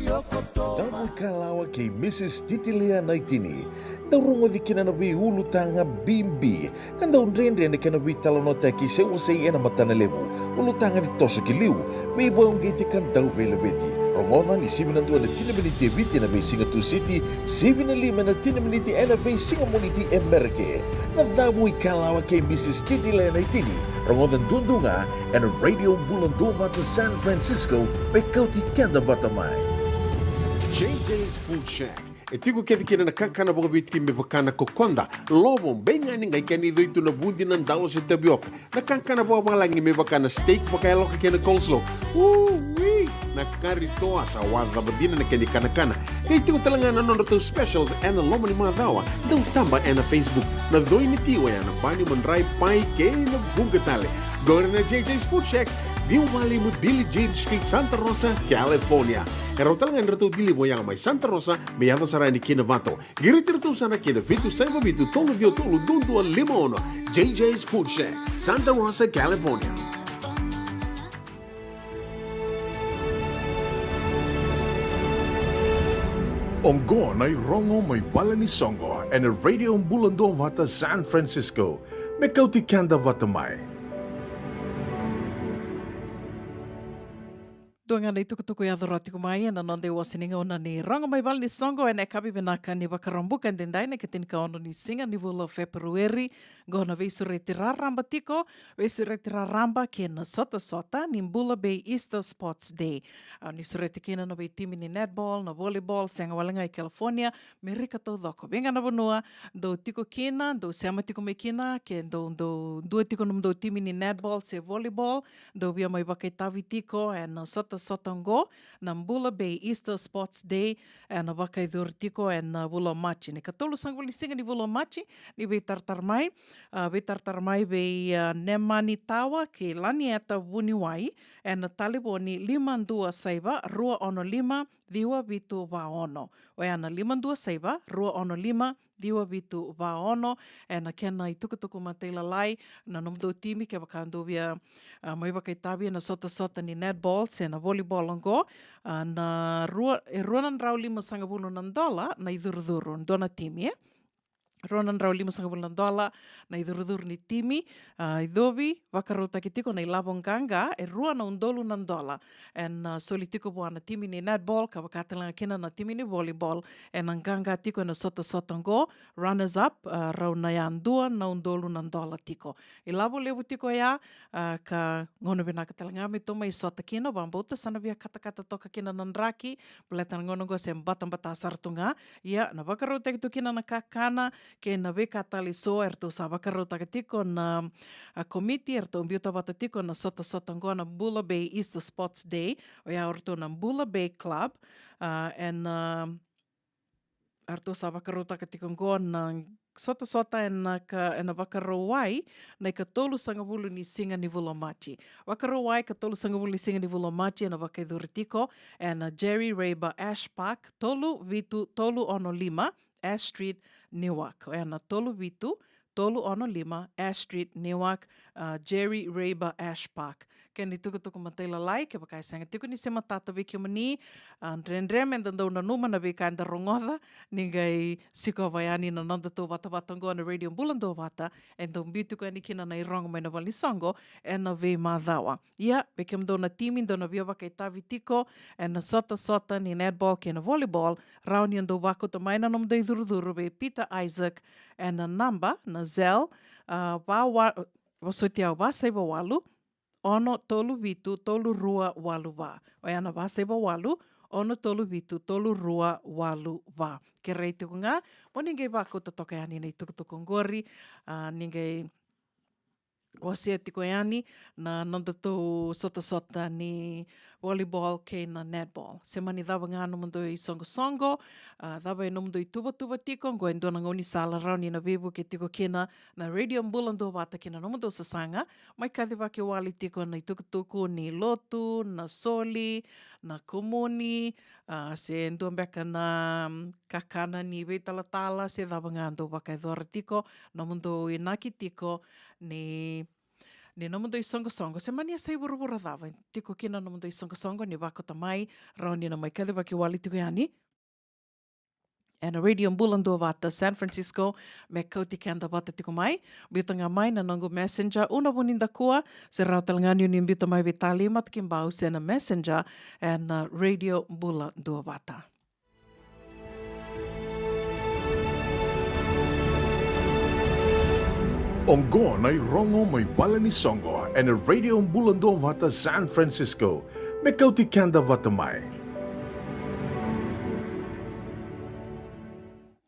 Dau ikalawa kei Mrs Titilea Naitini. Dau rogoci kina na veiulutaga bibi ka dau dredre na kena veitalanoataki se wasei ena matana levu. Ulutaga ni toso ki liu, veivakauqeti ka dau veilaveti. Rogoca ni sivi na dua na tini na miniti e Viti ena veisiga Tusiti, sivi na lima na tini na miniti ena veisiga Moniti e Merika. Na Cavu i Kalawa kei Mrs Titilea Naitini. Rogoca duadua ga ena Radio Bula Duavata San Francisco, me kauti keda vata mai. J J's Food Shack. E tiko kece kina na kakana vakaviti me vaka na kokoda, lovo, beigani, qai kena icoi tu na vudi, na dalo se tavioka. Na kakana vakavalagi me vaka na steak vakayaloka kei na coleslaw. Ui! Na kari toa, sa wacava dina na kena ikanakana. Qai tiko tale ga na nodratou specials ena loma ni macawa. Dau taba ena Facebook. Na coi ni ti oya na bani, madrai, pai kei na vuqa tale. Qori na J J's Food Shack, ciwa walu lima Billie Jean Street, Santa Rosa, California. E rawa tale ga ni ratou deliver oya mai Santa Rosa me yaco sara yani ki Novato. Qiriti iratou sara ki na vitu saiva vitu tolu ciwa tolu dua dua lima ono. J J's Food Shack, Santa Rosa, California. Oqo na irogo mai vale ni soqo ena Radio Bula Duavata San Francisco, me kauti keda vata mai. Dua ga na itukutuku e yaco rawa tiko mai ena noda iwase ni gauna ni rogo mai vale ni soqo ena yakavi vinaka ni Vakaraubuka edaidai, na ikatinikaono ni siga ni vula o Feperueri. Qo na veisureti raraba tiko, veisureti raraba kei na sotasota ni Bula Bay Easter Sports Day. A, ni sureti kina na veitimi ni netball, na volleyball, sega wale ga i California, Merika taucoko. Vei ga na vanua dou tiko kina, dou sema tiko mai kina, ke dou, dou dua tiko nomudou timi ni netball se volleyball, dou via mai vakaitavi tiko ena sotasota oqo, na Bula Bay Easter Sports Day, ena vakayacori tiko ena vula o Maji. Na ikatolusagavulu ni siga ni vula o Maji, ni veitaratara mai, a, veitaratara mai vei, a, Nemani Tawa kei Lanieta Vuniwai, ena talevoni lima dua saiva, rua ono lima, ciwa vitu va ono. Oya na lima dua saiva, rua ono lima, ciwa vitu va ono, ena kena itukutuku matailalai, na nomudou timi, kevaka dou via, a, mai vakaitavi ena sotasota ni netball se na volleyball oqo, a, na rua, e rua na drau limasagavulu na dola na icurucuru, dua na timi, e? rua na drau limasagavulu na dola na icurucuru ni timi, a, icovi, vakarautaki tiko na ilavo qaqa, e rua na udolu na dola. Ena, a, soli tiko vua na timi ni netball, ka vaka tale ga kina na timi ni volleyball, ena qaqa tiko ena sotasota qo, runners up, a, rau na yadua na udolu na dola tiko. Ilavo levu tiko ya, a, ka gauna vinaka tale ga me tou mai sota kina, vakabauta sa na via katakata toka kina na draki, baleta na gauna qo se batabata sara tu ga. Ia, na vakarautaki tu kina na kakana, kei na veika tale eso, eratou sa vakarautaka tiko na, a, komiti, eratou biuta vata tiko na sotasota qo na Bula Bay Easter Sports Day, oya o ratou na Bula Bay Club, a, ena, a, eratou sa vakarautaka tiko qo na sotasota ena ka, ena Vakarauwai, na ikatolusagavulu ni siga ni vula o Maji. Vakarauwai, ikatolusagavulu ni siga ni vula o Maji, ena vakayacori tiko ena Jerry Rayber Ash Park, tolu vitu tolu ono lima Ash Street, Newark. Ena tolu vitu tolu ono lima Ash Street, Newark, a, Jerry Rayber Ash Park. Kena itukutuku matailalai, kevaka e sega tiko ni se matata vei kemuni, a, dredre meda dau nanuma na veika eda rogoca, ni qai sikova yani na nodatou vatavata oqo na Radio Bula Duavata, e dau biu tiko yani kina na irogo mai na valenisoqo ena veimacawa. Ia, vei kemudou na timi dou na via vakaitavi tiko ena sotasota ni netball kei na volleyball, rawa ni o dou vakauta mai na nomudou icurucuru vei Peter Isaac ena naba, na Zelle, a, va wa, vosoti au, va saiva walu, ono tolu vitu tolu rua walu va. Oya na va saiva walu, ono tolu vitu tolu rua walu va. Kerei tiko ga mo ni qai vakauta toka yani na itukutuku oqori, a, ni qai wasea tiko yani na nodatou sotasota ni volleyball kei na netball. Se mani cava ga nomudou isoqosoqo, a, cava e nomudou ituvatuva tiko, qo e dua na gaunisala rawa ni na veivuke tiko kina na Radio Bula Duavata kina nomudou sasaga. Mai kacivaki wale tiko na itukutuku ni lotu, na soli, na komuni, a, se dua beka na, mm, kakana ni veitalatala, se cava ga dou vakayacora tiko, nomudou inaki tiko ni, ni nomudou isoqosoqo. Se mani yasai vuravura cava tiko kina nomudou isoqosoqo, ni vakauta mai, rawa ni na mai kacivaki wale tiko yani ena Radio Bula Duavata San Francisco, me kauti keda vata tiko mai. Biuta ga mai na noqu Messenger, Una Vunidakua, se rawa tale ga ni o ni biuta mai vei Tali Matakibau se na Messenger ena Radio Bula Duavata. Oqo na irogo mai valenisoqo ena Radio Bula Duavata San Francisco, me kauti keda vata mai.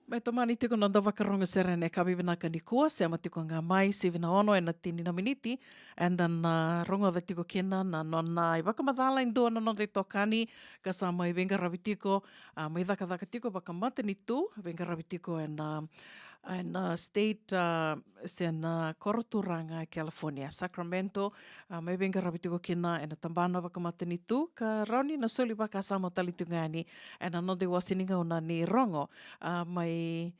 Me tomani tiko na noda vakarogo sere ena yakavi vinaka nikua, sema tiko ga mai, sivi na ono ena tini na miniti, eda na rogoca tiko kina na nona ivakamacala e dua na noda itokani ka sa mai veiqaravi tiko, a, mai cakacaka tiko vakamatanitu, veiqaravi tiko ena, ena state, a, se na koro turaga e California, Sacramento, a, mai veiqaravi tiko kina ena tabana vakamatanitu, ka rawa ni na soli vakasama tale tiko ga yani ena noda iwase ni gauna ni rogo, a, mai,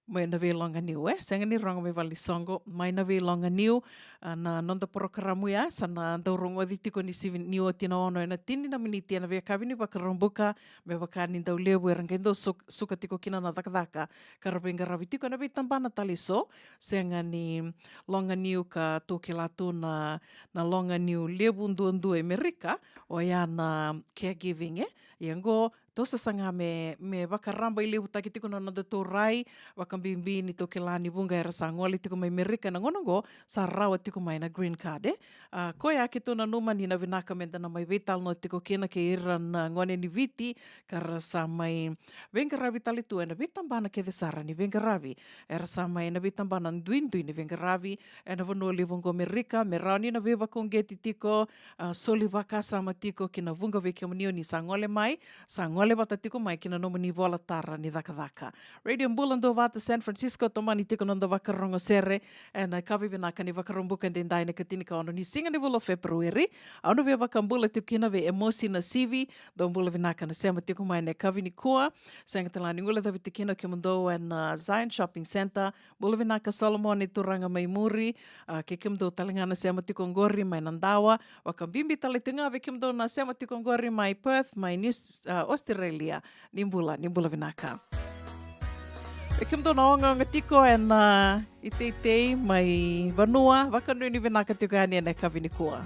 mai na veiloga niu, e, sega ni rogo mai valenisoqo, mai na veiloga niu, a, na noda porokaramu ya, sa na dau rogoci tiko ni sivi ni oti na ono ena tini na miniti ena veiyakavi ni Vakaraubuka, me vaka ni dau levu era qai dau suk-, suka tiko kina na cakacaka ka ra veiqaravi tiko ena veitabana tale eso, sega ni loga niu ka tou kila tu na, na loga niu levu duadua e Merika, oya na caregiving, e. Ia oqo, tou sasaga me, me vakarabailevutaki tiko na nodatou rai, vakabibi ni tou kila ni vuqa era sa gole tiko mai Merika ena gauna oqo, sa rawa tiko mai na green card, e. A, koya keitou nanuma ni na vinaka meda na mai veitalanoa tiko kina kei ira na gone ni Viti, ka ra sa mai veiqaravi tale tu ena veitabana kece sara ni veiqaravi. Era sa mai na veitabana duidui ni veiqaravi ena vanua levu oqo Merika, me rawa ni na veivakauqeti tiko, a, soli vakasama tiko ki na vuqa vei kemuni o ni sa gole mai, sa gole vata tiko mai ki na nomuni ivola tara ni cakacaka. Radio Bula Duavata San Francisco, tomani tiko na noda vakarogo sere ena yakavi vinaka ni Vakaraubuka edaidai, na ikatinikaono ni siga ni vula o Feperueri. Au na via vakabula tiko kina vei Emosi Nasivi, dou bula vinaka na sema tiko mai ena yakavi nikua. Sega tale ga ni guilecavi tiko kina o kemudou ena, a, Zion Shopping Centre, bula vinaka Solomone, turaga mai muri, a, kei kemudou tale ga na sema tiko oqori mai Nadawa, vakabibi tale tiko ga vei kemudou na sema tiko oqori mai Perth, mai New, a, Australia. Ni bula, ni bula vinaka. E kemudou na ogaoga tiko ena iteitei mai vanua, vakanuinui vinaka tiko yani ena yakavi nikua.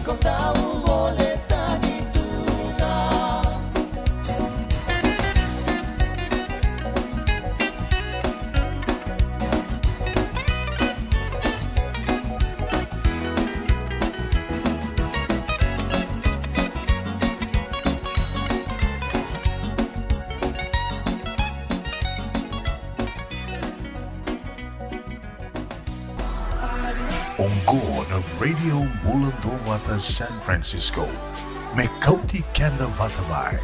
Ko dau gole tani tu ga. Oqo na Radio Bula Duavata San Francisco, me kauti keda vata mai.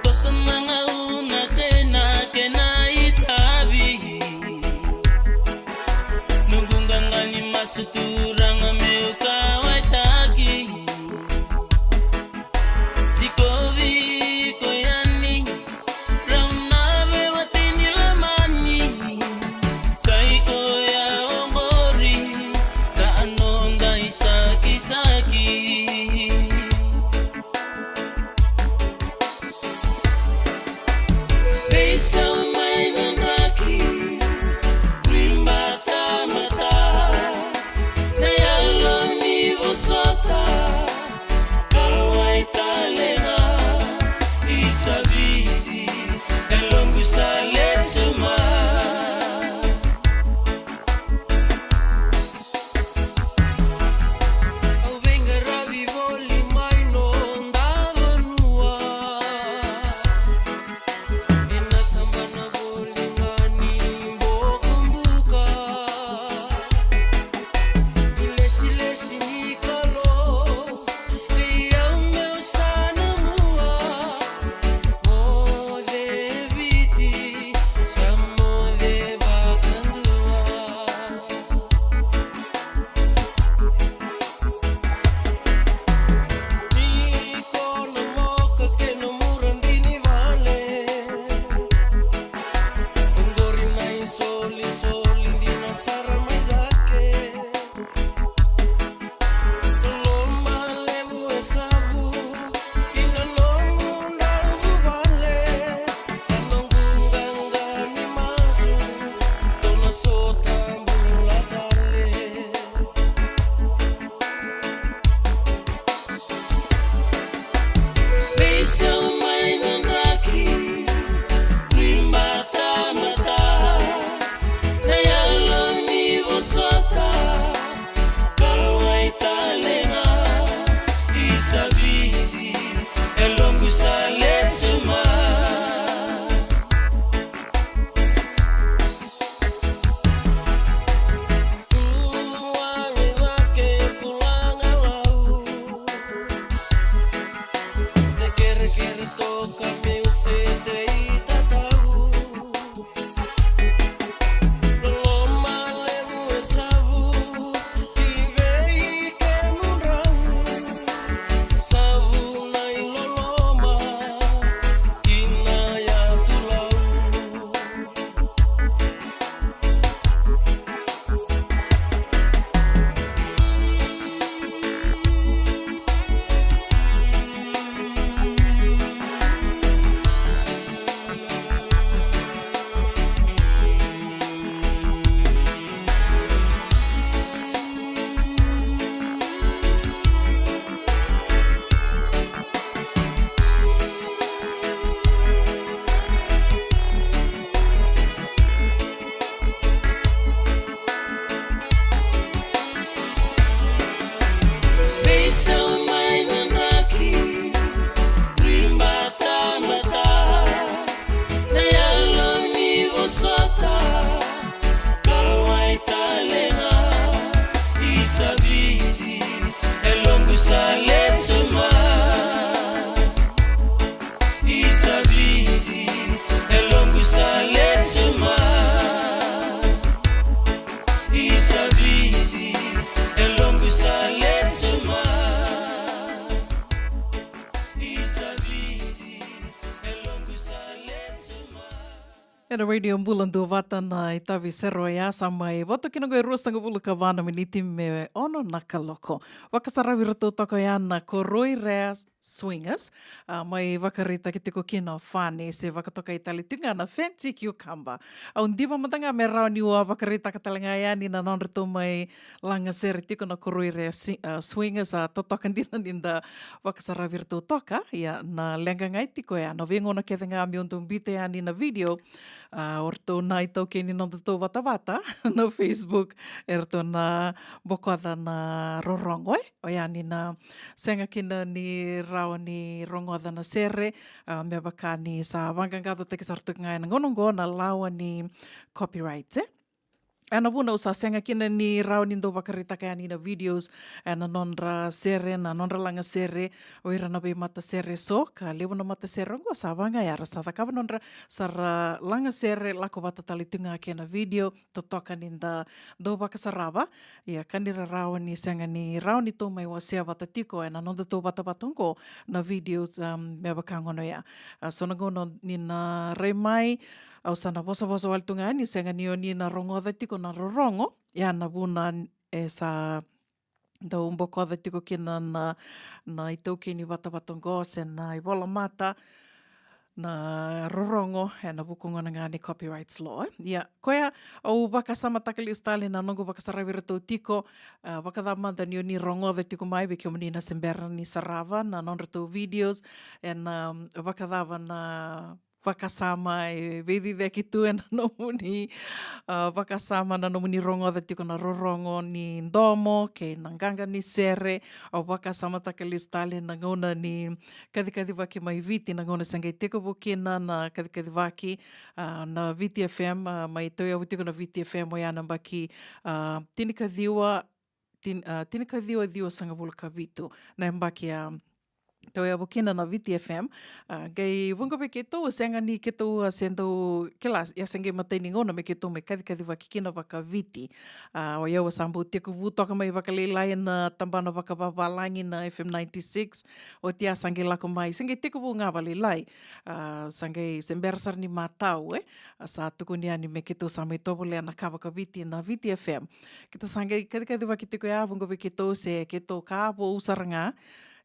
Toso na gauna kei na kena itavi. Noqu qaqa ni masu, Turaga, meu kauaitaki. Sikovi iko yani, rau na veiwatini lomani. Sa i koya oqori, ka noda isakisaki. Veisau mai na draki, ribatamata, na yalo ni vosota, kauai tale ga, isa Viti, yaloqu sa lesu mai. Au veiqaravi voli mai noda vanua. Ena tabana voli ga ni bokobuka. Ilesilesi ni Kalou. Vei au meu sa na mua, moce Viti, sa moce vakadua. Ni ko na moka kei na muradi ni vale, oqori na isolisoli dina sara mai cake. Loma levu e savu ki na nomu dauvuvale. Sa noqu qaqa ni masu, tou na sota bula tale. Veisau mai na draki, ribatamata, na yalo ni vosota, kauai tale ga, isa Viti, yaloqu sa lesu mai. Veisau mai na draki, ribatamata, na yalo ni vosota, kauai tale ga, isa Viti, Sa lesu mai, isa vidi, e loqu sa lesu mai. Isa vidi, e loqu sa lesu mai. Isa vidi, e loqu sa lesu mai. Ena Radio Bula Duavata na itavi sere oya, sa mai voto kina qo e ruasagavulu ka va na miniti me ono na kaloko. Vakasaravi ratou toka oya na Koroi Rare Swingers, a, mai vakaraitaki tiko kina o Fani, se vakatokai tale tiko ga na Fancy Cucumber. Au diva mada ga me rawa niu a vakaraitaka tale ga yani na nodratou mai lagasere tiko na Koroi Rare Si-, a, Swingers, a, totoka dina ni da vakasaravi ratou toka, ia na leqa ga e tiko ya, na veigauna kece ga meu dau biuta yani na video, a, o ratou na itaukei ni nodatou vatavata na Facebook, eratou na bokoca na rorogo, e, oya ni na sega kina ni rawa ni rogoca na sere, a, me vaka ni sa vaqaqacotaki sara tu ga ena gauna oqo na lawa ni copyright, e. Ena vuna au sa sega kina ni rawa ni dau vakaraitaka yani na videos ena nodra sere, na nodra lagasere, o ira na veimatasere eso, ka levu na matasere oqo sa vaga era sa cakava nodra, sa ra lagasere, lako vata tale tu ga kei na video, totoka ni da dau vakasarava. Ia ka ni rarawa ni sega ni rawa ni tou mai wasea vata tiko ena nodatou vatavata oqo na videos, um, me vaka gona oya. A, so na gauna ni na rai mai, au sa na vosavosa wale tu ga ni sega ni o ni na rogoca tiko na rorogo, ia na vuna e sa dau bokoca tiko kina na, na itaukei ni vatavata oqo se na ivolamata na rorogo ena vuku gona ga ni copyrights law, e. Ia, koya au vakasamataka lesu tale na noqu vakasaravi ratou tiko, a, vakacava mada ni o ni rogoca tiko mai vei kemuni na se bera ni sarava na nodratou videos, ena, um, vakacava na vakasama e veiciciyaki tu ena nomuni, a, vakasama na nomuni rogoca tiko na rorogo ni domo kei na qaqa ni sere. Au vakasamataka lesu tale na gauna ni kacikacivaki mai Viti, na gauna se qai tekivu kina na kacikacivaki, a, na Viti F M, a, mai tauyavu tiko na Viti F M oya na yabaki, a, tinikaciwa, tin-, a, tinikaciwa ciwasagavulu ka vitu na yabaki a tauyavu kina na Viti F M. A, qai vuqa vei keitou, sega ni keitou a se dau kila, ia se qai matai ni gauna me keitou mai kacikacivaki kina vakaViti. A, o yau a sa bau tekivu toka mai vakalailai ena tabana vakavavalagi na F M ninety-six. Oti a sa qai lako mai, se qai tekivu ga vakalailai. A, sa qai se bera sara ni matau, e. A, sa tukuni yani me keitou sa mai tovolea na ka vakaViti na Viti F M. Keitou sa qai kacikacivaki tiko ya, vuqa vei keitou se keitou ka vou sara ga.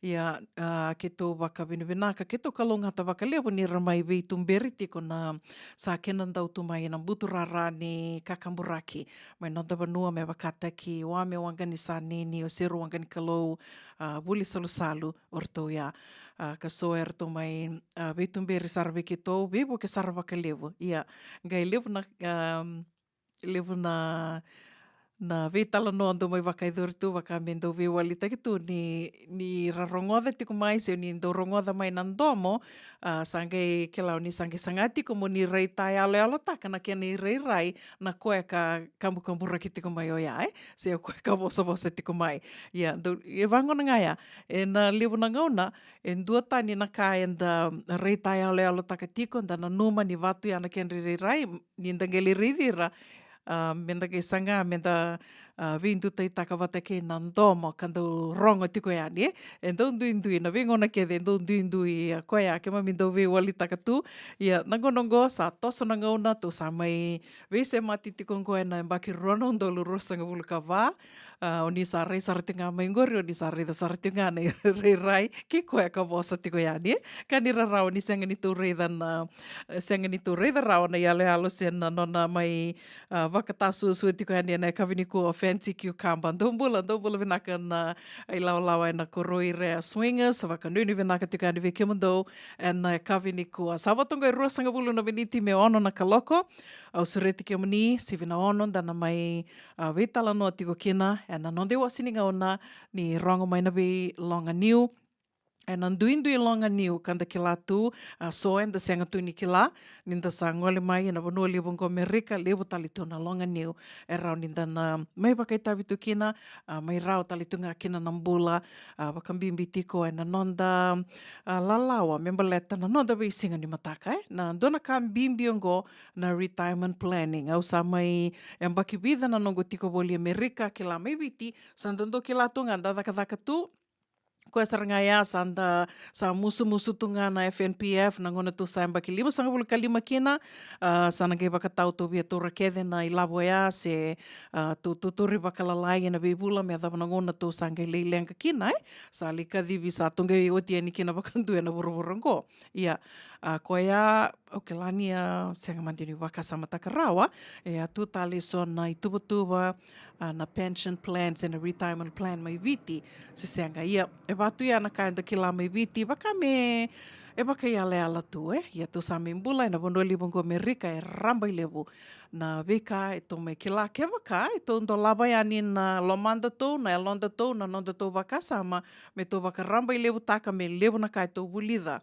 Ia, a, keitou vakavinavinaka, keitou kalougata vakalevu ni ra mai veituberi tiko na sa kena dau tu mai na buturara ni kakaburaki mai noda vanua me vakataki Wame Waqanisanini, o Seru Waqanikalou, a, Vuli Salusalu, o ratou ya. A, ka so eratou mai, a, veituberi sara vei keitou, veivuke sara vakalevu. Ia, qai levu na, a, levu na, na veitalanoa dau mai vakayacori tu, vaka me dau veiwalitaki tu ni, ni ra rogoca tiko mai, se ni dau rogoca mai na domo, a, sa qai kila ni sa qai saga tiko mo ni raitayaloyalotaka na kena irairai na koya ka kabukaburaki tiko mai oya, e? Se o koya ka vosavosa tiko mai. Ia, dau, e vagona ga ya, ena levu na gauna, e duatani na ka eda raitayaloyalotaka tiko, da nanuma ni vatu ya na kedra irairai, ni da qai lai raici ira, a, me da qai saga, me da, a, veidutaitaka vata kei na domo ka dau rogo tiko yani, e? E dau duidui, na veigauna kece e dau duidui, a, koya keimami dau veiwalitaka tu. Ia, na gauna oqo sa toso na gauna, tou sa mai veisemati tiko oqo ena yabaki rua na udolu ruasagavulu ka va. A, o ni sa rai sara tiko ga mai qori, o ni sa raica sara tiko ga na irairai kei koya ka vosa tiko yani, e? Ka ni rarawa ni sega ni tou raica na, sega ni tou raica rawa na iyaloyalo se na nona mai, a, vakatasuasua tiko yani ena yakavi nikua o Fancy Cucumber. Dou bula, dou bula vinaka na ilawalawa ena Koroi Rare Swingers, vakanuinui vinaka tiko yani vei kemudou ena yakavi nikua. Sa vo toka e ruasagavulu na miniti me ono na kaloko. Au sureti kemuni, sivi na ono, da na mai, a, veitalanoa tiko kina ena noda iwase ni gauna ni Rogo Mai na Veiloganiu. ena duidui loga niu ka da kila tu, a, so eda sega tu ni kila, ni da sa gole mai ena vanua levu oqo Amerika, levu tale tu na loga niu e rawa ni da na mai vakaitavi tu kina, a, mai rawa tale tu ga kina na bula, a, vakabibi tiko ena noda, a, lalawa me baleta na noda veisiga ni mataka, e. Na dua na ka bibi oqo na retirement planning. Au sa mai yabaki vica na noqu tiko voli Amerika, kila mai Viti, sa da dau kila tu ga da cakacaka tu, koya sara ga ya sa da sa musumusu tu ga na F N P F, na gauna tou sa yabaki limasagavulu ka lima kina, a, sa na qai vakatau tou via taura kece na ilavo ya se, a, tou, tou tauri vakalalai ena veivula me yacova na gauna tou sa qai lai leqa kina, e. Sa lai kacivi sa tou qai oti yani kina vakadua ena vuravura oqo. Ia, a, koya, au kila ni a sega mada ni vakasamataka rawa, e a tu tale so na ituvatuva, a, na pension plan se na retirement plan mai Viti, se sega. Ia, e vatu ya na ka eda kila mai Viti, vaka me, e vakaiyalayala tu, e. Ia tou sa mai bula ena vanua levu oqo Amerika, e raba i levu na veika e tou mai kila, kevaka e tou dolava yani na lomadatou, na yalodatou, na nodatou vakasama, me tou vakaraba i levutaka me levu na ka e tou vulica.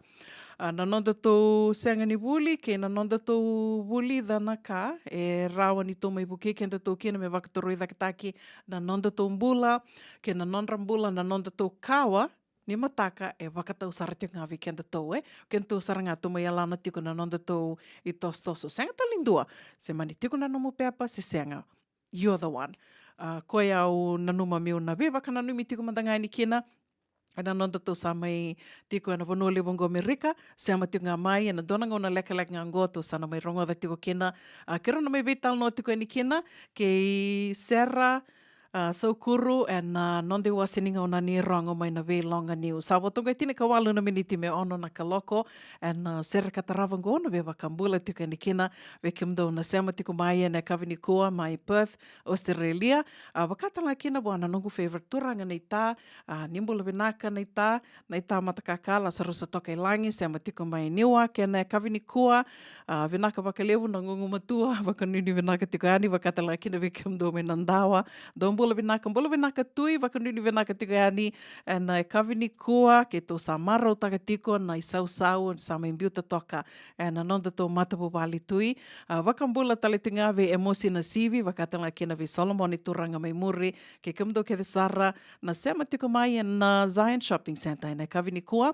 A, na nodatou sega ni vuli kei na nodatou vulica na ka e rawa ni tou mai vukei kedatou kina me vakatorocaketaki na nodatou bula, kei na nodra bula na nodatou kawa ni mataka e vakatau sara tiko ga vei kedatou, e. Kedatou sara ga tou mai yalana tiko na nodatou itosotoso. Sega tale ni dua, se mani tiko na nomu pepa, se sega. You're the one. A, koya au nanuma meu na veivakananumi tiko mada ga yani kina, ena nodatou sa mai tiko ena vanua levu oqo Amerika, sema tiko ga mai, ena dua na gauna lekaleka ga oqo tou sa na mai rogoca tiko kina, a, keirau na mai veitalanoa tiko yani kina, kei Sera, a, Saukuru, ena, a, noda iwase ni gauna ni rogo mai na veiloga niu. Sa vo toka e tinikawalu na miniti me ono na kaloko, ena, a, sereka tarava oqo na veivakabula tiko yani kina, vei kemudou na sema tiko mai ena yakavi nikua mai Perth, Australia. A, vaka tale ga kina vua na noqu favorite turaga na ita, a, ni bula vinaka na ita, na ita matakakala sa rusa toka i lagi, sema tiko mai Newark ena yakavi nikua. A, vinaka vakalevu na gugumatua, vakanuinui vinaka tiko yani, vaka tale ga kina vei kemudou mai Nadawa. Dou bula vinaka, bula vinaka Tui, vakanuinui vinaka tiko yani ena yakavi nikua, keitou sa marautaka tiko na isausau sa mai biuta toka ena nodatou matavuvale Tui. A, vakabula tale tiko ga vei Emosi Nasivi, vaka tale ga kina vei Solomoni turaga mai muri, kei kemudou kece sara na sema tiko mai ena, a, Zion Shopping Centre ena yakavi nikua.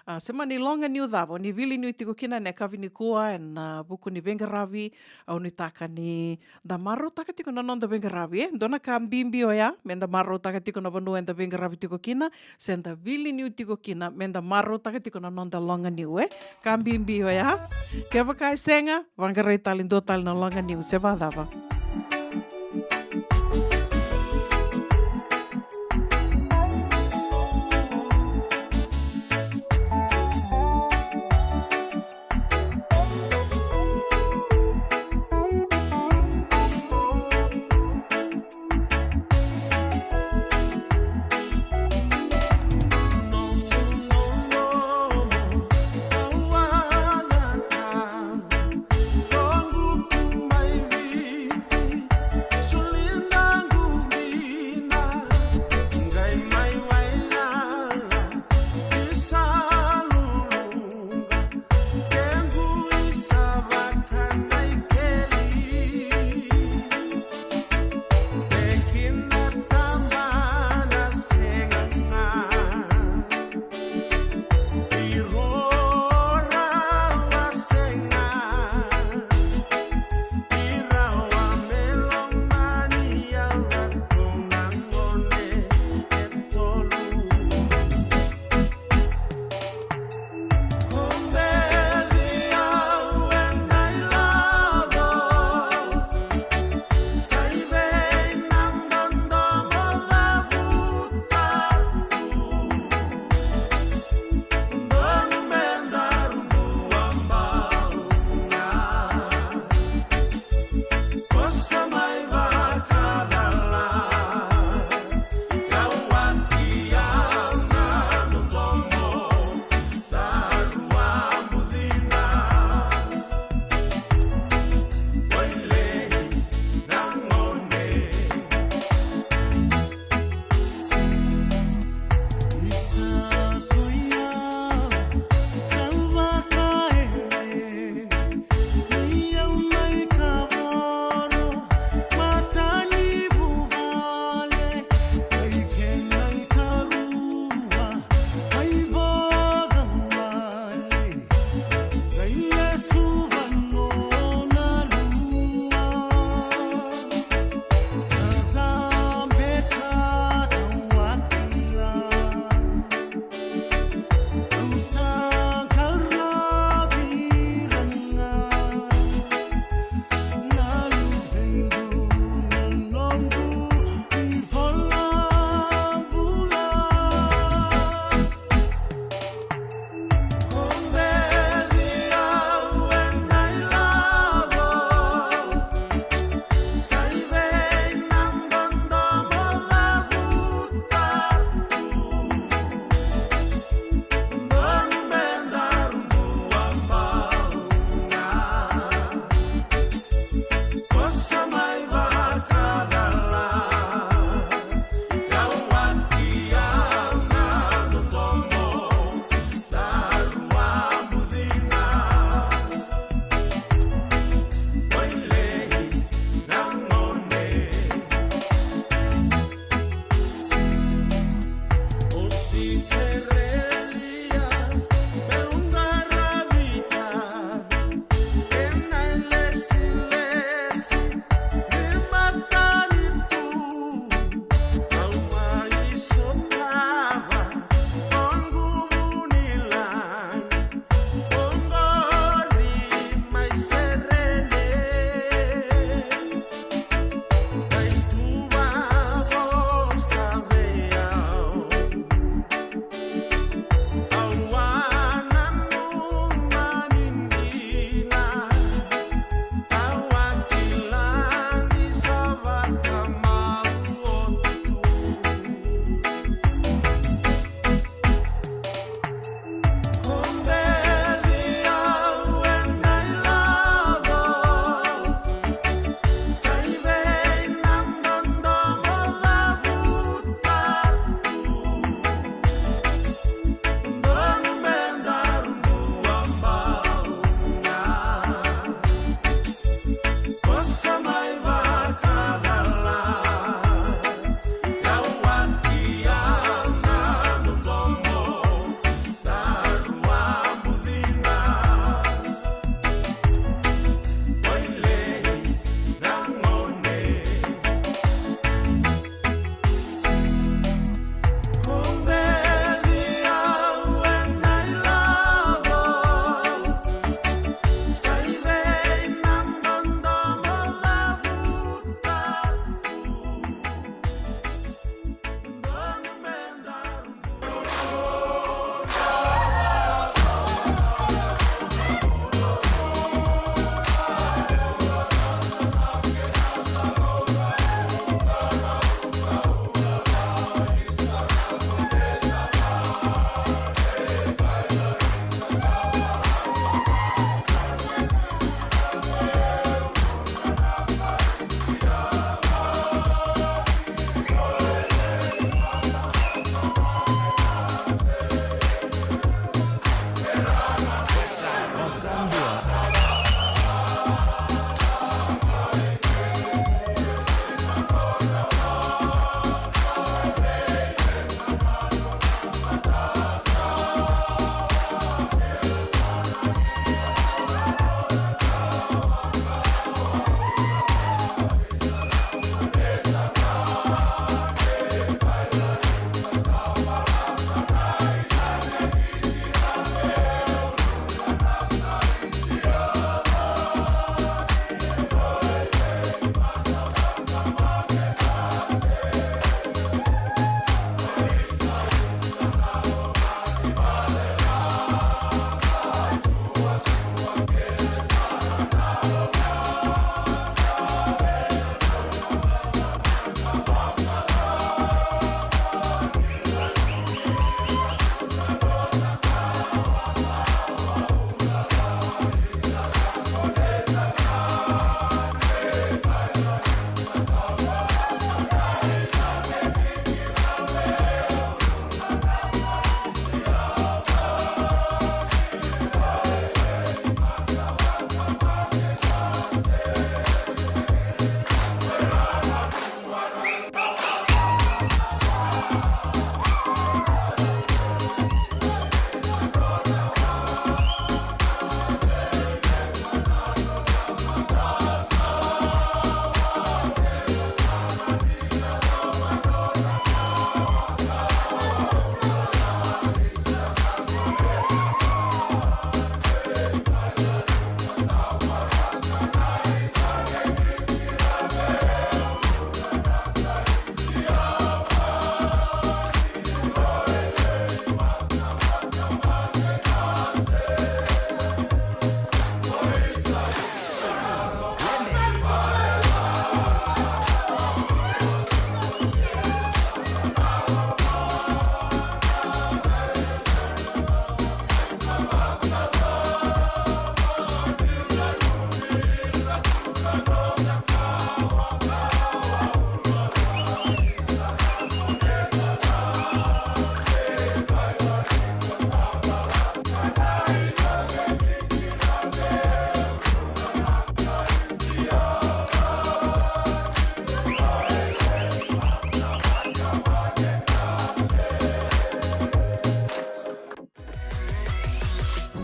A, se mani loga niu cava o ni vili niu tiko kina ena yakavi nikua ena, a, vuku ni veiqaravi, au nuitaka ni da marautaka tiko na noda veiqaravi, e. Dua na ka bibi oya, me da marautaka tiko na vanua eda veiqaravi tiko kina, se da vili niu tiko kina, me da marautaka tiko na noda loga niu, e. Ka bibi oya. Kevaka e sega, vaqarai tale dua tale na loga niu, se vacava.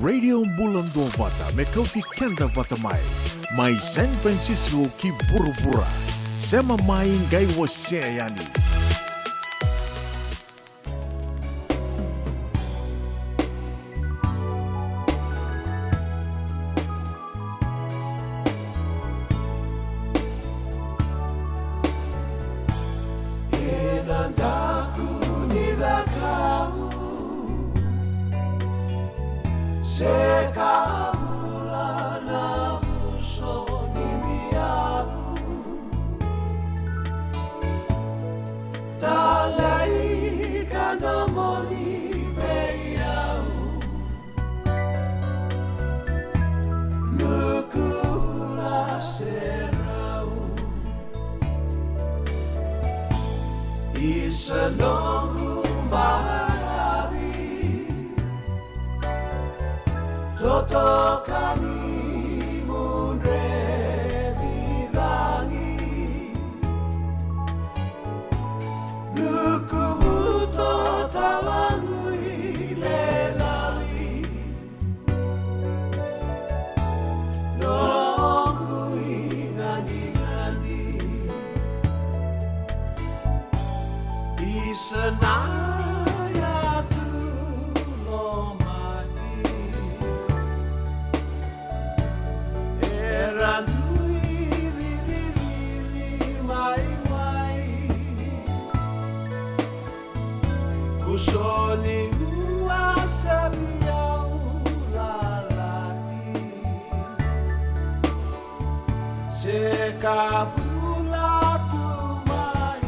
Radio Bula Duavata, me kauti keda vata mai. Mai San Francisco ki vuravura. Sema mai, qai wasea yani. Ena daku ni cakau, se ka bula na vuso ni biau. Talei ka domoni vei au. Nuku la serau. Isa noqu baravi. Totoka ni mudre vidagi. Nuku buto tawagu i le lawi. Noqu iganigani. Isa na yatu lomani. Era dui viriviri mai wai. Kusoni ua savi au lalani. Se ka bula tu mai.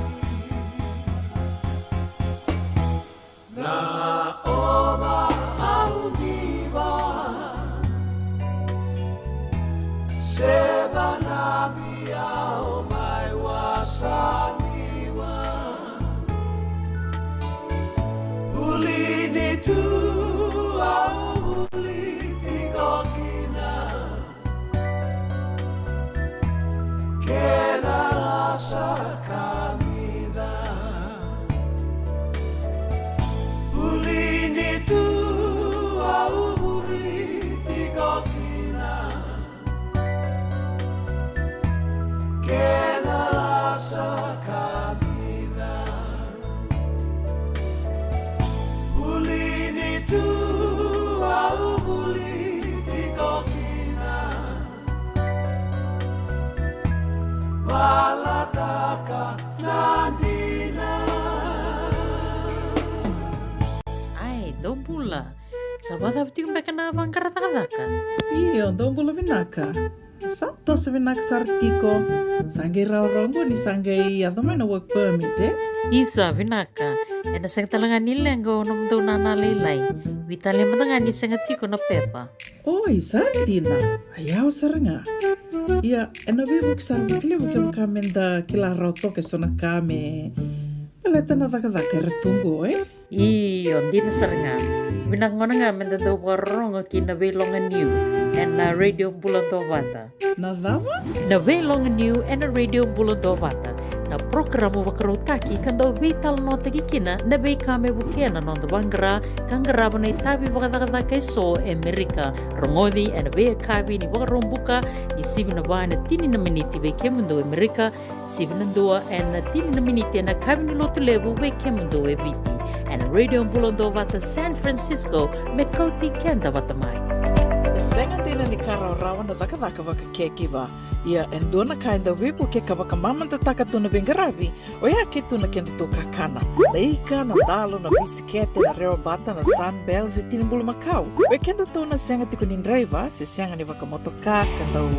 Na ova au diva. Se vanabi au mai wasaniwa. Vuli ni tu au vuli tiko kina. Kena lasa kamica. Vuli ni tu au vuli tiko kina. Kena lasa kamica. Vuli ni tu au vuli tiko kina. Valataka na dina. Ai, dou bula. Sa vakacava tiko beka na vaqara cakacaka? Io, dou bula vinaka. Sa toso vinaka sara tiko. Sa qai rawarawa qo ni sa qai yaco mai na work permit, e? Isa, vinaka. Ena sega tale ga ni leqa o nomudou nana lailai. Veitalia mada ga ni sega tiko na pepa. Oi, sa dina. A yawa sara ga. Ia, ena veivuke sara vakalevu kevaka meda kila rawa toka eso na ka me baleta na cakacaka era tu qo, e? Io, dina sara ga. Vinaka gona ga meda dau vakarorogo ki na Veiloga Niu ena Radio Bula Duavata. Na cava? Na Veiloga Niu ena Radio Bula Duavata. Na porokaramu vakarautaki ka dau veitalanoataki kina na veika me vukea na noda vaqara ka qarava na itavi vakacakacaka eso e Merika. Rogoci ena veiyakavi ni Vakaraubuka, ni sivi na va ena tini na miniti vei kemudou e Merika, sivi na dua ena tini na miniti ena kavi ni Lotulevu vei kemudou e Viti. Ena Radio Bula Duavata San Francisco, me kauti keda vata mai. E sega dina ni ka rawarawa na cakacaka vaka caregiver. Ia, e dua na ka e dau veivuke ka vakamamadataka tu na veiqaravi, oya ke tu na kedatou kakana. Na ika, na dalo, na bisikete, na rewa bata, na Sunbell, se tini bulumakau. Vei kedatou na sega tiko ni draiva, se sega ni vakamotoka, ka dau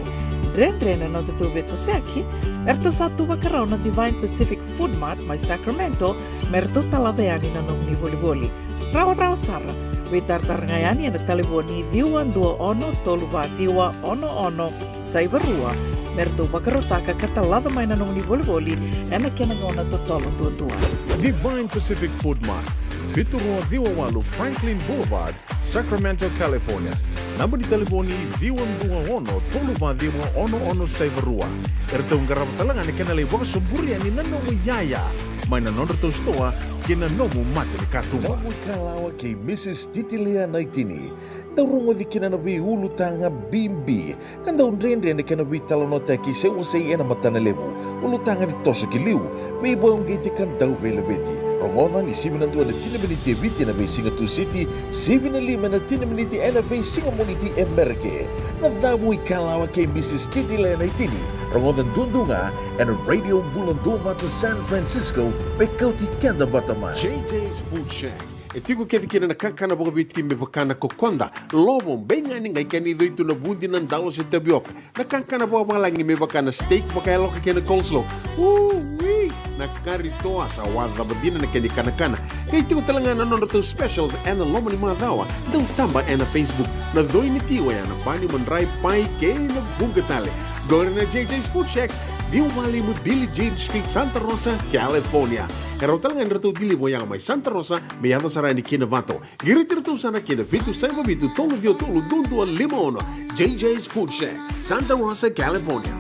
dredre na nodatou veitosoyaki, eratou sa tu vakarau na Divine Pacific Food Mart mai Sacramento, me ratou talaca yani na nomuni volivoli. Rawarawa sara, veitaratara ga yani ena talevoni ciwa dua ono tolu va ciwa ono ono saiva rua, me ratou vakarautaka ka talaca mai na nomuni volivoli ena kena gauna totolo duadua. Divine Pacific Food Mart, vitu rua ciwa walu Franklin Boulevard, Sacramento, California. Naba ni talevoni ciwa dua ono tolu va ciwa ono ono saiva rua. Eratou qarava tale ga na kena lai vakasoburia ni na nomu iyaya. mai na nodratou sitoa kei na nomu mata ni katuba. Nomu ikalawa kei Mrs Titilea Naitini. Dau rogoci kina na veiulutaga bibi ka dau dredre na kena veitalanoataki se wasei ena matana levu. Ulutaga ni toso ki liu, veivakauqeti ka dau veilaveti. Rogoca ni sivi na dua na tini na miniti e Viti ena veisiga Tusiti, sivi na lima ena tini na miniti ena veisiga Moniti e Merika. Na Cavu Ikalawa kei Mrs Titilea Naitini. Rogoca duadua ga ena Radio Bula Duavata San Francisco, me kauti keda vata mai. J J's Food Shack. E tiko kece kina na kakana vakaviti me vaka na kokoda, lovo, beigani, qai kena icoi tu na vudi, na dalo se tavioka. Na kakana vakavalagi me vaka na steak vakayaloka kei na coleslaw. Ui! Na kari toa sa wacava dina na kena ikanakana. Qai tiko tale ga na nodratou specials ena loma ni macawa. Dau taba ena Facebook. Na coi ni ti oya na bani, madrai, pai kei na vuqa tale. Qori na J J's Food Shack, ciwa walu lima Billie Jean Street, Santa Rosa, California. E rawa tale ga ni ratou deliver oya mai Santa Rosa me yaco sara yani ki Novato. Qiriti iratou sara ki na vitu saiva vitu tolu ciwa tolu dua dua lima ono. J J's Food Shack, Santa Rosa, California.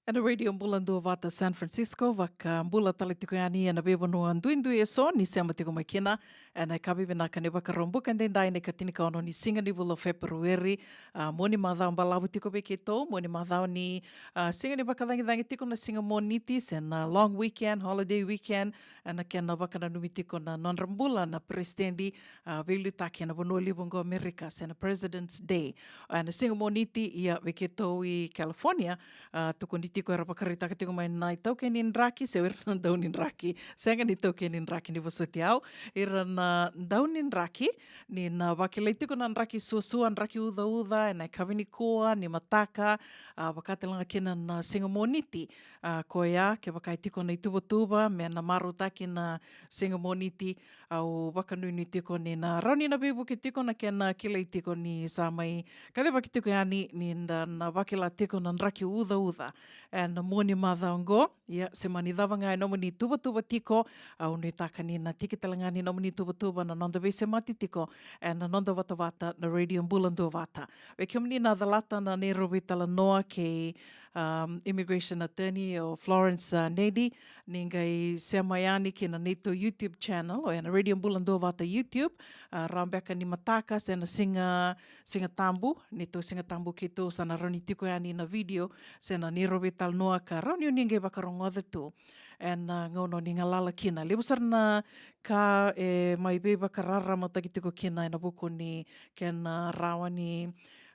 Ena Radio Bula Duavata San Francisco, vakabula tale tiko yani ena veivanua duidui eso ni sema tiko mai kina. Ena yakavi vinaka ni Vakaraubuka edaidai, na ikatini ka ono ni siga ni vula o Feperueri. A, mua ni macawa balavu tiko vei keitou, mua ni macawa ni, a, siga ni vakacagicagi tiko na siga Moniti se na long weekend, holiday weekend. Ena kena vakananumi tiko na nodra bula na peresitedi, a, veiliutaki ena vanua levu oqo Amerika, se na President's Day. Ena siga Moniti, ia vei keitou i California, a, tukuni tiko era vakaraitaka tiko mai na itaukei ni draki, se o ira na dau ni draki, sega ni itaukei ni draki, ni vosoti au, ira na dau ni draki, ni na vakilai tiko na draki suasua, draki ucauca, ena yakavi nikua, ni mataka, a, vaka tale ga kina na siga Moniti. A, koya, kevaka e tiko na ituvatuva me na marautaki na siga Moniti, au vakanuinui tiko ni na rawa ni na veivuke tiko na kena kilai tiko ni sa mai kacivaki tiko yani ni da na vakila tiko na draki ucauca ena mua ni macawa oqo. Ia, se mani cava ga e nomuni tuvatuva tiko, au nuitaka ni na tiki tale ga ni nomuni tuvatuva na noda veisemati tiko ena noda vatavata na Radio Bula Duavata. Vei kemuni na calata na neirau veitalanoa kei um, immigration attorney o Florence, uh, Nedi, ni qai sema yani ki na neitou YouTube channel, oya na Radio Bula Duavata YouTube, uh, rawa beka ni mataka se na siga, Siga Tabu, neitou Siga Tabu keitou sa na rawa ni tiko yani na video se na neirau veitalanoa ka rawa ni o ni qai vakarogoca tu ena, uh, gauna o ni galala kina. Levu sara na ka e mai veivakararamataki tiko kina ena vuku ni kena rawa ni,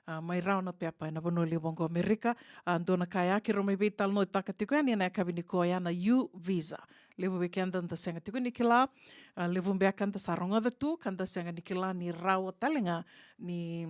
a, mai rawa na pepa ena vanua levu oqo Amerika. A, dua na ka ya keirau mai veitalanoataka tiko yani ena yakavi nikua ya na U visa. Levu vei keda da sega tiko ni kila, a, levu beka da sa rogoca tu ka da sega ni kila ni rawa tale ga ni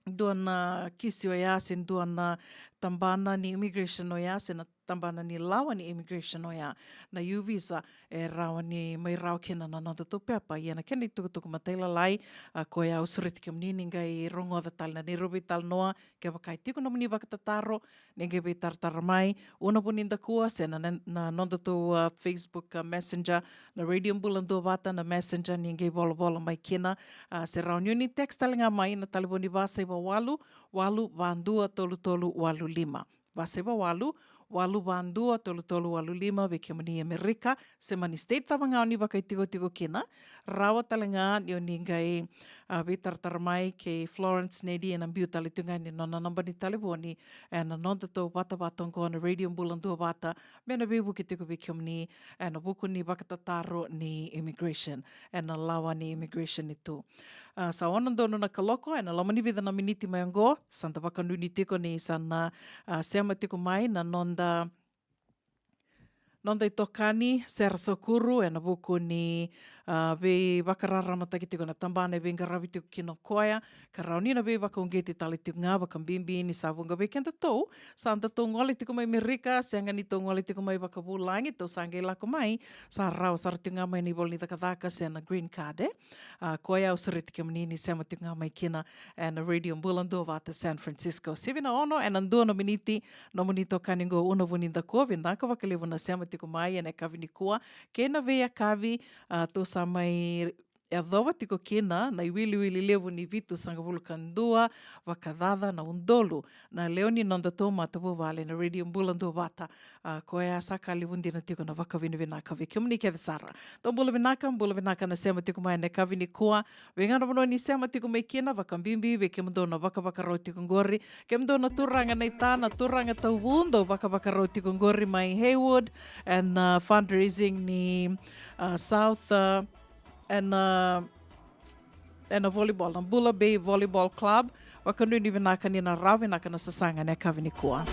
dua na kisi oya se dua na tabana ni immigration oya se na tabana ni lawa ni immigration oya. Na U visa e rawa ni mai rawa kina na nodatou pepa, ia na kena itukutuku matailalai, a, koya au sureti kemuni ni qai rogoca tale na neirau veitalanoa. Kevaka e tiko nomuni vakatataro, ni qai veitaratara mai, una vu ni dakua se na, na, na nodatou, a, Facebook, a, Messenger, na Radio Bula Duavata na Messenger, ni qai volavola mai kina, a, se rawa ni o ni text tale ga mai na talevoni va saiva walu, walu va dua tolu tolu walu lima. Va saiva walu, walu va dua tolu tolu walu lima vei kemuni e Amerika, se mani state cava ga o ni vakaitikotiko kina, rawa tale ga ni o ni qai, a, veitaratara mai kei Florence Nedi ena biu tale tu ga ni nona naba ni talevoni ena nodatou vatavata oqo na Radio Bula Duavata, me na veivuke tiko vei kemuni ena vuku ni vakatataro ni immigration, ena lawa ni immigration e tu. A, sa ono donu na kaloko, ena loma ni vica na miniti mai oqo, sa da vakanuinui tiko ni sa na, a, sema tiko mai na noda, noda itokani, Sera Sakuru, ena vuku ni, a, veivakararamataki tiko na tabana e veiqaravi tiko kina o koya, ka rawa ni na veivakauqeti tale tiko ga, vakabibi ni sa vuqa vei kedatou, sa datou gole tiko mai Amerika, sega ni tou gole tiko mai vakavulagi, tou sa qai lako mai, sa rawa sara tiko ga mai na ivola ni cakacaka se na green card, e? A, koya au sureti kemuni ni sema tiko ga mai kina ena Radio Bula Duavata San Francisco. Sivi na ono ena dua na miniti, nomuni itokani qo Una Vunidakua, vinaka vakalevu na sema tiko mai ena yakavi nikua kei na veiyakavi, a, tou sa mai yacova tiko kina na iwiliwili levu ni vitusagavulu ka dua vakacaca na udolu na lewe ni noda taumata vuvale na Radio Bula Duavata. A, koya sa ka levu dina tiko na vakavinavinaka vei kemuni kece sara. Dou bula vinaka, bula vinaka na sema tiko mai ena yakavi nikua. Vei ga na vanua ni sema tiko mai kina, vakabibi vei kemudou na vakavakarau tiko qori. Kemudou na turaga naita, na turaga tauvu, dou vakavakarau tiko qori mai Haywood, ena, a, fundraising ni, a, South, a, ena, a, ena volleyball, na Bula Bay Volleyball Club. Vakanuinui vinaka ni na rawa vinaka na sasaga ena yakavi nikua.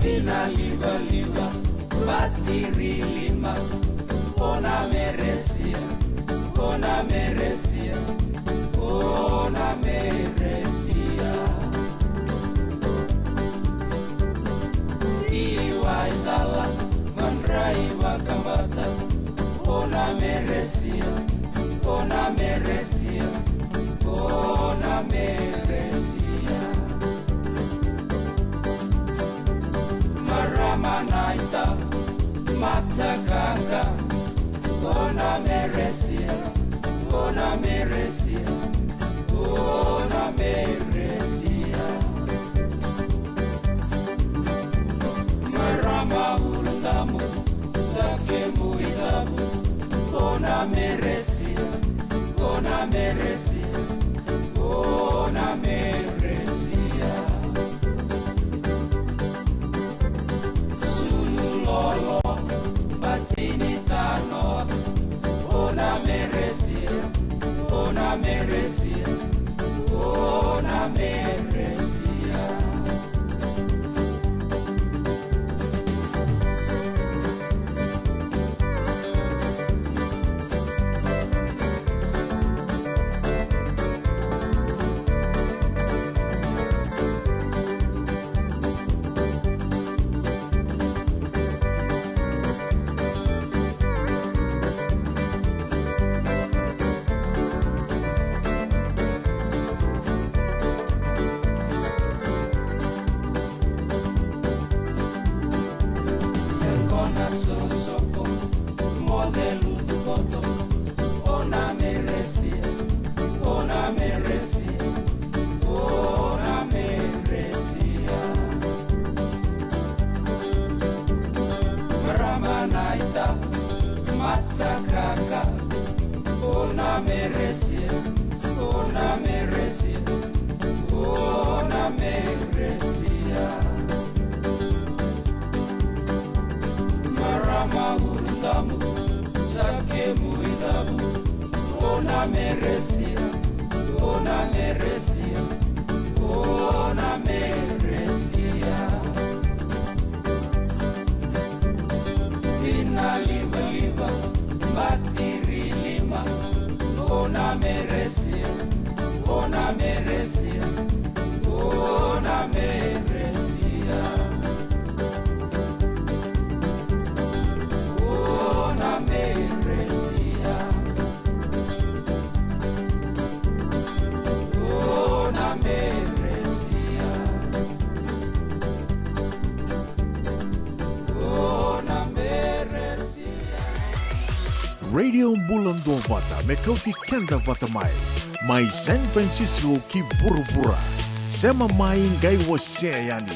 Vinalivaliva, batiri lima, o na meresia, o na meresia, o na meresia. Iwaitala, madrai vakabata, o na meresia, o na meresia, o na meresia. Marama naita, mataqaqa, o na meresia, o na meresia, o na meresia. Marama ulutamu, sa kemu itabu, o na meresia, o na meresia, o na meresia. Sulu lolo, batini tano, o na meresia, o na meresia, o Ona meresia, ona meresia. Marama uludamu, sa kemu idavu. Ona meresia, ona meresia, ona meresia. Ina livaliva, matiri lima, ona meresia, ona meresia, ona meresia. Ona meresia, ona meresia, ona meresia. Radio Bula Duavata, me kauti keda vata mai. Mai San Francisco ki vuravura. Sema mai, qai wasea yani.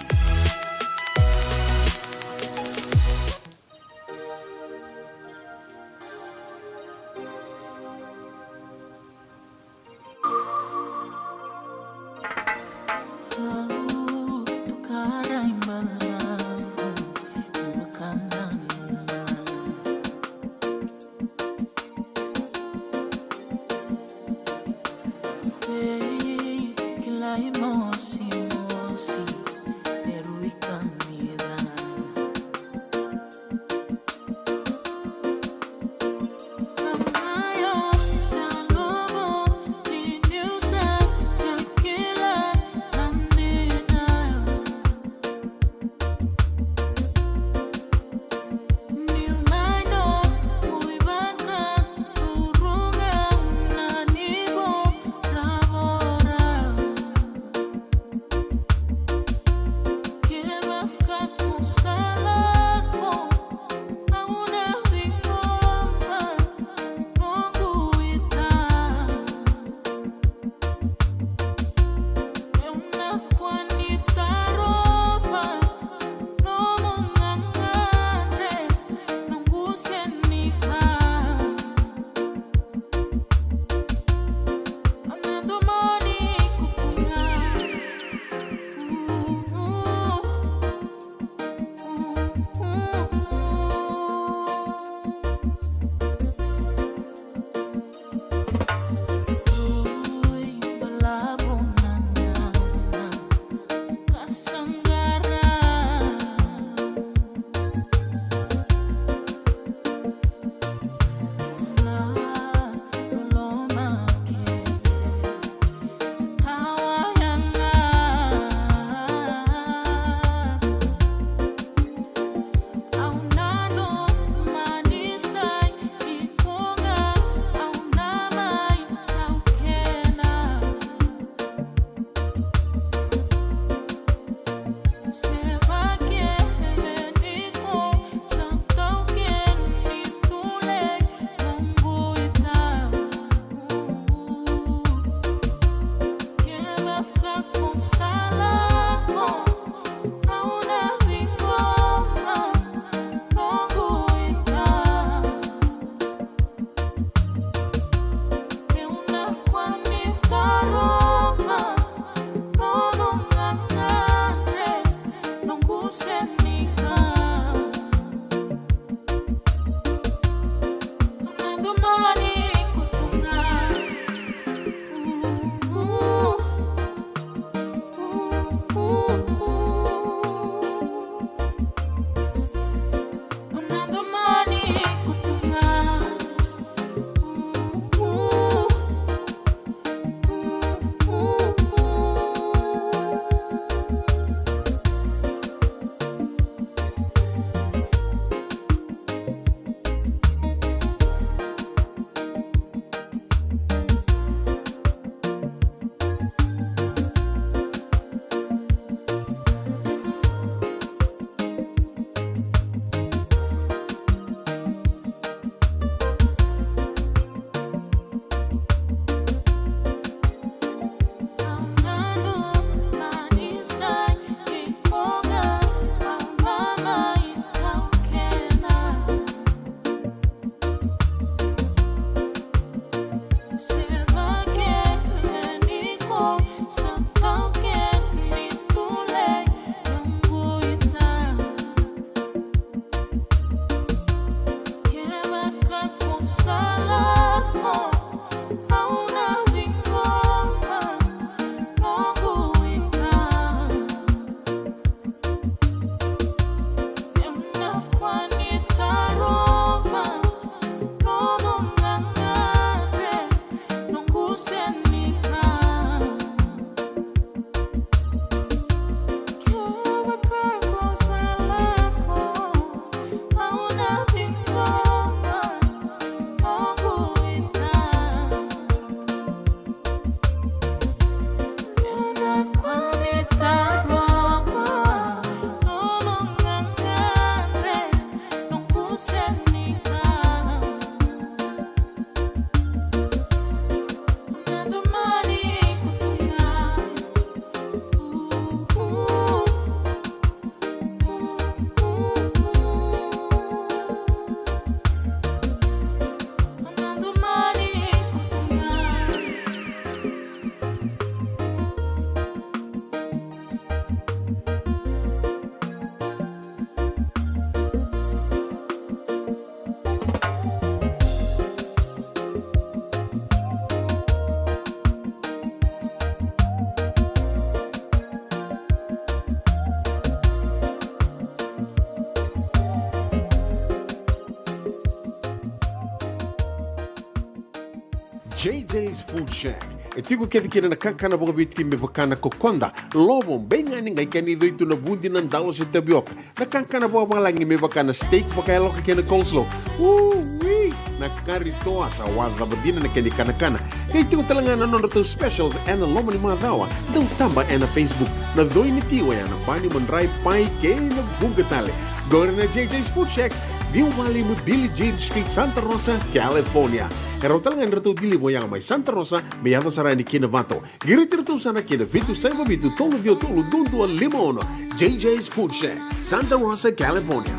J J's Food Shack. E tiko kece kina na kakana vakaviti me vaka na kokoda, lovo, beigani, qai kena icoi tu na vudi, na dalo se tavioka. Na kakana vakavalagi me vaka na steak, vakayaloka kei na coleslaw. Ui! Na kari toa, sa wacava dina na kena ikanakana. Qai tiko tale ga na nodratou specials ena loma ni macawa. Dau taba ena Facebook. Na coi ni ti oya na bani, madrai, pai kei na vuqa tale. Qori na J J's Food Shack, ciwa walu lima Billie Jean Street, Santa Rosa, California. E rawa tale ga ni ratou deliver oya mai Santa Rosa me yaco sara yani ki Novato. Qiriti iratou sara ki na vitu saiva vitu tolu ciwa tolu dua dua lima ono. J J's Food Shack, Santa Rosa, California.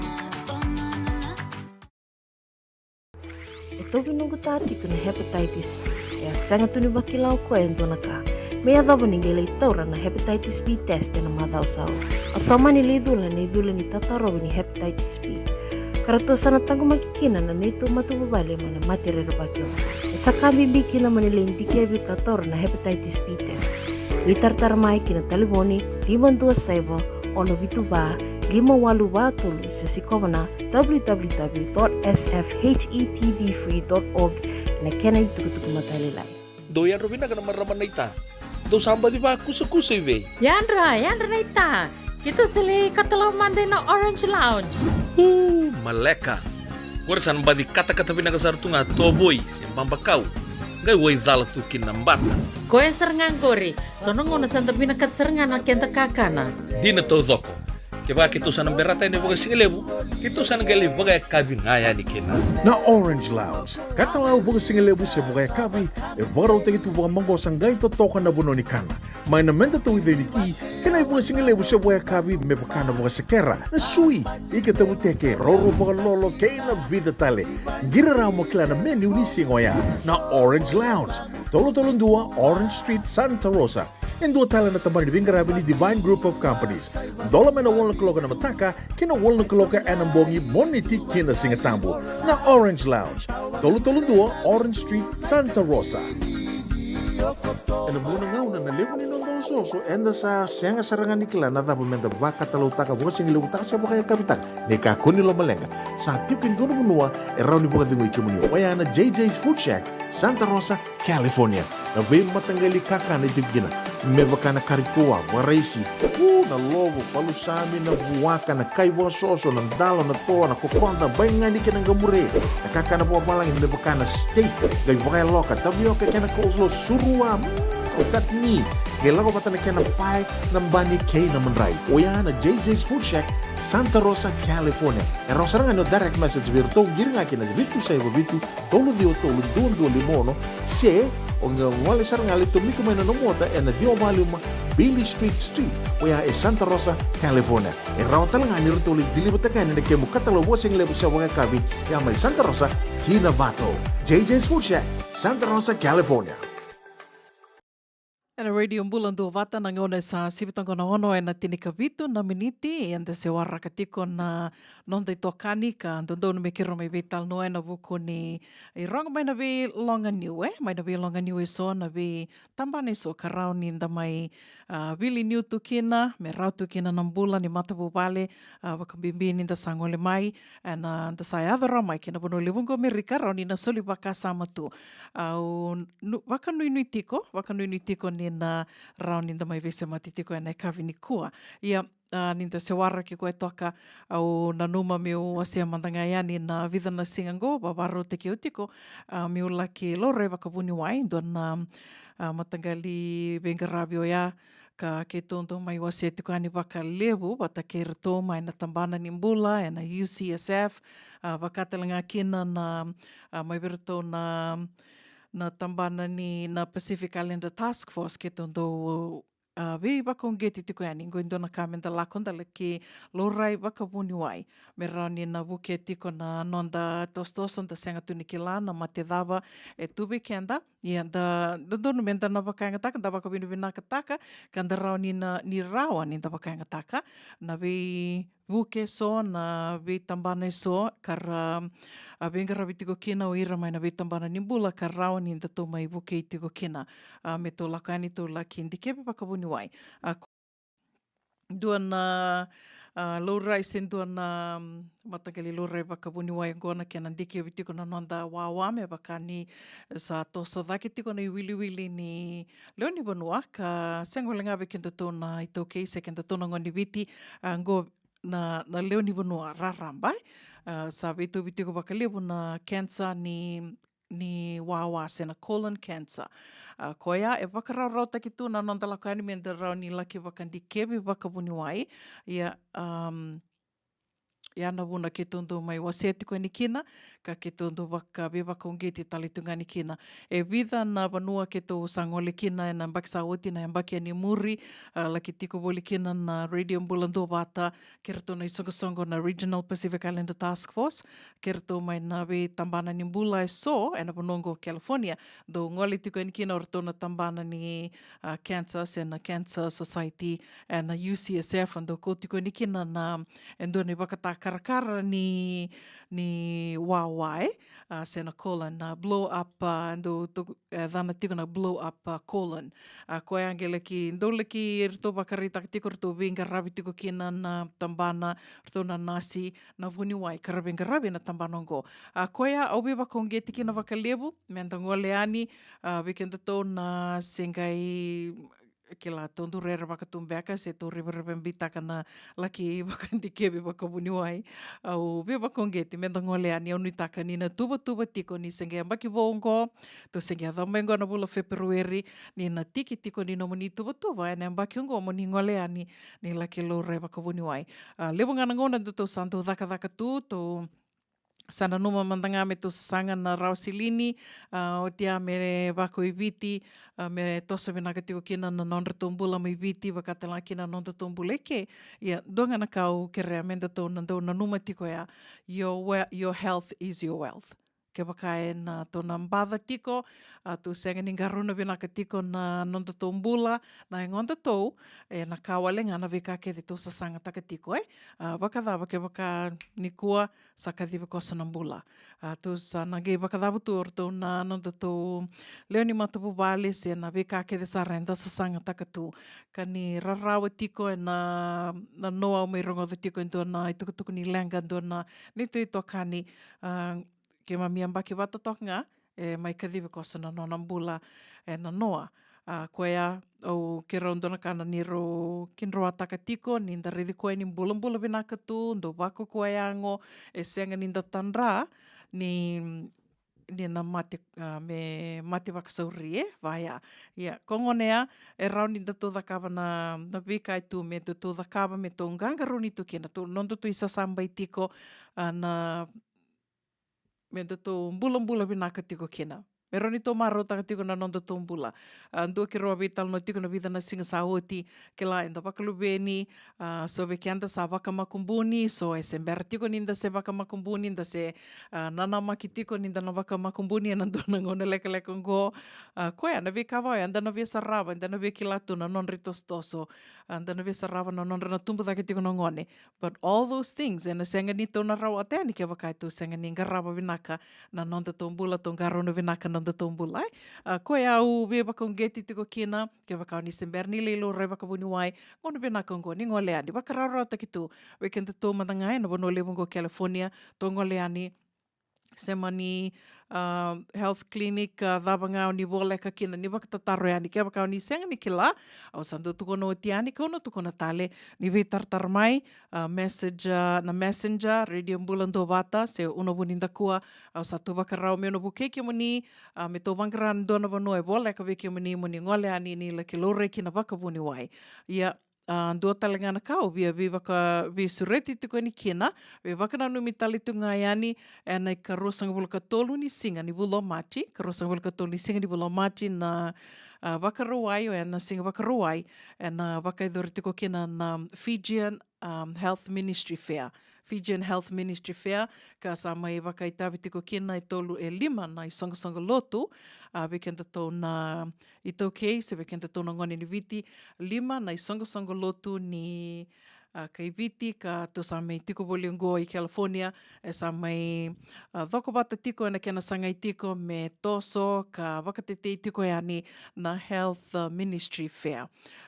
E tauvi noqu ta tiko na hepatitis B. E a sega tu ni vakila o koya e dua na ka. Me yacova ni qai lai taura na hepatitis B test ena macawa sa oti. Au sa mani lai cula ena icula ni tatarovi ni hepatitis B. Ka ratou sa na taqomaki kina na neitou matavuvale mai na mate rerevaki oqo. E sa ka bibi kina mo ni lai dikevi ka taura na hepatitis B test. Veitaratara mai ki na talevoni lima dua saiva, ono vitu va, lima walu va tolu, se sikova na w w w dot s f h e p b free dot org ena kena itukutuku matailalai. Dou yadra vinaka na marama naita. Dou sa baci vakusakusa i vei? Yadra, yadra naita. Keitou sa lai katalau mada ina Orange Lounge. Uu, maleka. Qori sa na baci katakata vinaka sara tu ga tovoi se babakau. Qai waicala tu kina na bata. Koya sara ga qori. So na gauna sa da vinakata sara ga na keda kakana. Dina taucoko. Kevaka keitou sa na berata yani vakasigalevu, keitou sa na qai lai vakayakavi ga yani kina. Na Orange Lounge, katalau vakasigalevu se vakayakavi, e vakarautaki tu vakamaqosa, qai totoka na vanua ni kana. Mai na meda tauica ni ti, kei na ivakasigalevu se vakayakavi me vaka na vakasekera, na sui, ika tavuteke, roro vakalolo kei na vica tale. Qiri rawa mo kila na menu ni siga oya. Na Orange Lounge, tolu tolu dua Orange Street, Santa Rosa. E dua tale na tabana ni veiqaravi ni Divine Group of Companies. Dola mai na walu na kaloko ena mataka ki na walu na kaloko ena bogi, Moniti ki na Sigatabu. Na Orange Lounge, tolu tolu dua Orange Street, Santa Rosa. Ena vuqa na gauna na levu ni noda osooso eda sa sega sara ga ni kila na cava meda vakatalautaka, vakasigalevu taka se vakayakavi taka. Ni kakua ni lomaleqa, sa tiko e dua na vanua e rawa ni vakacegui kemuni. Oya na J J's Food Shack, Santa Rosa, California. Na veimataqali kakana e tiko kina, me vaka na kari toa, vakaraisi, u, na lovo, palusami, na vuaka, na kai vakasoso, na dalo, na toa, na kokoda, baigani kei na qamure. Na kakana vakavalagi me vaka na steak, qai vakayaloka, tavioka kei na coleslaw, surua, mm, chutney. Qai lako vata na kena pae, na bani kei na madrai. Oya na J J's Food Shack, Santa Rosa, California. E rawa sara ga ni o direct message vei iratou, qiri ga ki na vitu saiva vitu, tolu ciwa tolu dua dua lima ono, se o qai gole sara ga, lai tomika mai na nomu ota ena ciwa walu lima Billie Street Street, oya e Santa Rosa, California. E rawa tale ga ni ratou lai deliver-taka yani na kemu katalau vakasigalevu se vakayakavi, ya mai Santa Rosa ki Novato. J J's Food Shack, Santa Rosa, California. Ena Radio Bula Duavata, na gauna e sa sivi toka na ono ena tinikavitu na miniti, eda se waraka tiko na noda itokani ka dodonu me keirau mai veitalanoa ena vuku ni irogo mai na veiloga niu, e, mai na veiloga niu eso, na veitabana eso ka rawa ni da mai, a, vili niu tu kina, me rawa tu kina na bula ni matavuvale, a, vakabibi ni da sa gole mai, ena, da sa yaco rawa mai kina vanua levu qo Amerika, rawa ni na soli vakasama tu. Au nu-, vakanuinui tiko, vakanuinui tiko ni na rawa ni da mai veisemati tiko ena yakavi nikua. Ia, a, ni da se waraki koya toka, au nanuma meu wasea mada ga yani na vica na siga qo, vakarautaki au tiko, a, meu laki laurai vakavuniwai, dua na, a, mataqali veiqaravi oya, ka keitou dau mai wasea tiko yani vakalevu vata kei iratou mai na tabana ni bula ena U C S F, a, vaka tale ga kina na, a, mai vei iratou na, na tabana ni na Pacific Islander Task Force, keitou dau, a, veivakauqeti tiko yani. Qo e dua na ka meda lako, da laki laurai vakavuniwai me rawa ni na vukea tiko na noda tosotoso, da sega tu ni kila na mate cava e tu vei keda. Ia da, da dodonu meda na vakayagataka, da vakavinavinakataka, ka da rawa ni na, ni rawa ni da vakayagataka na veivuke eso, na veitabana eso ka ra, a, veiqaravi tiko kina o ira mai na veitabana ni bula ka rawa ni datou mai vukei tiko kina. A, me tou lako yani tou laki dikevi vakavuniwai. A, dua na, A, laurai se dua na, mm, mataqali laurai vakavuniwai oqo na kena dikevi tiko na noda wawa, me vaka ni sa toso cake tiko na iwiliwili ni lewe ni vanua, ka sega wale ga vei kedatou na iTaukei se kedatou na gone ni Viti, a, oqo na, na lewe ni vanua raraba, e. A, sa veitauvi tiko vakalevu na cancer ni ni wawa se na colon cancer. A, koya e vakarawarawataki tu na noda lako yani me da rawa ni laki vakadikevi vakavuniwai. Ia, um, ia na vuna keitou dau mai wasea tiko yani kina, ka keitou dau vaka, veivakauqeti tale tu ga yani kina. E vica na vanua keitou sa gole kina ena yabaki sa oti, na yabaki yani muri, a, laki tiko voli kina na Radio Bula Duavata, kei ratou na isoqosoqo na Regional Pacific Islander Task Force, kei ratou mai na veitabana ni bula eso ena vanua oqo o California. Dau gole tiko yani kina o ratou na tabana ni, a, cancer se na Cancer Society ena U C S F, dau kau tiko yani kina na, e dua na ivakatakarakara ni, ni wawa, e, a, se na colon, na blow up, a, dau tu-, e, cana tiko na blow up, a, colon. A, koya qai laki, dau laki ratou vakaraitaka tiko, ratou veiqaravi tiko kina na tabana, ratou na nasi, na vuniwai ka ra veiqaravi ena tabana oqo. A, koya au veivakauqeti kina vakalevu me da gole yani, a, vei kedatou na se qai kila tou dau rere vakatubeka se tou reverevebeitaka na laki vakadikevi vakavuniwai. Au veivakauqeti me da gole yani, au nuitaka ni na tuvatuva tiko ni se qai yabaki vou oqo, tou se qai yaco mai oqo na vula Feperueri, ni na tiki tiko ni nomuni tuvatuva ena yabaki oqo mo ni gole yani ni laki laurai vakavuniwai. A, levu ga na gauna datou sa dau cakacaka tu, tou sa nanuma mada ga me tou sasaga na rawa silini, a, oti ya me vako i Viti, a, me toso vinaka tiko kina na nodratou bula mai Viti, vaka tale ga kina na nodatou bula eke. Ia, dua ga na ka au kerea me datou na dau nanuma tiko ya, your we-, your health is your wealth. Kevaka e na tou na baca tiko, a, tou sega ni qarauna vinaka tiko na nodatou bula, na yagodatou, e na ka wale ga na veika kece tou sasagataka tiko, e. A, vakacava kevaka nikua sa kacivi koso na bula. A, tou sa na qai vakacava tu o ratou na nodatou lewe ni matavuvale se na veika kece sara eda sasagataka tu. Ka ni rarawa tiko e na, na noa au mai rogoca tiko e dua na itukutuku ni leqa, dua na neitou itokani, a, keimami yabaki vata toka ga, e mai kacivi koso na nona bula e na noa. A, koya au keirau dua na ka na ni rau kidroataka tiko, ni da raici koya ni bulabula vinaka tu, dau vakakoya yago, e sega ni da tadra, ni, ni na mate, a, me mate vakasauri, e, vaya. Ia, ko gone ya, e rawa ni datou cakava na, na veika e tu me datou cakava, me tou qaqarauni tu kina, tou, nodatou isasabai tiko, a, na, me datou bulabula vinaka tiko kina. Me rawa ni tou marautaka tiko na nodatou bula. A, dua keirau a veitalanoa tiko na vica na siga sa oti, kila eda vakaluveni, a, so vei keda sa vakamakubuni, so e se bera tiko ni da se vakamakubuni, da se, a, nanamaki tiko ni da na vakamakubuni e na dua na gauna lekaleka oqo. A, koya na veika vaya, eda na via sarava, eda na via kila tu na nodra itosotoso, a, eda na via sarava na nodra na tubu cake tiko na gone. But all those things, e na sega ni tou na rawata yani kevaka e tou sega ni qarava vinaka na nodatou bula, tou qarauna vinaka na nodatou bula, e. A, koya au veivakauqeti tiko kina, kevaka o ni se bera ni lai laurai vakavuniwai, gauna vinaka oqo ni gole yani, vakarawarawataki tu. Vei kedatou mada ga e na vanua levu oqo California, tou gole yani, se mani, a, health clinic, a, cava ga o ni voleka kina, ni vakatataro yani. Kevaka o ni sega ni kila, au sa dau tukuna oti yani, kau na tukuna tale, ni veitaratara mai, a, message, a, na Messenger, Radio Bula Duavata, se Una Vunidakua, au sa tu vakarau meu na vukei kemuni, a, me tou vaqara e dua na vanua e voleka vei kemuni mo ni gole yani ni laki laurai kina vakavuniwai. Ia, a, dua tale ga na ka au via veivaka, veisureti tiko yani kina, veivakananumi tale tu ga yani, e na ikaruasagavulu ka tolu ni siga ni vula o Maji, karuasagavulu ka tolu ni siga ni vula o Maji na, a, Vakarauwai, o ya na siga Vakarauwai, e na vakayacori tiko kina na Fijian, um, Health Ministry Fair. Fijian Health Ministry Fair, ka sa mai vakaitavi tiko kina e tolu, e lima na isoqosoqo lotu, a, vei kedatou na iTaukei, se vei kedatou na gone ni Viti, lima na isoqosoqo lotu ni, a, kai Viti, ka tou sa mai tiko voli oqo i California, e sa mai, a, cokovata tiko ena kena sagai tiko me toso ka vakatetei tiko yani na health, a, ministry fair.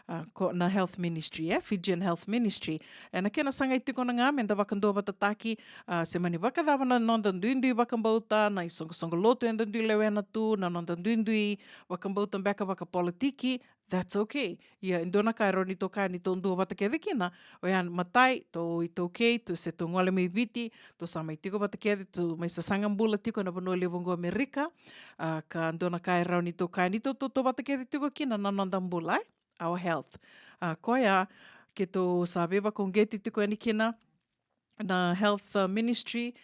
A, ko, na health ministry, e, Fijian Health Ministry. Ena kena sagai tiko na ga me da vakaduavatataki, a, se mani vakacava na noda duidui vakabauta, na isoqosoqo lotu eda dui lewena tu, na noda duidui vakabauta beka vakapolitiki, that's okay. Ia, e dua na ka e rawa ni tou kaya ni tou duavata kece kina, oya, matai, tou iTaukei, tou se tou gole mai Viti, tou sa mai tiko vata kece, tou mai sasaga bula tiko ena vanua levu oqo Amerika. A, ka dua na ka e rawa ni tou kaya ni tou tautauvata kece tiko kina na noda bula, e? Our health. A, koya, keitou sa veivakauqeti tiko yani kina na health, uh, ministry,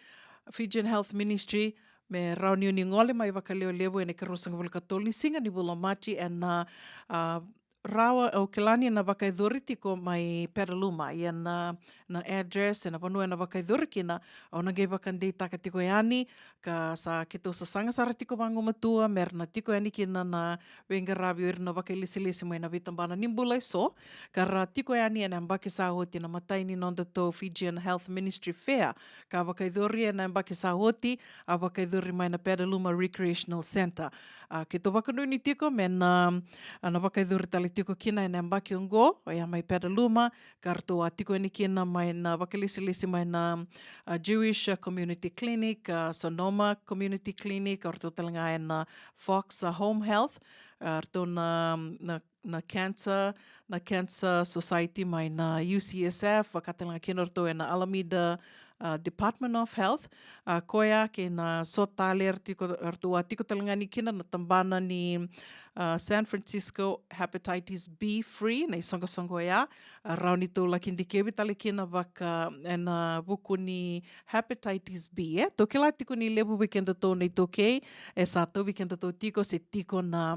Fijian Health Ministry, me rawa ni o ni gole mai vakalevulevu ena ikaruasagavulu ka tolu ni siga ni vula o Maji ena, uh, rawa, au kila ni na vakayacori tiko mai Petaluma, ia na, na address, ena vanua ena vakayacori kina, au na qai vakadeitaka tiko yani, ka sa keitou sasaga sara tiko vagumatua, me ra na tiko yani kina na veiqaravi o ira na vakailesilesi mai na veitabana ni bula eso, ka ra tiko yani ena yabaki sa oti na imatai ni nodatou Fijian Health Ministry Fair, ka vakayacori ena yabaki sa oti, a vakayacori mai na Petaluma Recreational Centre. A, keitou vakanuinui tiko me na, a, na vakayacori tale tiko kina ena yabaki oqo, oya mai Petaluma, ka ratou a tiko yani kina mai na vakailesilesi mai na, a, Jewish, a, Community Clinic, a, Sonoma Community Clinic, o ratou tale ga ena Fox, a, Home Health, a, ratou na, na, na cancer, na Cancer Society mai na U C S F, vaka tale ga kina o ratou ena Alameda, a, Department of Health, a, koya kei na so tale, ra tiko, ratou a tiko tale ga ni kina na tabana ni, a, San Francisco Hepatitis B Free, na isoqosoqo oya, a, rawa ni tou laki dikevi tale kina vaka ena vuku ni hepatitis B, e? Tou kila tiko ni levu vei kedatou na iTaukei, e sa tauvi kedatou tiko, se tiko na,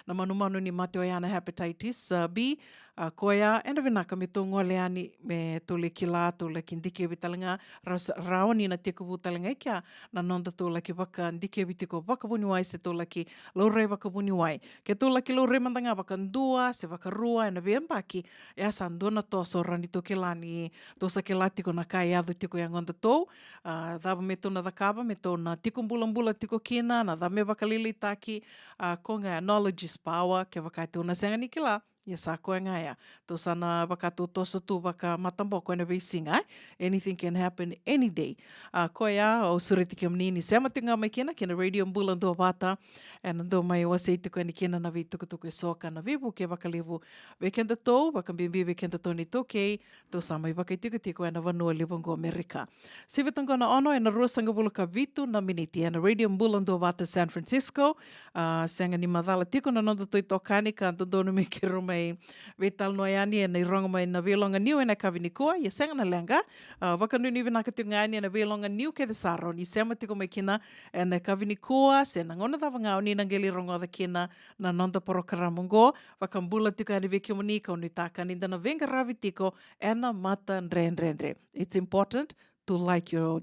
na manumanu ni mate oya na hepatitis, a, B, a, koya, ena vinaka me tou gole yani, me tou lai kila, tou laki dikevi tale ga, ra-, rawa ni na tekivu tale ga i kea, na nodatou laki vakadikevi tiko vakavuniwai, se tou laki laurai vakavuniwai. Keitou laki laurai mada ga vakadua, se vakarua, ena veiyabaki, e a sa dua na toso rawa ni tou kila ni, tou sa kila tiko na ka e yaco tiko e yagodatou, a, cava me tou na cakava, me tou na tiko bulabula tiko kina, na cava me vakalailaitaki, a, ko ga knowledge is power, kevaka tou na sega ni kila, ia sa koya ga ya. Tou sa na vaka tou toso tu vakamataboko ena veisiga, e? Anything can happen any day. A, koya, au sureti kemuni ni sema tiko ga mai kina, kina Radio Bula Duavata, ena dau mai wasei tiko yani kina na veitukutuku eso ka na veivuke vakalevu vei kedatou, vakabibi vei kedatou na iTaukei, tou sa mai vakaitikotiko ena vanua levu oqo Amerika. Sivi toqo na ono ena ruasagavulu ka vitu na miniti ena Radio Bula Duavata San Francisco. A, sega ni macala tiko na nodatou itokani ka dodonu me keirau mai veitalanoa yani ena irogo mai na veiloga niu ena yakavi nikua, ia sega na leqa. A, vakanuinui vinaka tiko ga yani ena veiloga niu kece sara o ni sema tiko mai kina ena yakavi nikua, se na gauna cava ga o ni na qai lai rogoca kina na noda porokaramu oqo. Vakabula tiko yani vei kemuni, kau nuitaka ni da na veiqaravi tiko ena matadredredre. It's important to like your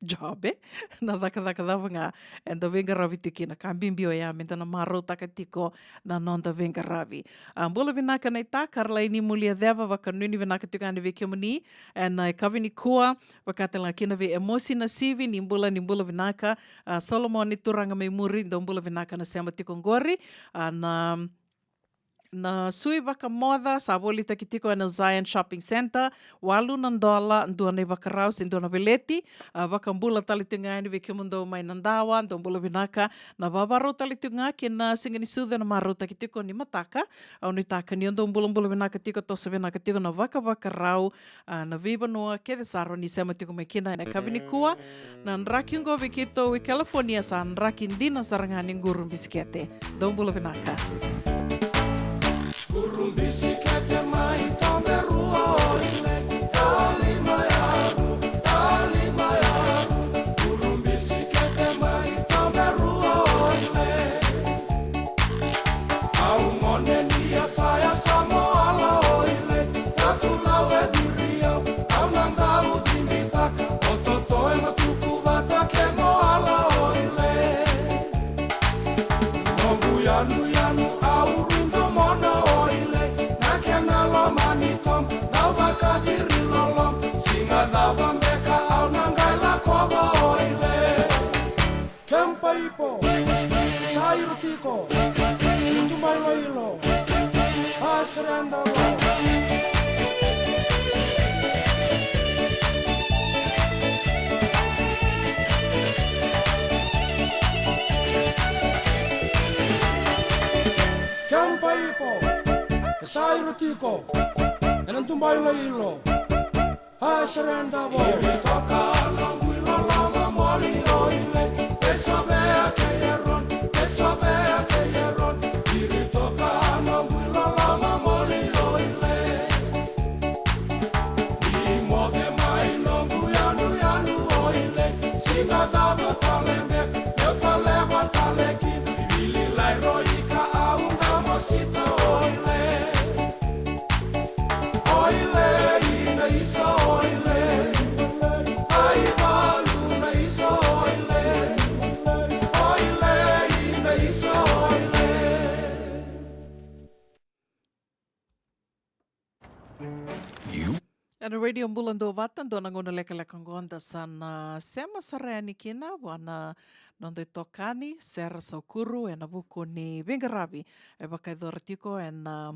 job, e? Na cakacaka cava ga eda veiqaravi tiko kina, ka bibi oya me da na marautaka tiko na noda veiqaravi. A, bula vinaka naita, Karolai ni Muliaceva, vakanuinui vinaka tiko yani vei kemuni ena yakavi nikua, vaka tale ga kina vei Emosi Nasivi, ni bula, ni bula vinaka. A, Solomoni Turaga mai Muri, dou bula vinaka na sema tiko oqori. A, na Na sui vakamoca sa volitaki tiko ena Zion Shopping Centre, walu na dola, dua na ivakarau se dua na veleti. A, vakabula tale tiko ga yani vei kemudou mai Nadawa, dou bula vinaka. Na vavarau tale tiko ga kina siga ni sucu ena marautaki tiko ni mataka. Au nuitaka ni o dou bulabula vinaka tiko, toso vinaka tiko na vakavakarau, a, na veivanua kece sara o ni sema tiko mai kina ena yakavi nikua. Na draki oqo vei keitou i California sa draki dina sara ga ni quru bisikete. Dou bula vinaka. Quru bisikete mai Toberua oile, tali mai Aru, tali mai Aru. Quru bisikete mai Toberua oile. Au gone ni yasayasa mo ala oile, yatu lau e ciri au, au na dau cibitaka, o toto e matuku vata ke mo ala oile. Noqu yanuyanu au rudo mona oile, na Iko, ena dubai lo ilo. I surrender vo. Iri toka na bui loloma moli oile. Esovea kei Eron, esovea kei Eron. Iri toka na bui loloma moli oile. Ni moce mai noqu yanuyanu oile. Siga cava tale beka, meu tale vata tale kina. Vili lai roi ka au na mosita oile. Oile, ina isa oile. Ai valu na isa oile. Oile, ina isa oile. Ena Radio Bula Duavata, dua na gauna lekaleka oqo da sa na sema sara yani kina vua na noda itokani Sera Saukuru ena vuku ni veiqaravi e vakayacora tiko ena,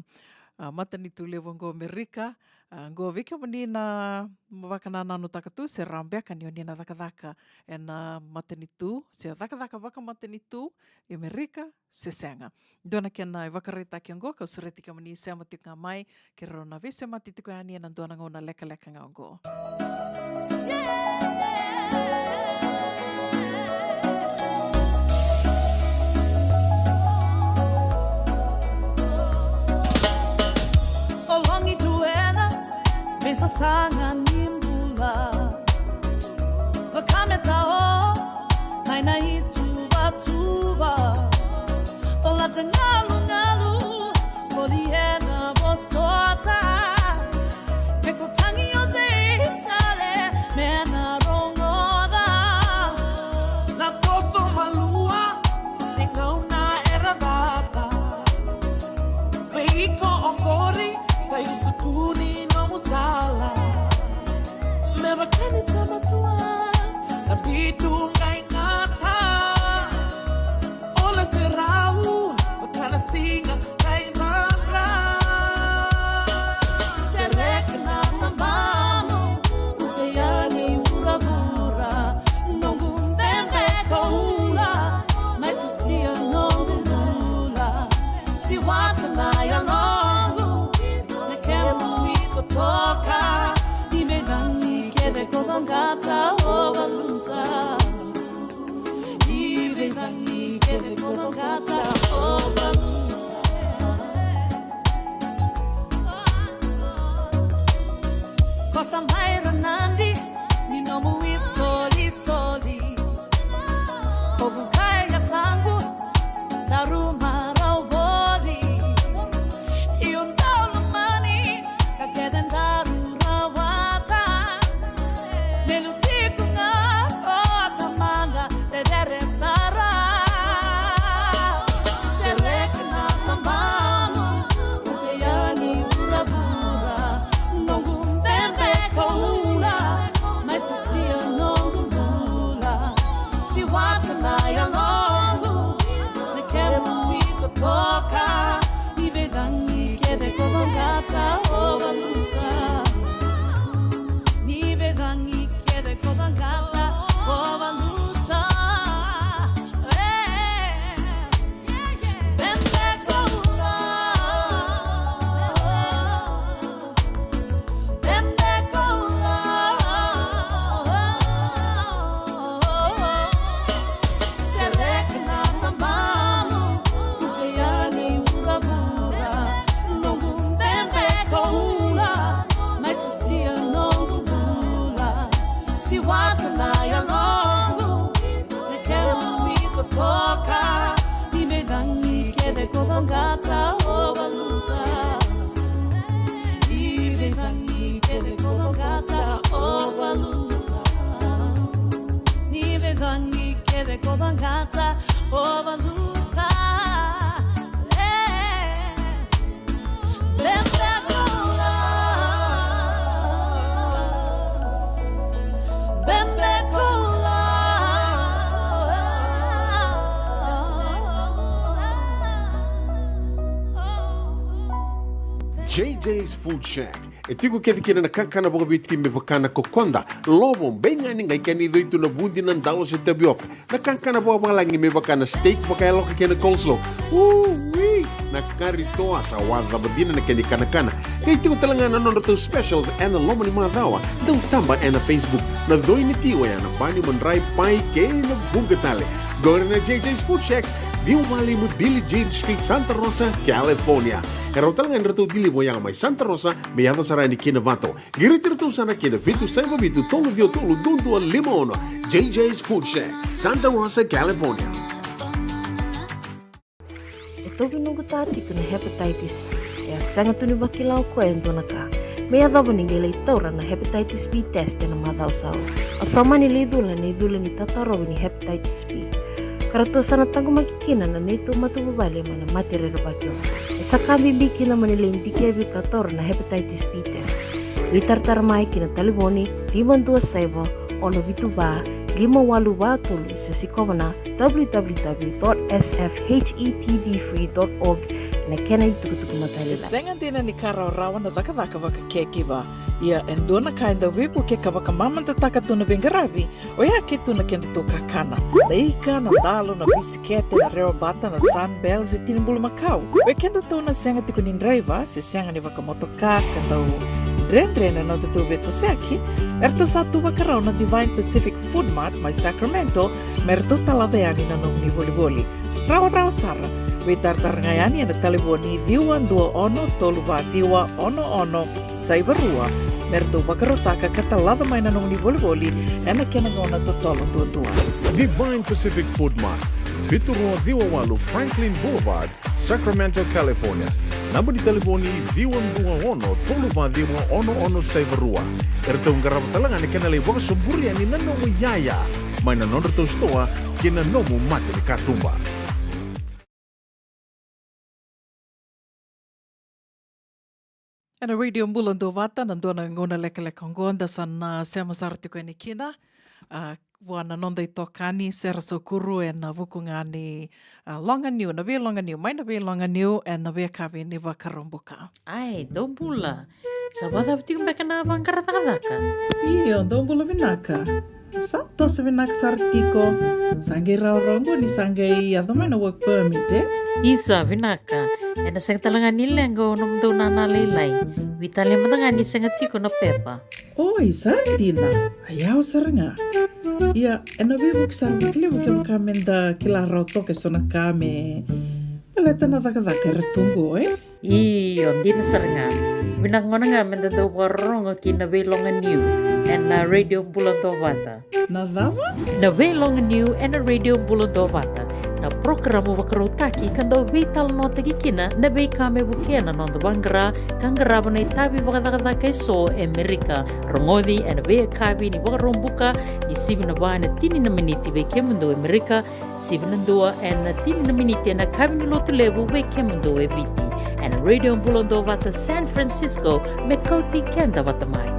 a, matanitu levu oqo Amerika. A, oqo vei kemuni na vakanananutaka tu se rawa beka ni o ni na cakacaka ena matanitu se cakacaka vakamatanitu i Amerika se sega. Dua na kena ivakaraitaki oqo kau sureti kemuni sema tiko ga mai, keirau na veisemati tiko yani ena dua na gauna lekaleka ga oqo. O logi tu ena veisasaga ni bula. Vakameta o mai na ituvatuva. Colata galugalu, voli ena vosota. Ke ko tagi o cei tale me na rogoca. Na toso malua, ni gauna era cata. Me iko oqori, sa iusu tu ni nomu sala. Me vaka ni sa matua, na bidu qai gata. O na serau, vaka na siga qai madra. Sereka na mamamu, uke yani vuravura. Noqu bebe koula, mai tusia noqu bula. Siwata na yaloqu, na kemu itotoka. Ni veicagi kece ko vaqata o valuta. Ni veicagi kece ko vaqata o valuta. Ko sa mai ra nadi ni nomu isolisoli. Ko vukai yasaqu na ruma rau voli. Io dau lomani ka kece daru rawata. Me lutiko ga ko tamaqu cecere sara. Sereka na mamamu, uke yani vuravura. Noqu bebe koula, mai tusia noqu bula. Siwata na yaloqu, na kemu itotoka. Ni veicagi kece ko vaqata o valuta. Ni veicagi kece ko vaqata o valuta. E, bebe koula. Bebe koula. Sereka na mamamu, uke yani vuravura. Noqu bebe koula, mai tusia noqu bula. Siwata na yaloqu, na kemu itotoka. Ni veicagi kece ko vaqata o valuta. Ni veicagi kece ko vaqata o valuta. Ni veicagi kece ko vaqata o valuta. E. Bebe koula. Bebe koula. J J's Food Shack. E tiko kece kina na kakana vakaviti me vaka na kokoda, lovo, beigani, qai kena icoi tu na vudi, na dalo se tavioka. Na kakana vakavalagi me vaka na steak vakayaloka kei na coleslaw. Ui! Na kari toa sa wacava dina na kena ikanakana. Qai tiko tale ga na nodratou specials ena loma ni macawa. Dau taba ena Facebook. Na coi ni ti oya na bani, madrai, pai kei na buqa tale. Qori na J J's Food Shack, ciwa walu lima Billie Jean Street, Santa Rosa, California. E rau tale ga ni ratou deliver oya mai Santa Rosa me yaco sara yani ki Navato. Qiriti iratou sara ki na vitu saiva vitu tolu ciwa tolu dua dua lima ono. J J's Food Shack, Santa Rosa, California. E tauvi noqu ta tiko na hepatitis B. E a sega tu ni vakila o koya e dua na ka. Me yacova ni qai lai taura na hepatitis B test ena macawa sa oti. Au sa mani lai cula ena icula ni tatarovi ni hepatitis B. Ka ratou sa na taqomaki kina na neitou matavuvale mai na mate rerevaki oqo. E sa ka bibi kina mo ni lai dikevi ka taura na hepatitis B test. Veitaratara mai ki na talevoni lima dua saiva, ono vitu va, lima walu va tolu, se sikova na w w w dot s f h e p b free dot org ena kena itukutuku matailalai. E sega dina ni ka rawarawa na cakacaka vaka caregiver. Ia e dua na ka e dau veivuke ka vakamamadataka tu na veiqaravi, oya ke tu na kedatou kakana. Na ika, na dalo, na bisikete, na rewabata, na Sunbell, se tini bulumakau. Vei kedatou na sega tiko ni draiva, se sega ni vakamotoka, ka dau dredre na nodatou veitosoyaki, eratou sa tu vakarau na Divine Pacific Food Mart mai Sacramento, me ratou talaca yani na nomuni volivoli. Rawarawa sara, veitaratara ga yani ena talevoni ciwa dua ono tolu va ciwa ono ono saiva rua, me ratou vakarautaka ka talaca mai na nomuni volivoli ena kena gauna totolo duadua. Divine Pacific Food Mart, vitu rua ciwa walu Franklin Boulevard, Sacramento, California. Naba ni talevoni ciwa dua ono tolu va ciwa ono ono saiva rua. Eratou qarava tale ga na kena lai vakasoburi yani na nomu iyaya mai na nodratou sitoa ki na nomu mata ni katuba. Ena Radio Bula Duavata, na dua na gauna lekaleka oqo da sa na sema sara tiko yani kina, a, vua na noda itokani Sera Saukuru ena vuku ga ni, a, loga niu, na veiloga niu, mai na veiloga niu ena veiyakavi ni Vakaraubuka. Ai, dou bula. Sa vakacava tiko beka na vaqara cakacaka? Io, dou bula vinaka. Sa toso vinaka sara tiko. Sa qai rawarawa oqo ni sa qai yaco mai na work permit, e? Isa, vinaka. Ena sega tale ga ni leqa o nomudou nana lailai. Veitalai mada ga ni sega tiko na pepa. Oi, sa dina. A yawa sara ga. Ia, ena veivuke sara vakalevu kevaka meda kila rawa toka eso na ka me baleta na cakacaka era tu oqo, e? Io, dina sara ga. Vinaka gona ga meda dau vakarorogo ki na Veiloga Niu ena Radio Bula Duavata. Na cava? Na Veiloga Niu ena Radio Bula Duavata. Na porokaramu vakarautaki ka dau veitalanoataki kina na veika me vukea na noda vaqara ka qarava na itavi vakacakacaka eso e Merika. Rogoci ena veiyakavi ni Vakaraubuka, ni sivi na va ena tini na miniti vei kemudou e Merika, sivi na dua ena tini na miniti ena yakavi ni Lotulevu vei kemudou e Viti. Ena Radio Bula Duavata San Francisco, me kauti keda vata mai.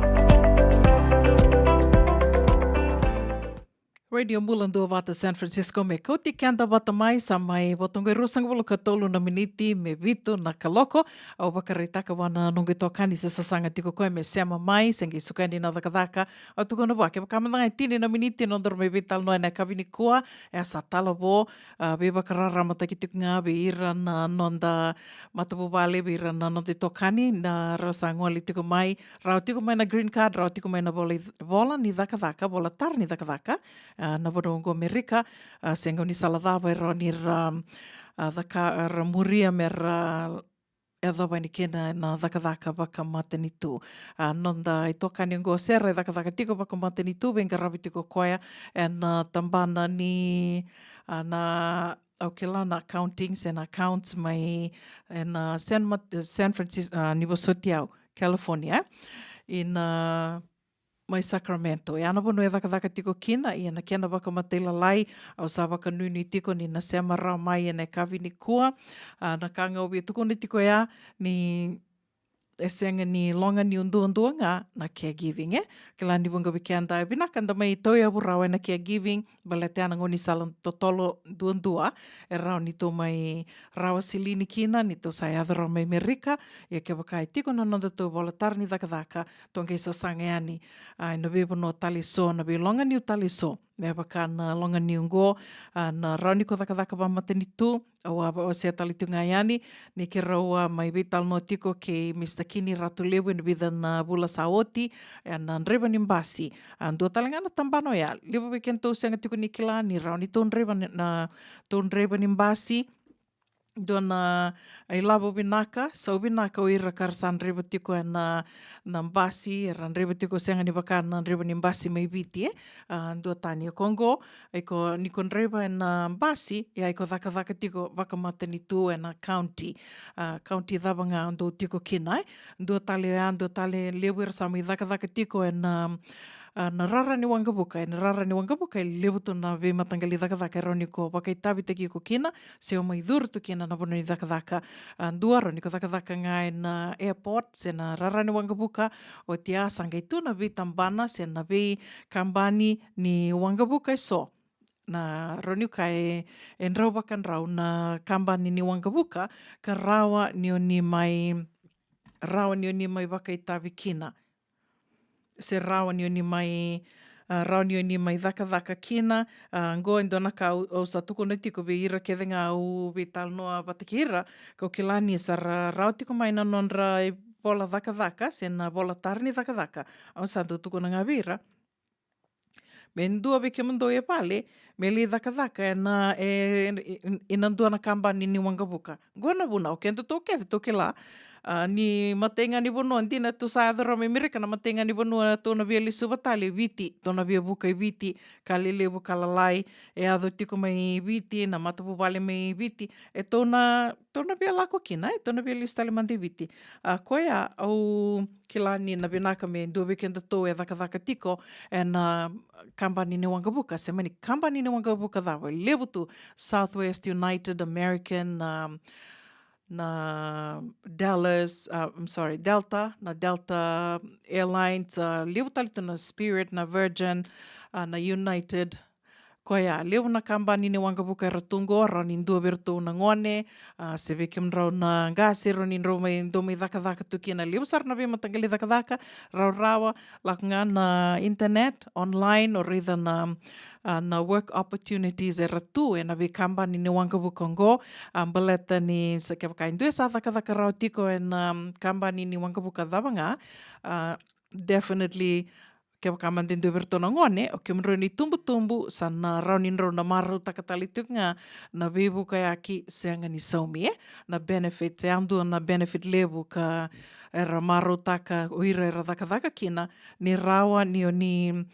Radio Bula Duavata San Francisco, me kauti keda vata mai, sa mai vo toka e ruasagavulu ka tolu na miniti me vitu na kaloko. Au vakaraitaka vua na noqu itokani se sasaga tiko koya me sema mai, se qai suka yani na cakacaka. Au tukuna vua, kevaka mada ga e tini na miniti na nodaru mai veitalanoa ena yakavi nikua, e sa tala vo, a, veivakararamataki tiko ga vei ira na noda matavuvale, vei ira na noda itokani, na ra sa gole tiko mai, rawa tiko mai na green card, rawa tiko mai na vola, vola ni cakacaka, vola tara ni cakacaka, a, na vanua oqo Merika, a, se gaunisala cava e rawa ni ra, a, caka, ra muria me ra yacova yani kina na cakacaka vakamatanitu. A, noda itokani oqo Sera e cakacaka tiko vakamatanitu, veiqaravi tiko koya ena, a, tabana ni, a, na, au kila na accounting se na accounts mai ena, a, San Mat-, San Francisco, a, ni vosoti au, California, e? Ina, a, mai Sacramento. E a na vanua e cakacaka tiko kina, ia na kena vakamatailalai, au sa vakanuinui tiko ni na sema rawa mai ena yakavi nikua. A, na ka ga au via tukuna tiko ya ni e sega ni loga niu duadua ga na caregiving, e? Kila ni vuqa vei keda, e vinaka da mai tauyavu rawa ena caregiving, baleta ya na gaunisala totolo duadua e rawa ni tou mai rawa silini kina ni tou sa yaco rawa mai Merika. Ia kevaka e tiko na nodatou vola tara ni cakacaka, tou qai sasaga yani, a, ena veivanua tale eso, na veiloga niu tale eso, Me vaka na loga ni oqo, a, na rawa ni ko cakacaka vakamatanitu, au a, au a se tale tiko ga yani, ni keirau a mai veitalanoa tiko kei Mr Kini Ratulevu ena vica na vula sa oti, ena draiva ni basi. A, dua tale ga na tabana oya, levu vei kedatou sega tiko ni kila ni rawa ni tou draiva ni, na, tou draiva ni basi, dua na ilavo vinaka, sau vinaka o ira ka ra sa draiva tiko ena, na basi, era draiva tiko sega ni vaka na draiva ni basi mai Viti, e. A, dua tani e ko oqo, iko ni ko draiva ena basi, ia iko cakacaka tiko vakamatanitu ena county. A, county cava ga o dou tiko kina, e. Dua tale oya, dua tale levu era sa mai cakacaka tiko ena, a, na rara ni waqavuka, ena rara ni waqavuka e levu tu na veimataqali cakacaka e rawa ni ko vakaitavitaki iko kina, se o mai curu tu kina na vanua ni cakacaka. A, dua rawa ni ko cakacaka ga ena airport, se na rara ni waqavuka, oti ya sa qai tu na veitabana, se na veikabani ni waqavuka e so. Na rawa ni ka e, e drau vakadrau na kabani ni waqavuka, ka rawa ni o ni mai, rawa ni o ni mai vakaitavi kina. Se rawa ni o ni mai, a, rawa ni o ni mai cakacaka kina, a, qo e dua na ka au, au sa tukuna tiko vei ira kece ga au veitalanoa vata kei ira, kau kila ni sa ra, rawa tiko mai na nodra ivola cakacaka, se na vola tara ni cakacaka. Au sa dau tukuna ga vei ira. Me dua vei kemudou e vale, me lai cakacaka ena, e, e, e, ena dua na kabani ni waqavuka. Qo na vuna, o kedatou kece tou kila, a, ni matai ga ni vanua, dina tou sa yaco rawa mai Merika, na matai ga ni vanua tou na via lesuva tale e Viti, tou na via vuka e Viti, ka lelevu ka lalai, e yaco tiko mai Viti, na matavuvale mai Viti, e tou na, tou na via lako kina, e tou na via lesu tale mada e Viti. A, koya, au kila ni na vinaka me dua vei kedatou e cakacaka tiko ena, a, kabani ni waqavuka, se mani kabani ni waqavuka cava, e levu tu, Southwest, United, American, a, na Dallas, a, I'm sorry, Delta, na Delta Airlines, a, levu tale tu na Spirit, na Virgin, a, na United. Koya, levu na kabani ni waqavuka era tu qo, rawa ni dua vei iratou na gone, a, se vei kemudrau na qase, rawa ni drau mai, dau mai cakacaka tu kina. Levu sara na veimataqali cakacaka, rawarawa, lako ga na internet, online, o raica na, a, na work opportunities era tu ena veikabani ni waqavuka qo, a, baleta ni sa kevaka e dua e sa cakacaka rawa tiko ena, um, kabani ni waqavuka cava ga, a, definitely, kevaka mada e dua vei iratou na gone, o kemudrau na itubutubu, sa na rawa ni drau na marautaka tale tiko ga na veivukayaki sega ni saumi, e? Na benefit, e a dua na benefit levu ka era marautaka o ira era cakacaka kina, ni rawa ni o ni,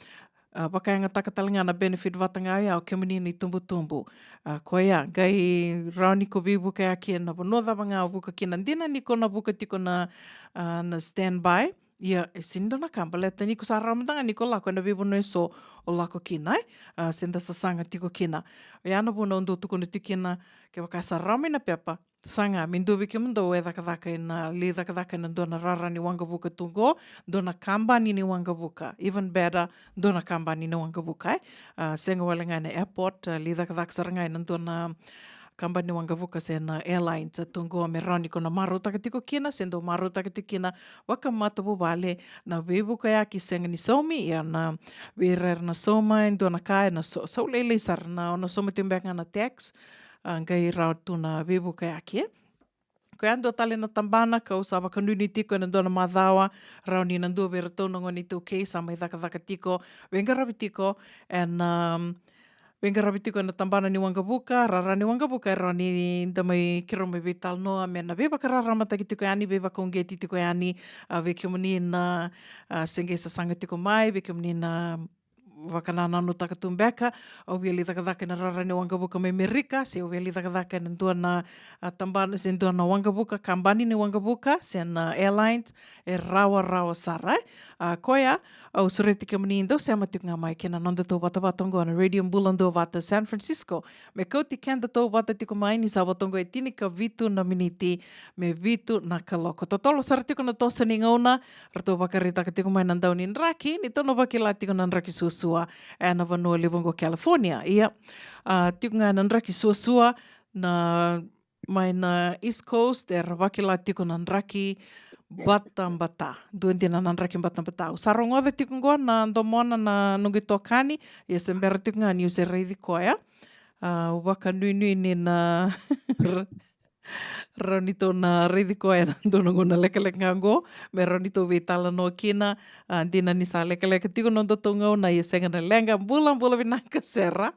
a, vakayagataka tale ga na benefit vata ga oya o kemuni na itubutubu. A, koya, qai rawa ni ko veivukayaki ena vanua cava ga o vuka kina, dina ni ko na vuka tiko na, a, na standby. Ia, e sega ni dua na ka, baleta ni ko sa rawa mada ga ni ko lako ena veivanua eso o lako kina, e? A, se da sasaga tiko kina. Oya na vuna au dau tukuna tiko kina, kevaka sa rawa mai na pepa, saga, me dua vei kemudou e cakacaka ena, lai cakacaka ena dua na rara ni waqavuka tu qo, dua na kabani ni waqavuka. Even better, dua na kabani ni waqavuka, e? A, sega wale ga ena airport, a, lai cakacaka sara ga ena dua na kabani ni waqavuka se na airlines, a, tu qo me rawa ni ko na marautaka tiko kina, se dau marautaka tiko kina vakamatavuvale na veivukayaki sega ni saumi, ia na vei ira era na sauma e dua na ka, ena so, sau lailai sara na, o na sauma tiko beka ga na tax, a, qai rawa tu na veivukayaki, e? Koya dua tale na tabana kau sa vakanuinui tiko ena dua na macawa, rawa ni na dua vei iratou na gone iTaukei sa mai cakacaka tiko, veiqaravi tiko ena, um, veiqaravi tiko ena tabana ni waqavuka, rara ni waqavuka, e rawa ni da mai, keirau mai veitalanoa me na veivakararamataki tiko yani, veivakauqeti tiko yani, a, vei kemuni na, a, se qai sasaga tiko mai, vei kemuni na vakanananutaka tu beka, au via lai cakacaka ena rara ni waqavuka mai Merika, se au via lai cakacaka ena dua na, a, tabana, se dua na waqavuka, kabani ni waqavuka, se na airlines, e rawarawa sara, e. A, koya, au sureti kemuni dau sema tiko ga mai kei na noda tauvatavata oqo na Radio Bula Duavata San Francisco. Me kauti keda tauvata tiko mai ni sa vo toka e tinikavitu na miniti me vitu na kaloko. Totolo sara tiko na toso ni gauna, ratou vakaraitaka tiko mai na dau ni draki, ni tou na vakila tiko na draki suasua ena vanua levu oqo California. Ia, a, tiko ga na draki suasua, na mai na East Coast, era vakila tiko na draki Batabata. Dua dina na draki batabata. Au sa rogoca tiko qo na domona na noqu itokani, ia se bera tiko ga niu se raici koya. A, au vakanuinui ni na rawa ni tou na raici koya ena dua na gauna lekaleka ga qo, me rawa ni tou veitalanoa kina. A, dina ni sa lekaleka tiko na nodatou gauna, ia sega na leqa. Bula, bula vinaka Sera.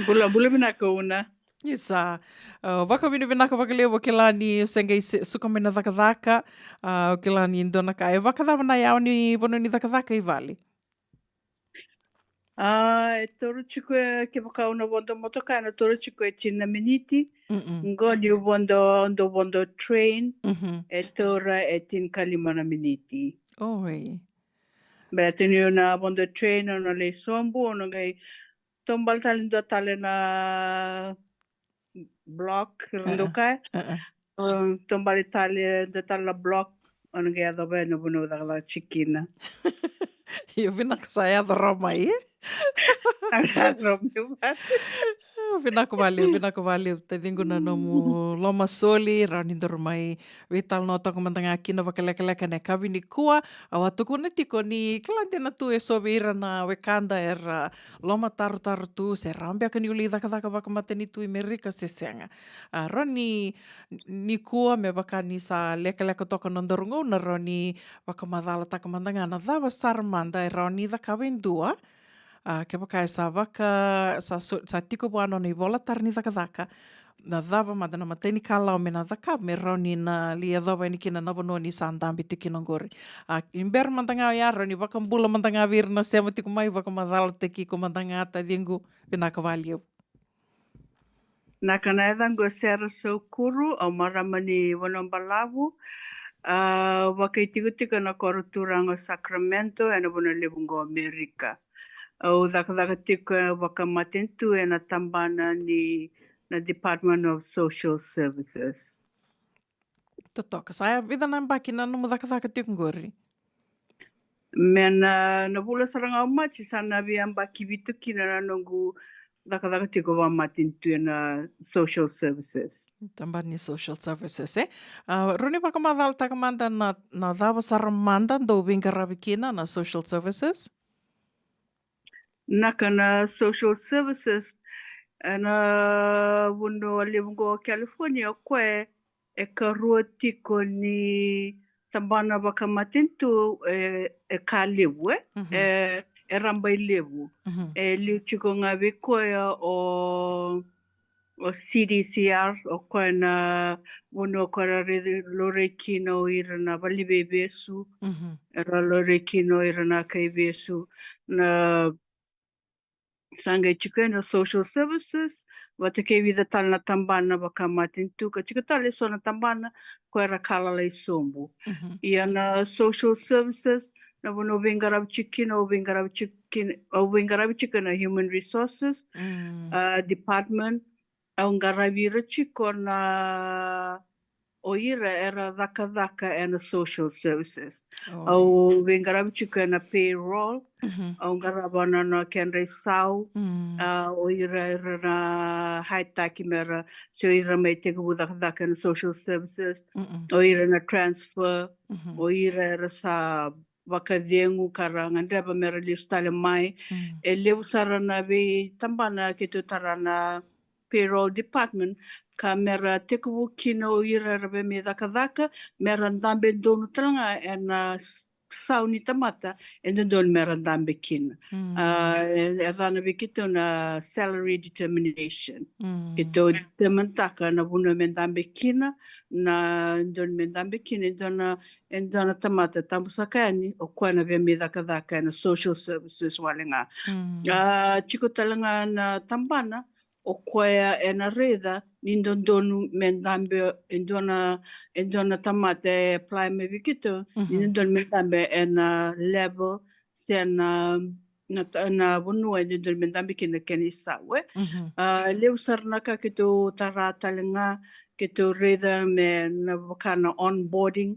Bula, bula vinaka Una. Isa, a, vakavinavinaka vakalevu, au kila ni se qai se-, suka mai na cakacaka. A, au kila ni dua na ka, e vakacava na yawa ni vanua ni cakacaka i vale? A, e toro tiko e, kevaka au na vodo motoka, e na toro tiko e tini na miniti. Mm-mm. Qo niu vodo, dou vodo train, Mhm. e toro e tinikalima na miniti. Oi. Baleta niu na vodo train, au na lai sobu, au na qai taubale tale dua tale na block, ira dau kaya. Taubale tale dua tale na block, au na qai yacova ena vanua au cakacaka tiko kina. Io, vinaka sa yaco rawa mai, e? Sa yaco rawa mai vale. Vinaka valevu, vinaka valevu taciqu na nomu lomasoli, rawa ni daru mai veitalanoataka mada ga kina vakalekaleka ena yakavi nikua. Au a tukuna tiko ni kila dina tu e so vei ira na wekada era lomatarotaro tu se rawa beka niu lai cakacaka vakamatanitu i Merika se sega. A, rawa ni, nikua me vaka ni sa lekaleka toka na nodaru gauna, rawa ni vakamacalataka mada ga na cava sara mada e rawa ni cakava e dua. A, kevaka e sa vaka, sa so-, sa tiko vua nona ivolatara ni cakacaka, na cava mada na imatai ni ka lawa me na cakava me rawa ni na lai yacova yani kina na vanua ni sa dabe tiko kina oqori. A, ni bera mada ga oya, rawa ni vakabula mada ga vei ira na sema tiko mai, vakamacalataki iko mada ga taciqu. Vinaka valevu. Vinaka, na yacaqu o Sera Saukuru, au marama ni Vanua Balavu. A, vakaitikotiko ena koro turaga o Sacramento, ena vanua levu qo Amerika. Au cakacaka tiko vakamatanitu ena tabana ni na Department of Social Services. Totoka, sa vica na yabaki na nomu cakacaka tiko qori? Me na, na vula sara ga o Maji sa na veiyabaki vitu kina na noqu cakacaka tiko vakamatanitu ena social services. Tabana ni social services, e? A, rawa ni vakamacalataka mada na, na cava sara mada dou veiqaravi kina na social services? Vinaka, na social services ena vanua levu qo o California, o koya e karua tiko ni tabana vakamatanitu, e, e ka levu, e, e, e rabailevu. E liu tiko ga vei koya o, o C D C R, o koya na vanua o koya ra raici, laurai kina o ira na valeniveivesu, era laurai kina o ira na kaivesu, na sa qai tiko na social services, vata kei vica tale na tabana vakamatanitu, ka tiko tale eso na tabana ko era ka lalai sobu. Ia na social services, na vanua au veiqaravi tiko kina, au veiqaravi tiko kina, au veiqaravi tiko na human resources, a, department, au qaravi ira tiko na o ira era cakacaka ena social services. Au veiqaravi tiko ena payroll, au qarava na, na kedra isau, a, o ira era na hire-taki mera, se o ira mai tekivu cakacaka ena social services, o ira na transfer, o ira era sa vakacegu ka ra gadreva mera lesu tale mai. E levu sara na veitabana keitou tara na payroll department, ka mera tekivu kina o ira era via mai cakacaka, mera dabe donu tale ga ena s-, sau ni tamata e dodonu mera dabe kina. A, e, e yacana vei keitou na salary determination. Keitou determine-taka na vanua me dabe kina, na dodonu me dabe kina, e dua na, e dua na tamata, tabu saka yani, o koya na via mai cakacaka ena social services wale ga. A, tiko tale ga na tabana, o koya ena raica ni dodonu me dabe, e dua na, e dua na tamata e apply mai vei keitou, ni dodonu me dabe ena level, se na, na ta-, na vanua e dodonu me dabe kina na kena isau, e. A, levu sara na ka keitou tara tale ga, keitou raica me na vaka na onboarding.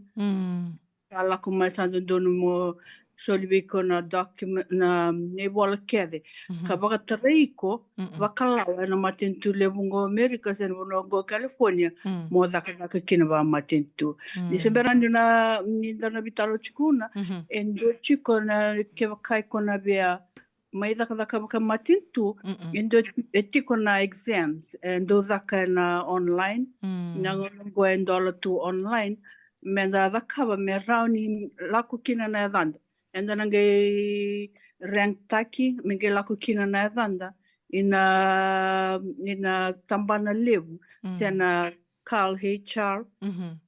Sa lako mai sa dodonu mo soli vei iko na document, na, na ivola kece. Ka vakatarai iko vakalawa ena matanitu levu qo Amerika se na vanua qo California, mo cakacaka kina vakamatanitu. Ni se bera ni na, ni da na veitalanoa tiko na, e dua tiko na, kevaka iko na via mai cakacaka vakamatanitu, e dua, e tiko na exams e dau caka ena online. Na gauna qo e dola tu online, me da cakava me rawa ni lako kina na yacada. Eda na qai rank taki me qai lako kina na yacada ina, ina tabana levu se na Cal H R.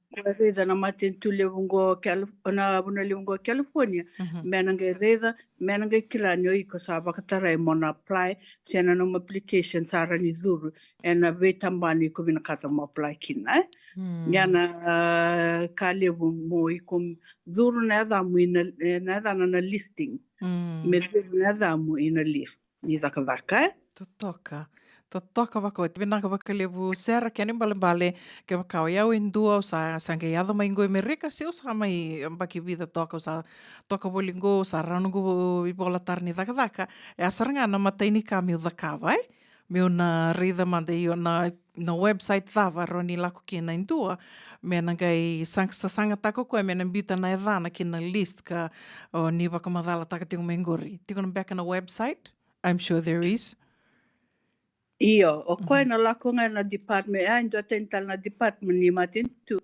Ko e raica na matanitu levu qo Calif-, na vanua levu qo California, me na qai raica, me na qai kila ni o iko sa vakatarai mo na apply, se na nomu application sa rawa ni curu ena veitabana iko vinakata mo apply kina, e? Ia na, ah, ka levu mo iko curu na yacamu ina, eh, na yacana na listing. Me curu na yacamu ina list ni cakacaka, e? Totoka. Totoka vakaoti. Vinaka vakalevu Sera, kena ibalebale, kevaka o yau e dua, au sa, sa qai yaco mai qo i Amerika, se au sa mai yabaki vica toka, au sa toka voli qo, au sa rawa noqu ivola tara ni cakacaka. E a sara ga na imatai ni ka meu cakava, e? Meu na raica mada io na, na website cava rawa ni lako kina e dua, me na qai sag-, sasagataka o koya me na biuta na yacana ki na list ka o ni vakamacalataka tiko mai qori. Tiko na beka na website? I'm sure there is. Io, o koya na lako ga na department, e a dua tani tale na department ni matanitu,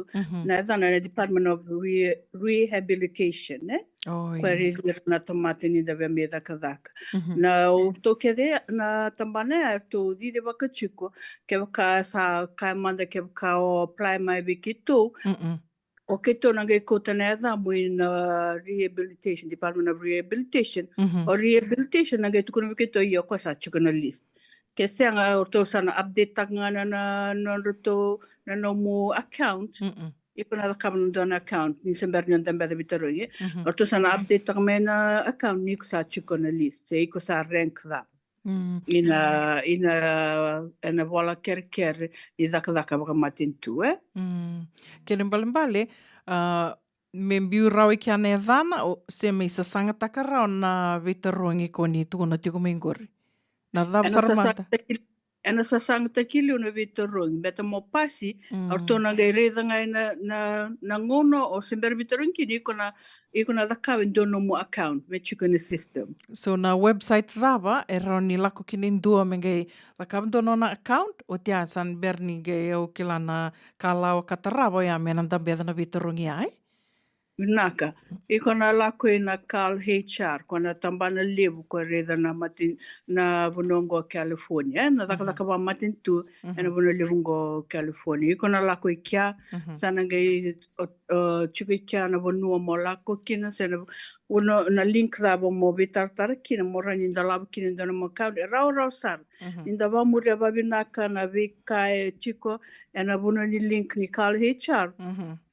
na yacana na Department of Re-, Rehabilitation, e? Oi. Koya e raici ira na tamata ni da via mai cakacaka. Na o ratou kece na tabana ya, ratou cici vaka tiko, kevaka sa kaya mada kevaka o apply mai vei keitou, o keitou na qai kauta na yacamu ina rehabilitation, Department of Rehabilitation. O rehabilitation na qai tukuna vei keitou, io, o koya sa tiko na list. Ke sega, o ratou sa na update taka ga na, na nodratou, na nomu account. Iko na cakava na dua na account, ni se bera ni o dabeca veitarogi. O ratou sa na update taka mai na account ni iko sa tiko na list, se iko sa rank cava. Ina, ina, ena vola kerekere ni cakacaka vakamatanitu, e? Kena ibalebale, ah, me biu rawa i kea na yacana, o, se me sasagataka rawa na veitarogi ko ni tukuna tiko mai qori. Na cava sara mada? Ena sasagataki liu na veitarogi, beta mo pasi, o ratou na qai raica ga ina, na, na gauna o se bera veitarogi kina, iko na, iko na cakava e dua nomu account me tiko ena system. So na website cava e rawa ni lako kina e dua me qai cakava dua nona account, oti ya sa na bera ni qai au kila na ka lawa ka tarava, oya me na dabeca na veitarogi ya, e? Vinaka. Iko na lako ina Cal H R, ko na tabana levu ko e raica na mati-, na vanua qo California, e? Na cakacaka vakamatanitu ena vanua levu qo California. Iko na lako i kea, sa na qai, o, o, tiko i kea na vanua mo lako kina, se na vanua, na link cava mo veitaratara kina, mo rawa ni dolava kina e dua nomu account, e rawarawa sara. Ni da vakamuria vakavinaka na veika e tiko ena vanua ni link ni Cal H R.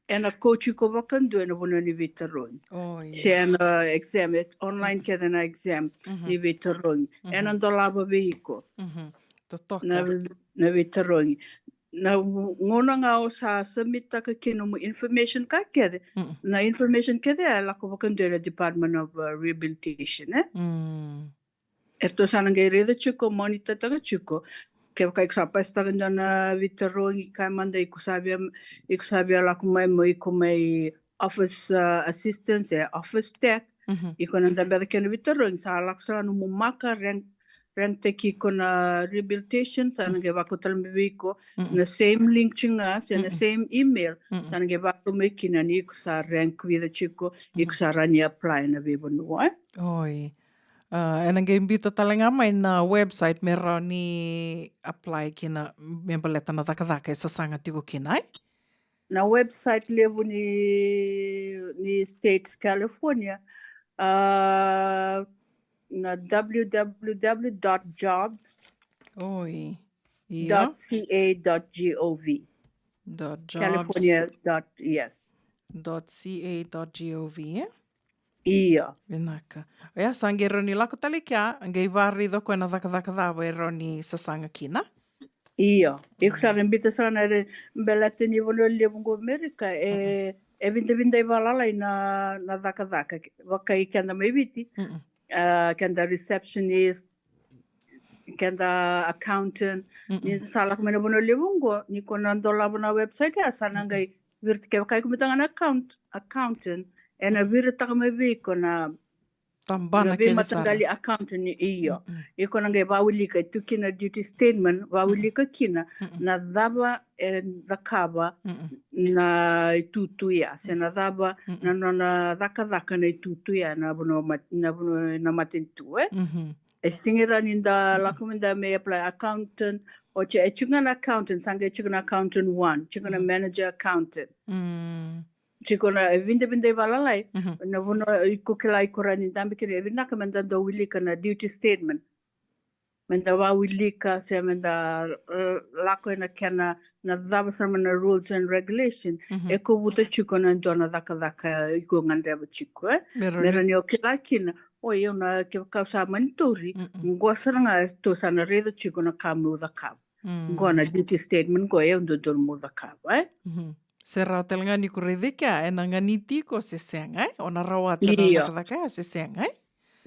Ena kauti iko vakadua ena vanua ni veitarogi. Se ena exam, e online kece na exam ni veitarogi. Ena dolava vei iko. Totoka. Na, na veitarogi. Na gauna ga o sa submit taka kina nomu information ka kece. Na information kece e lako vakadua ena Department of, uh, Rehabilitation, e? Eratou sa na qai raica tiko, monitor taka tiko. Kevaka iko sa pasitaka dua na veitarogi, kaya mada iko sa via, iko sa via lako mai mo iko mai office, uh, assistant, e office tech. Iko na dabeca kena veitarogi, sa lako sara nomu maka, rank, rank taki iko na rehabilitation, sa na qai vakau tale mai vei iko na same link tiko ga, se na same email, sa na qai vakau mai kina ni iko sa rank vica tiko, iko sa rawa ni apply na veivanua, e? Oi. Ah, ena qai biuta tale ga mai na website me rawa ni apply kina me baleta na cakacaka e sasaga tiko kina, e? Na website levu ni, ni States California, ah, na W W W dot jobs dot C A dot gov. Dot jobs. California dot, yes. Dot C A dot gov, e? Io. Vinaka. Oya, sa qai rawa ni lako tale i kea, qai varaica o koya na cakacaka cava e rawa ni sasaga kina. Io. Iko sa na biuta sara na re-, baleta ni vanua levu qo Amerika, e, e vidavidai valalai na, na cakacaka. Vakai keda mai Viti, Mm-mm. ah, keda receptionist, keda accountant, ni Mm-mm. sa lako mai na vanua levu oqo, ni ko na dolava na website ya, sa na Mm-mm. qai viri, kevaka iko me taka na account, accountant, ena Mm-mm. viritaka mai vei iko na, Tabana na kece sara. veimataqali accountant ni, io. Mm-mm. Iko na qai vawilika tu kina duty statement, Mm-mm. vawilika kina Mm-mm. na cava e cakava Mm-mm. na itutu ya, se Mm. na cava na Mm-mm. nona cakacaka na itutu ya, na vanua mat-, na vanua na matanitu, e. Mhm. E sega ni da Mm-mm. lako mai da me apply accountant, o tiko, e tiko ga na accountant, sa qai tiko na accountant one, tiko na Mhm. manager accountant. Mm. Tiko na, e vidavidai valalai, Mhm. na vanua iko kila iko rawa ni dabe kina, e vinaka me da dau wilika na duty statement. Me da vawilika, se me da, eh, lako ena kena, na cava sara mai na rules and regulation, Mhm. e kovuta tiko na dua na cakacaka iko gadreva tiko, e. Me rawa Me ni. rawa ni o kila kina, o yau na, kevaka au sa mani tauri, Mm-mm. qo sara ga eratou sa na raica tiko na ka meu cakava. Qo Mm. na duty statement qo e dodonu meu cakava, e. Mhm. Se rawa tale ga ni ko raica i kea ena ganiti iko se sega, e? O na rawata na Io. cakacaka ya se sega, e?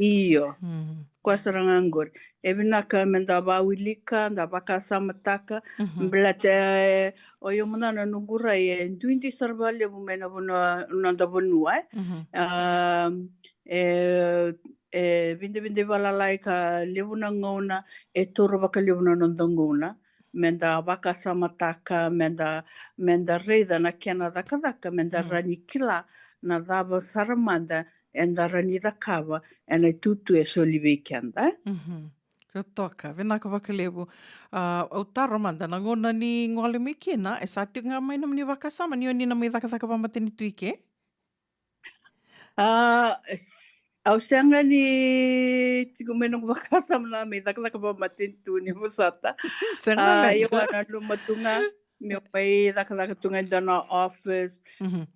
Io. Mhm. Koya sara ga qori. E vinaka me da vawilika, da vakasamataka, Mhm. baleta, e, o yau mada na noqu rai, e duidui sara vakalevu mai na vanua, noda vanua, e. Mhm. Am, e, e vidavidai valalai ka levu na gauna, e taura vakalevu na noda gauna. Me da vakasamataka, me da, me da raica na kena cakacaka, me da Mm. rawa ni kila na cava sara mada eda rawa ni cakava ena itutu e soli vei keda, e. Mhm. Ka toka, vinaka vakalevu. Ah, au taro mada, na gauna ni gole mai kina, e sa tiko ga mai nomuni vakasama ni o ni na mai cakacaka vakamatanitu i ke? Ah, s-, au sega ni tiko mai noqu vakasama na mai cakacaka vakamatanitu ni vosota. Sega na, ah, meda. Au a nanuma tu ga meu mai cakacaka tu ga e dua na office. Mhm.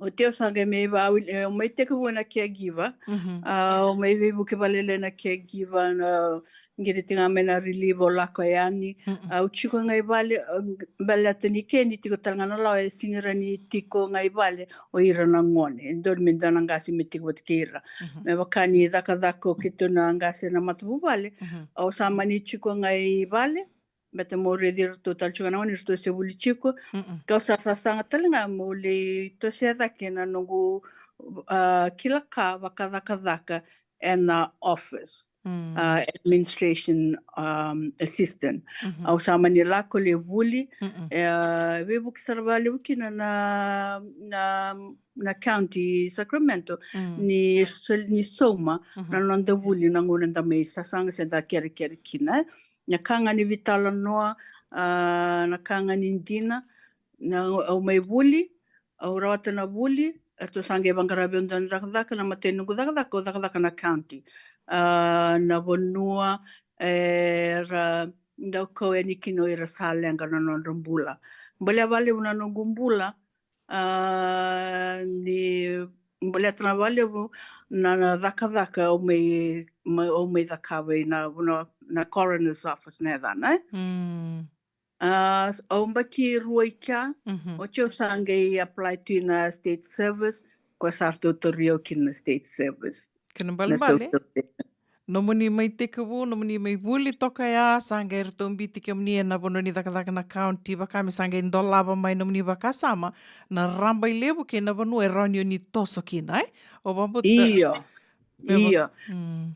Oti au sa qai mai vawili, eh, au mai tekivu na caregiver. Mhm. Ah, au mai veivuke vakalailai na caregiver, na qiri tiko ga mai na relief, au lako yani. Mm-mm. Au tiko ga i vale, ah, baleta ni ke ni tiko tale ga na lawa, e sega ni rawa ni tiko ga i vale o ira na gone. E dodonu me dua na qase me tiko vata kei ira. Mhm. Me vaka ni cakacaka o keitou na qase na matavuvale. Mhm. Au sa mani tiko ga i vale, baleta meu raici iratou tale tiko ga na gone, iratou se vuli tiko. Mm-mm. Kau sa sasaga tale ga meu lai tosoya cake na noqu, ah, kila ka vakacakacaka ena office. Mm. Ah, administration, um, assistant. Mhm. Au sa mani lako lai vuli. Mm-mm. Eh, veivuke sara vakalevu kina na, na, na county Sacramento. Mm. Ni sol-, ni sauma, mhm, na noda vuli na gauna da mai sasaga se da kerekere kina. Na ka ga ni veitalanoa, ah, na ka ga ni dina, na, au mai vuli, au rawata na vuli, eratou sa qai vaqaravi au dua na cakacaka, na imatai ni noqu cakacaka, au cakacaka na county. Ah, na vanua, eh, era dau kau yani kina o ira sa leqa na nodra bula. Bolea vakalevu na noqu bula, ah, ni bolea tale ga vakalevu na, na cakacaka au mai, mai, au mai cakava ina vanua na coroner's office na yacana, eh? Mm. Ah, s-, au yabaki rua i kea, mhm, oti au sa qai apply tu ina state service, ko sa ratou tauri au kina state service. Kena ibalebale, nomuni mai tekivu, nomuni mai vuli toka ya, sa qai ratou biuti kemuni ena vanua ni cakacaka na county, vaka me sa qai dolava mai nomuni vakasama, na rabailevu kei na vanua e rawa ni o ni toso kina, eh? O vakabauta. Io. Me va-, io. Mm.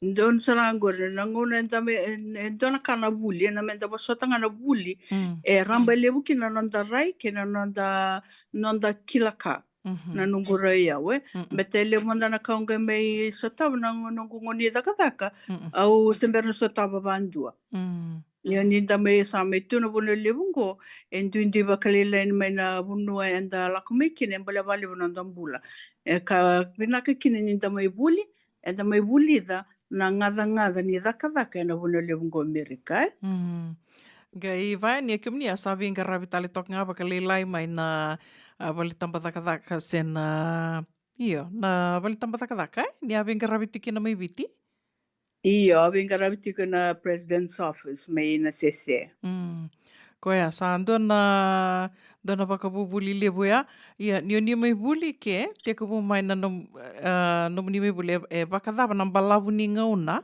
Donu sara ga qori, na gauna eda mai, e, e dua na ka na vuli, ena meda vosota ga na vuli, mm, e rabailevu kina na noda rai, kei na noda, noda kila ka. Mhm. Na noqu rai au, eh. Mm-mm. Baleta e levu mada na ka au qai mai sotava na noqu gauna ni cakacaka, mm-mm, au se bera ni sotava vakadua. Mm. Ia ni da mai sa mai tu na vanua levu qo, e duidui vakalailai mai na vanua eda lako mai kina, e bolea vakalevu na noda bula. E ka vinaka kina ni da mai vuli, eda mai vulica na gacagaca ni cakacaka ena vanua levu qo Amerika, eh? Mm. Qai vaya ni a kemuni a sa veiqaravi tale toka ga vakalailai mai na, a, vale taba cakacaka se na, io, na vale taba cakacaka, eh? Ni a veiqaravi tiko kina mai Viti? Io, a veiqaravi tiko na President's Office mai Nasese. Mm. Koya sa dua na, dua na vakavuvuli levu ya. Ia, ni o ni mai vuli ke, tekivu mai na nom-, ah, nomuni mai vuli, e, e vakacava na balavu ni gauna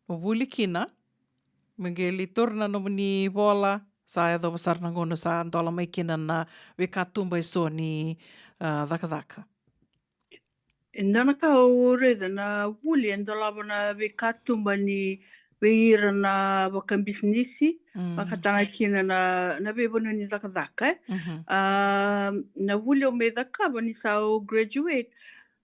o vuli kina, me qai lai taura na nomuni vola, sa yacova sara na gauna sa dola mai kina na veikatuba eso ni, ah, cakacaka. E dua na ka au raica na vuli e dolava na veikatuba ni vei ira na vakabisinisi, Mm. vakatana kina na, na veivanua ni cakacaka, e. Mhm. Ah, na vuli au mai cakava ni sa au graduate,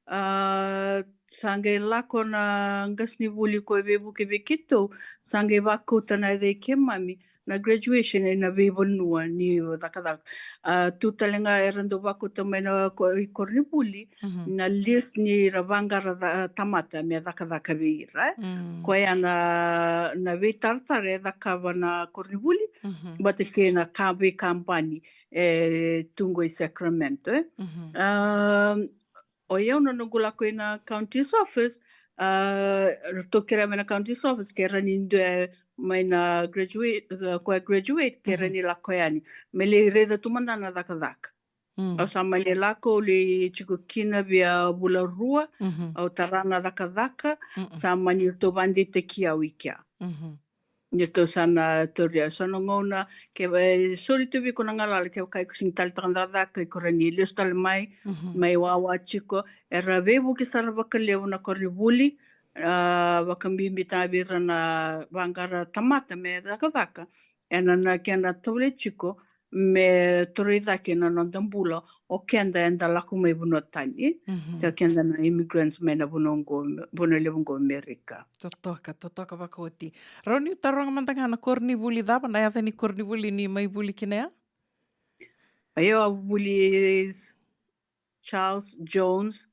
ah, sa qai lako na qasenivuli ko e veivuke vei keitou, sa qai vakauta na yaca i keimami na graduation ena veivanua ni cakacaka. Ah, tu tale ga era dau vakauta mai na ko-, i koronivuli, Mhm. na list ni ra vaqara ca-, tamata me cakacaka vei ira, e. Mm. Koya na, na veitaratara e cakava na koronivuli, Mhm. vata kei na ka veikabani e tu qo i Sacramento, e. Mhm. Ah, o yau na noqu lako i na county's office, ah, ratou kerea mai na county's office, ke ra ni dua mai na graduate, ah, ko e graduate, ke ra Mhm. ni lako yani. Me lai raica tu mada na cakacaka. Mm. Au sa mani lako, au lai tiko kina via vula rua, Mhm. au tara na cakacaka, Mm-mm. sa mani ratou vadeitaki au i kea. Mhm. Ni ratou sa na tauri au, sa na gauna, ke, e, soli tu vei iko na galala, kevaka iko sega ni taleitaka na cakacaka, iko rawa ni lesu tale mai, Mhm. mai wawa tiko. Era veivuke sara vakalevu na koronivuli, ah, vakabibi tale vei ira na vaqara tamata me cakacaka. Ena na kena tovolea tiko, me tarai cake na noda bula o keda eda lako mai vanua tani, Mhm. se o keda na immigrants mai na vanua qo, vanua levu qo Amerika. Totoka, totoka vakaoti. Rawa niu taroga mada ga na koronivuli cava, na yaca ni koronivuli ni mai vuli kina ya? Io, au vuli Charles Jones,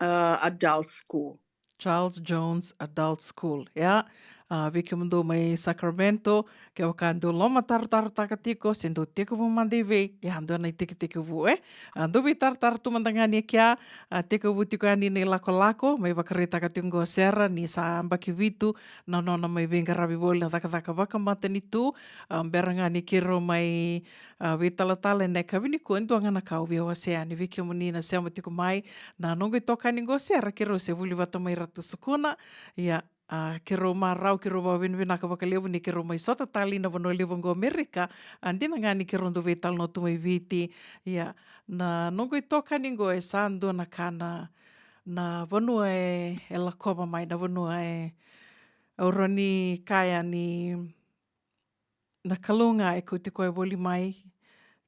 ah, Adult School. Charles Jones Adult School, ia. Ah, vei kemudou mai Sacramento, kevaka dou lomatarotarotaka tiko, se dou tekivu mada i vei, ia, dua na itekitekivu, e. Ah, dou veitaratara tu mada ga ni kea, ah, tekivu tiko yani na ilakolako, mai vakaraitaka tiko qo o Sera, ni sa yabaki vitu na nona mai veiqaravi voli na cakacaka vakamatanitu, ah, bera ga ni keirau mai, ah, veitalatala ena yakavi nikua, e dua ga na ka au via wasea yani vei kemuni na sema tiko mai, na noqu itokani qo o Sera, keirau se vuli vata mai Ratu Sukuna, ia, ah, keirau marau, keirau vakavinavinaka vakalevu ni keirau mai sota tale i na vanua levu qo Amerika, ah, dina ga ni keirau dau veitalanoa tu mai Viti, ia, na noqu itokani qo e sa dua na ka na, na vanua e, e lakova mai, na vanua e, au rawa ni kaya ni, na Kalou ga e kauti koya voli mai,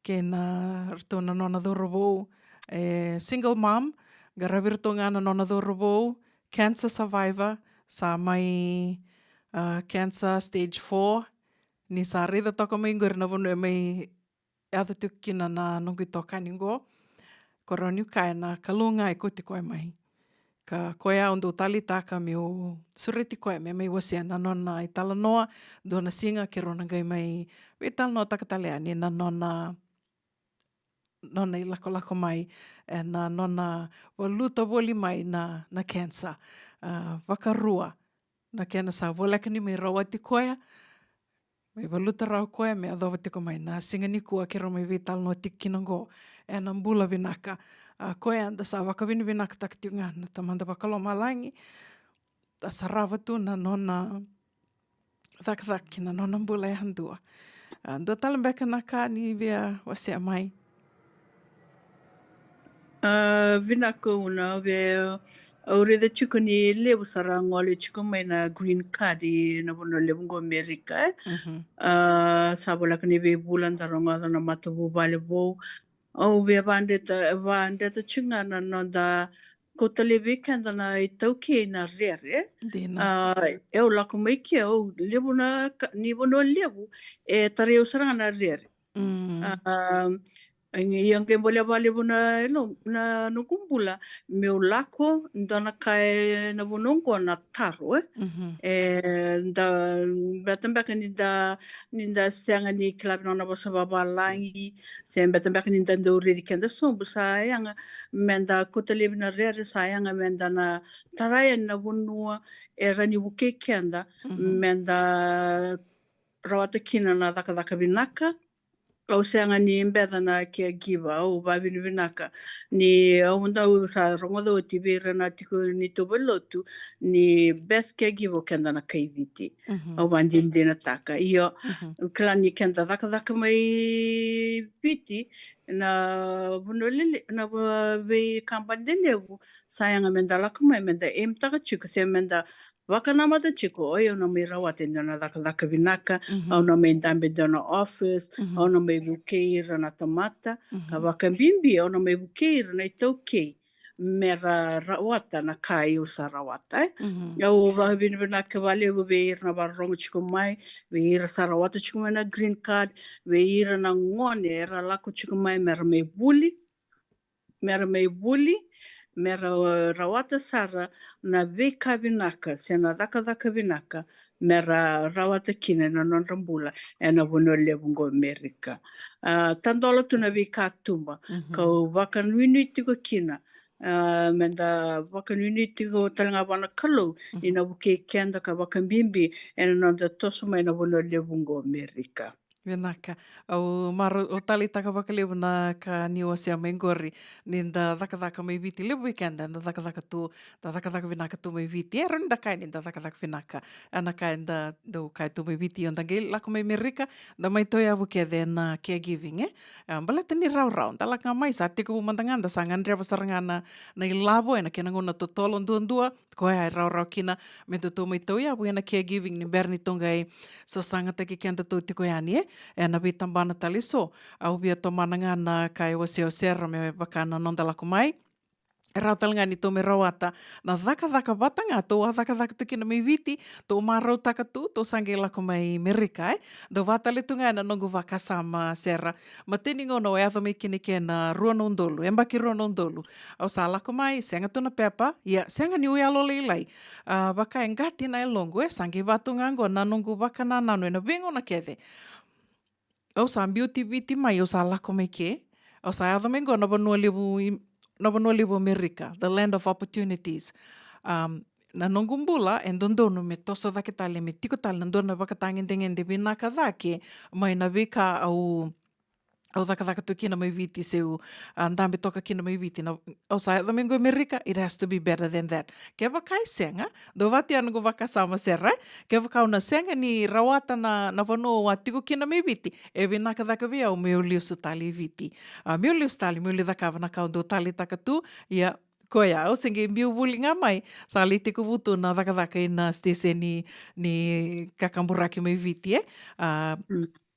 kei na ratou na nona cauravou, e single mom, qaravi iratou ga na nona cauravou, cancer survivor, sa mai, ah, cancer stage four, ni sa raica toka mai qori na vanua e mai yaco tiko kina na noqu itokani qo. Ko rawa niu kaya na Kalou ga e kauti koya mai. Ka koya au dau taleitaka meu sureti koya me mai wasea na nona italanoa, dua na siga keirau na qai mai veitalanoataka tale yani na nona, nona ilakolako mai, e, na nona valuta voli mai na, na cancer. Ah, vakarua, na kena sa voleka ni mai rawati koya, mai valuta rawa koya me yacova tiko mai na siga nikua keirau mai veitalanoa tiko kina qo ena bula vinaka. Ah, koya eda sa vakavinavinakataka tiko ga na Tamada Vakalomalagi, da sarava tu na nona cakacaka ki na nona bula yadua. Ah, dua tale beka na ka ni via wasea mai? Ah, vinaka Una, au via, au raica tiko ni levu sara gole tiko mai na green card i na vanua levu qo Amerika, e. Mhm. Ah, sa voleka ni veivula da rogoca na matavuvale vou. Au via vadreta, vadreta tiko ga na noda kauta laivi keda na iTaukei na rere. Dina. Ah, au lako mai ke, au levu na ka, ni vanua levu e tarai au sara ga na rere. Mm. Ah, ia qai bolea vakalevu na, na, na noqu bula meu lako, dua na ka e na vanua qo na taro, e. Mhm. E, da, beta beka ni da, ni da sega ni kila vinaka na vosa vavalagi, se beta beka ni da dau raici keda sobu, sa yaga me da kauta laivi na rere, sa yaga me da na tara yani na vanua e rawa ni vukei keda, Mhm. me da rawata kina na cakacaka vinaka. Au sega ni beca na caregiver, au vavinavinaka ni au dau sa rogoca oti vei ira na tiko ni tovolotu ni best caregiver o keda na kai Viti. Au vadinadinataka. Io, kila ni keda cakacaka mai Viti na vanua lele, na veikabani lelevu, sa yaga meda lako mai, meda aim taka tiko, se meda vakanamata tiko, oi au na mai rawata e dua na cakacaka vinaka, au na mai dabe e dua na office, au na mai vukei ira na tamata, ka vakabibi au na mai vukei ira na iTaukei mera rawata na ka au sa rawata, e. Au vakavinavinaka vakalevu vei ira na vakarorogo tiko mai, vei ira sa rawata tiko mai na green card, vei ira na gone era lako tiko mai mera mai vuli, mera mai vuli, mera rawata sara na veika vinaka se na cakacaka vinaka mera rawata kina na nodra bula ena vanua levu qo Amerika. A, tadola tu na veikatuba kau vakanuinui tiko kina. A, meda vakanuinui tiko tale ga vua na Kalou ni na vukei keda ka vakabibi ena noda toso mai na vanua levu qo Amerika. Vinaka. Au marau, au taleitaka vakalevu na ka ni wasea mai qori, ni da cakacaka mai Viti, levu vei keda da cakacaka tu, da cakacaka vinaka tu mai Viti. E rawa ni da kaya ni da cakacaka vinaka. A, na ka eda dau kaya tu mai Viti, o da qai lako mai Amerika, da mai tauyavu kece na caregiving, e. A, baleta ni rawarawa, da lako ga mai sa tekivu mada ga, da sa gadreva sara ga na, na ilavo ena kena gauna totolo duadua, koya e rawarawa kina me datou mai tauyavu ena caregiving ni bera ni tou qai sasagataki kedatou tiko yani, e, ena veitabana tale eso. Au via tomana ga na ka e wasea o Sera me vaka na noda lako mai. E rawa tale ga ni tou mai rawata na cakacaka vata ga tou a cakacaka tu kina mai Viti, tou marautaka tu, tou sa qai lako mai Amerika, e. Dau vaka tale tu ga ena noqu vakasama, Sera. Matai ni gauna au yaco mai kina i ke na rua na udolu, yabaki rua na udolu. Au sa lako mai, sega tu na pepa, ia sega niu yalolailai. A, vaka e qati na yaloqu, e, sa qai vaka tu ga qo na noqu vakanananu ena veigauna kece. Au sa biuti Viti mai, au sa lako mai ke. Au sa yaco mai qo na vanua levu i, na vanua levu Amerika, the land of opportunities. Um, na noqu bula e dodonu me toso cake tale, me tiko tale na dua na vakatagedegede vinaka cake mai na veika au au cakacaka tu kina mai Viti, se au, a, dabe toka kina mai Viti, na, au sa yaco mai qo Amerika, it has to be better than that. Kevaka e sega, dau vaka tu ya noqu vakasama, Sera, e, kevaka au na sega ni rawata na, na vanua au a tiko kina mai Viti, e vinaka cake vei au meu lesu tale i Viti. A, meu lesu tale, meu lai cakava na ka au dau taleitaka tu, ia, koya, au se qai biu vuli ga mai, sa lai tekivu tu na cakacaka ina siteseni ni, ni kakaburaki mai Viti, e. A,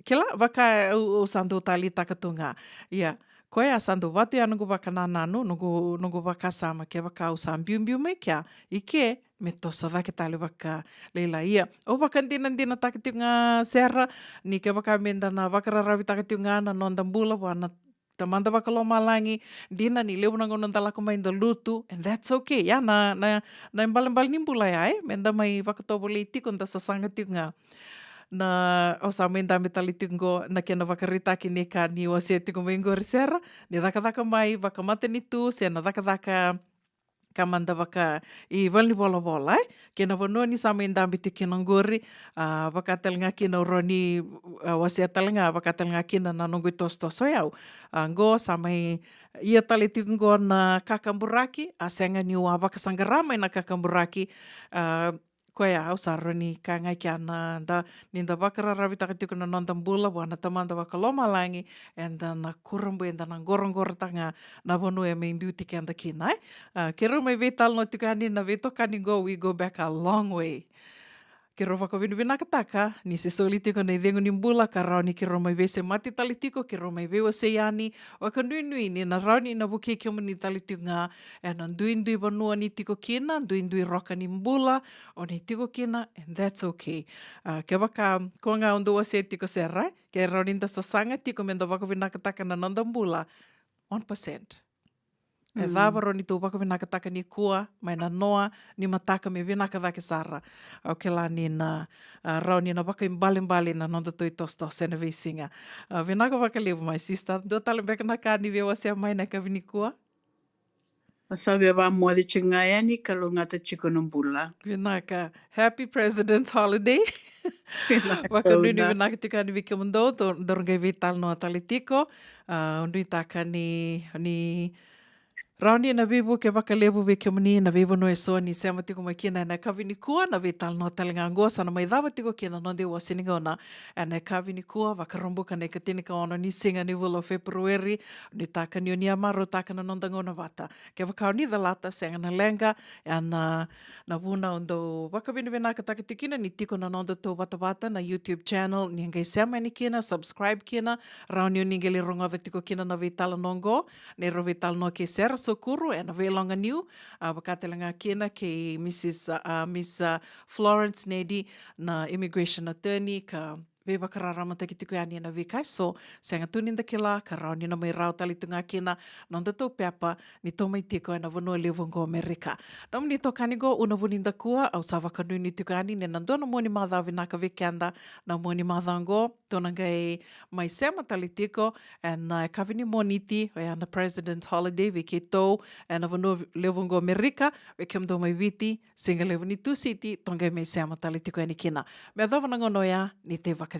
kila, vaka au, au sa dau taleitaka tu ga. Ia, koya sa dau vaka tu ya noqu vakanananu, noqu, noqu vakasama, kevaka au sa biubiu mai kea i ke, me toso cake tale vakalailai. Ia, au vakadinadinataka tiko ga, Sera, ni kevaka meda na vakararavitaka tiko ga na noda bula vua na Tamada vakalomalagi, dina ni levu na gauna da lako mai da lutu, and that's okay. Ya na, na, na ibalebale ni bula ya, e, meda mai vakatovolei tiko, da sasaga tiko ga. Na, au sa mai dabe tale tiko qo, na kena vakaraitaki ni ka ni wasea tiko mai qori, Sera, ni cakacaka mai vakamatanitu, se na cakacaka ka mada vaka i valenivolavola, e, kei na vanua ni sa mai dabe tiko kina qori, a, vaka tale ga kina au rawa ni, a, wasea tale ga, vaka tale ga kina na noqu itosotoso o yau. A, qo sa mai ia tale tiko qo na kakaburaki, a, sega niu a vakasaqara mai na kakaburaki, a, koya au sa rawa ni kaya ga kea na da, ni da vakararavitaka tiko na noda bula vua na Tamada vakalomalagi, eda na kurabui, eda na qoroqorotaka ga na vanua e mai biuti keda kina, e. A, keirau mai veitalanoa tiko yani na veitokani qo, we go back a long way. Keirau vakavinavinakataka ni se soli tiko na icegu ni bula ka rawa ni keirau mai veisemati tale tiko, keirau mai veiwasei yani, vakanuinui ni na rawa ni na vukei kemuni tale tiko ga ena duidui vanua ni tiko kina, duidui roka ni bula o ni tiko kina, and that's okay. A, kevaka ko ga au dau wasea tiko, Sera, ke rawa ni da sasaga tiko meda vakavinakataka na noda bula, one percent. E cava rawa ni tou vakavinakataka nikua mai na noa ni mataka me vinaka cake sara? Au kila ni na, a, rawa ni na vakaibalebale na nodatou itosotoso ena veisiga. A, vinaka vakalevu, my sister. Dua tale beka na ka ni veiwasea mai na yakavi nikua? Sa via vamoce tiko ga yani, kalougata tiko na bula. Vinaka. Happy President's Holiday. Vakanuinui vinaka tiko yani vei kemudou, dou, dou qai veitalanoa tale tiko. A, nuitaka ni, ni rawa ni na veivuke vakalevu vei kemuni na veivanua eso ni sema tiko mai kina ena yakavi nikua. Na veitalanoa tale ga oqo sa na mai cava tiko kina na noda iwase ni gauna ena yakavi nikua, Vakaraubuka na ikatinikaono ni siga ni vula o February. Nuitaka ni o ni a marautaka na noda gauna vata. Kevaka o ni calata, sega na leqa, ena, na vuna au dau vakavinavinakataka tiko kina ni tiko na noda tou vatavata na YouTube channel, ni qai sema yani kina, subscribe kina, rawa ni o ni qai lai rogoca tiko kina na veitalanoa oqo, na neirau veitalanoa kei Sera Sokuru ena veiloganiu, a, vaka tale ga kina kei Mrs, a, a, Miss, a, Florence Nedi, na immigration attorney, ka veivakararamataki tiko yani ena veika eso, sega tu ni da kila, ka rawa ni na mai rawa tale tu ga kina na noda tou pepa ni tou mai tiko ena vanua levu oqo Amerika. Nomuni itokani oqo, Una Vunidakua, au sa vakanuinui tiko yani ni na dua na mua ni macawa vinaka vei keda na mua ni macawa oqo, tou na qai mai sema tale tiko ena, e, yakavi ni Moniti, oya na President's Holiday vei keitou ena vanua levu oqo Amerika, vei kemudou mai Viti, siga levu ni Tusiti, tou qai mai sema tale tiko yani kina. Me yacova na gauna oya, ni tei vaka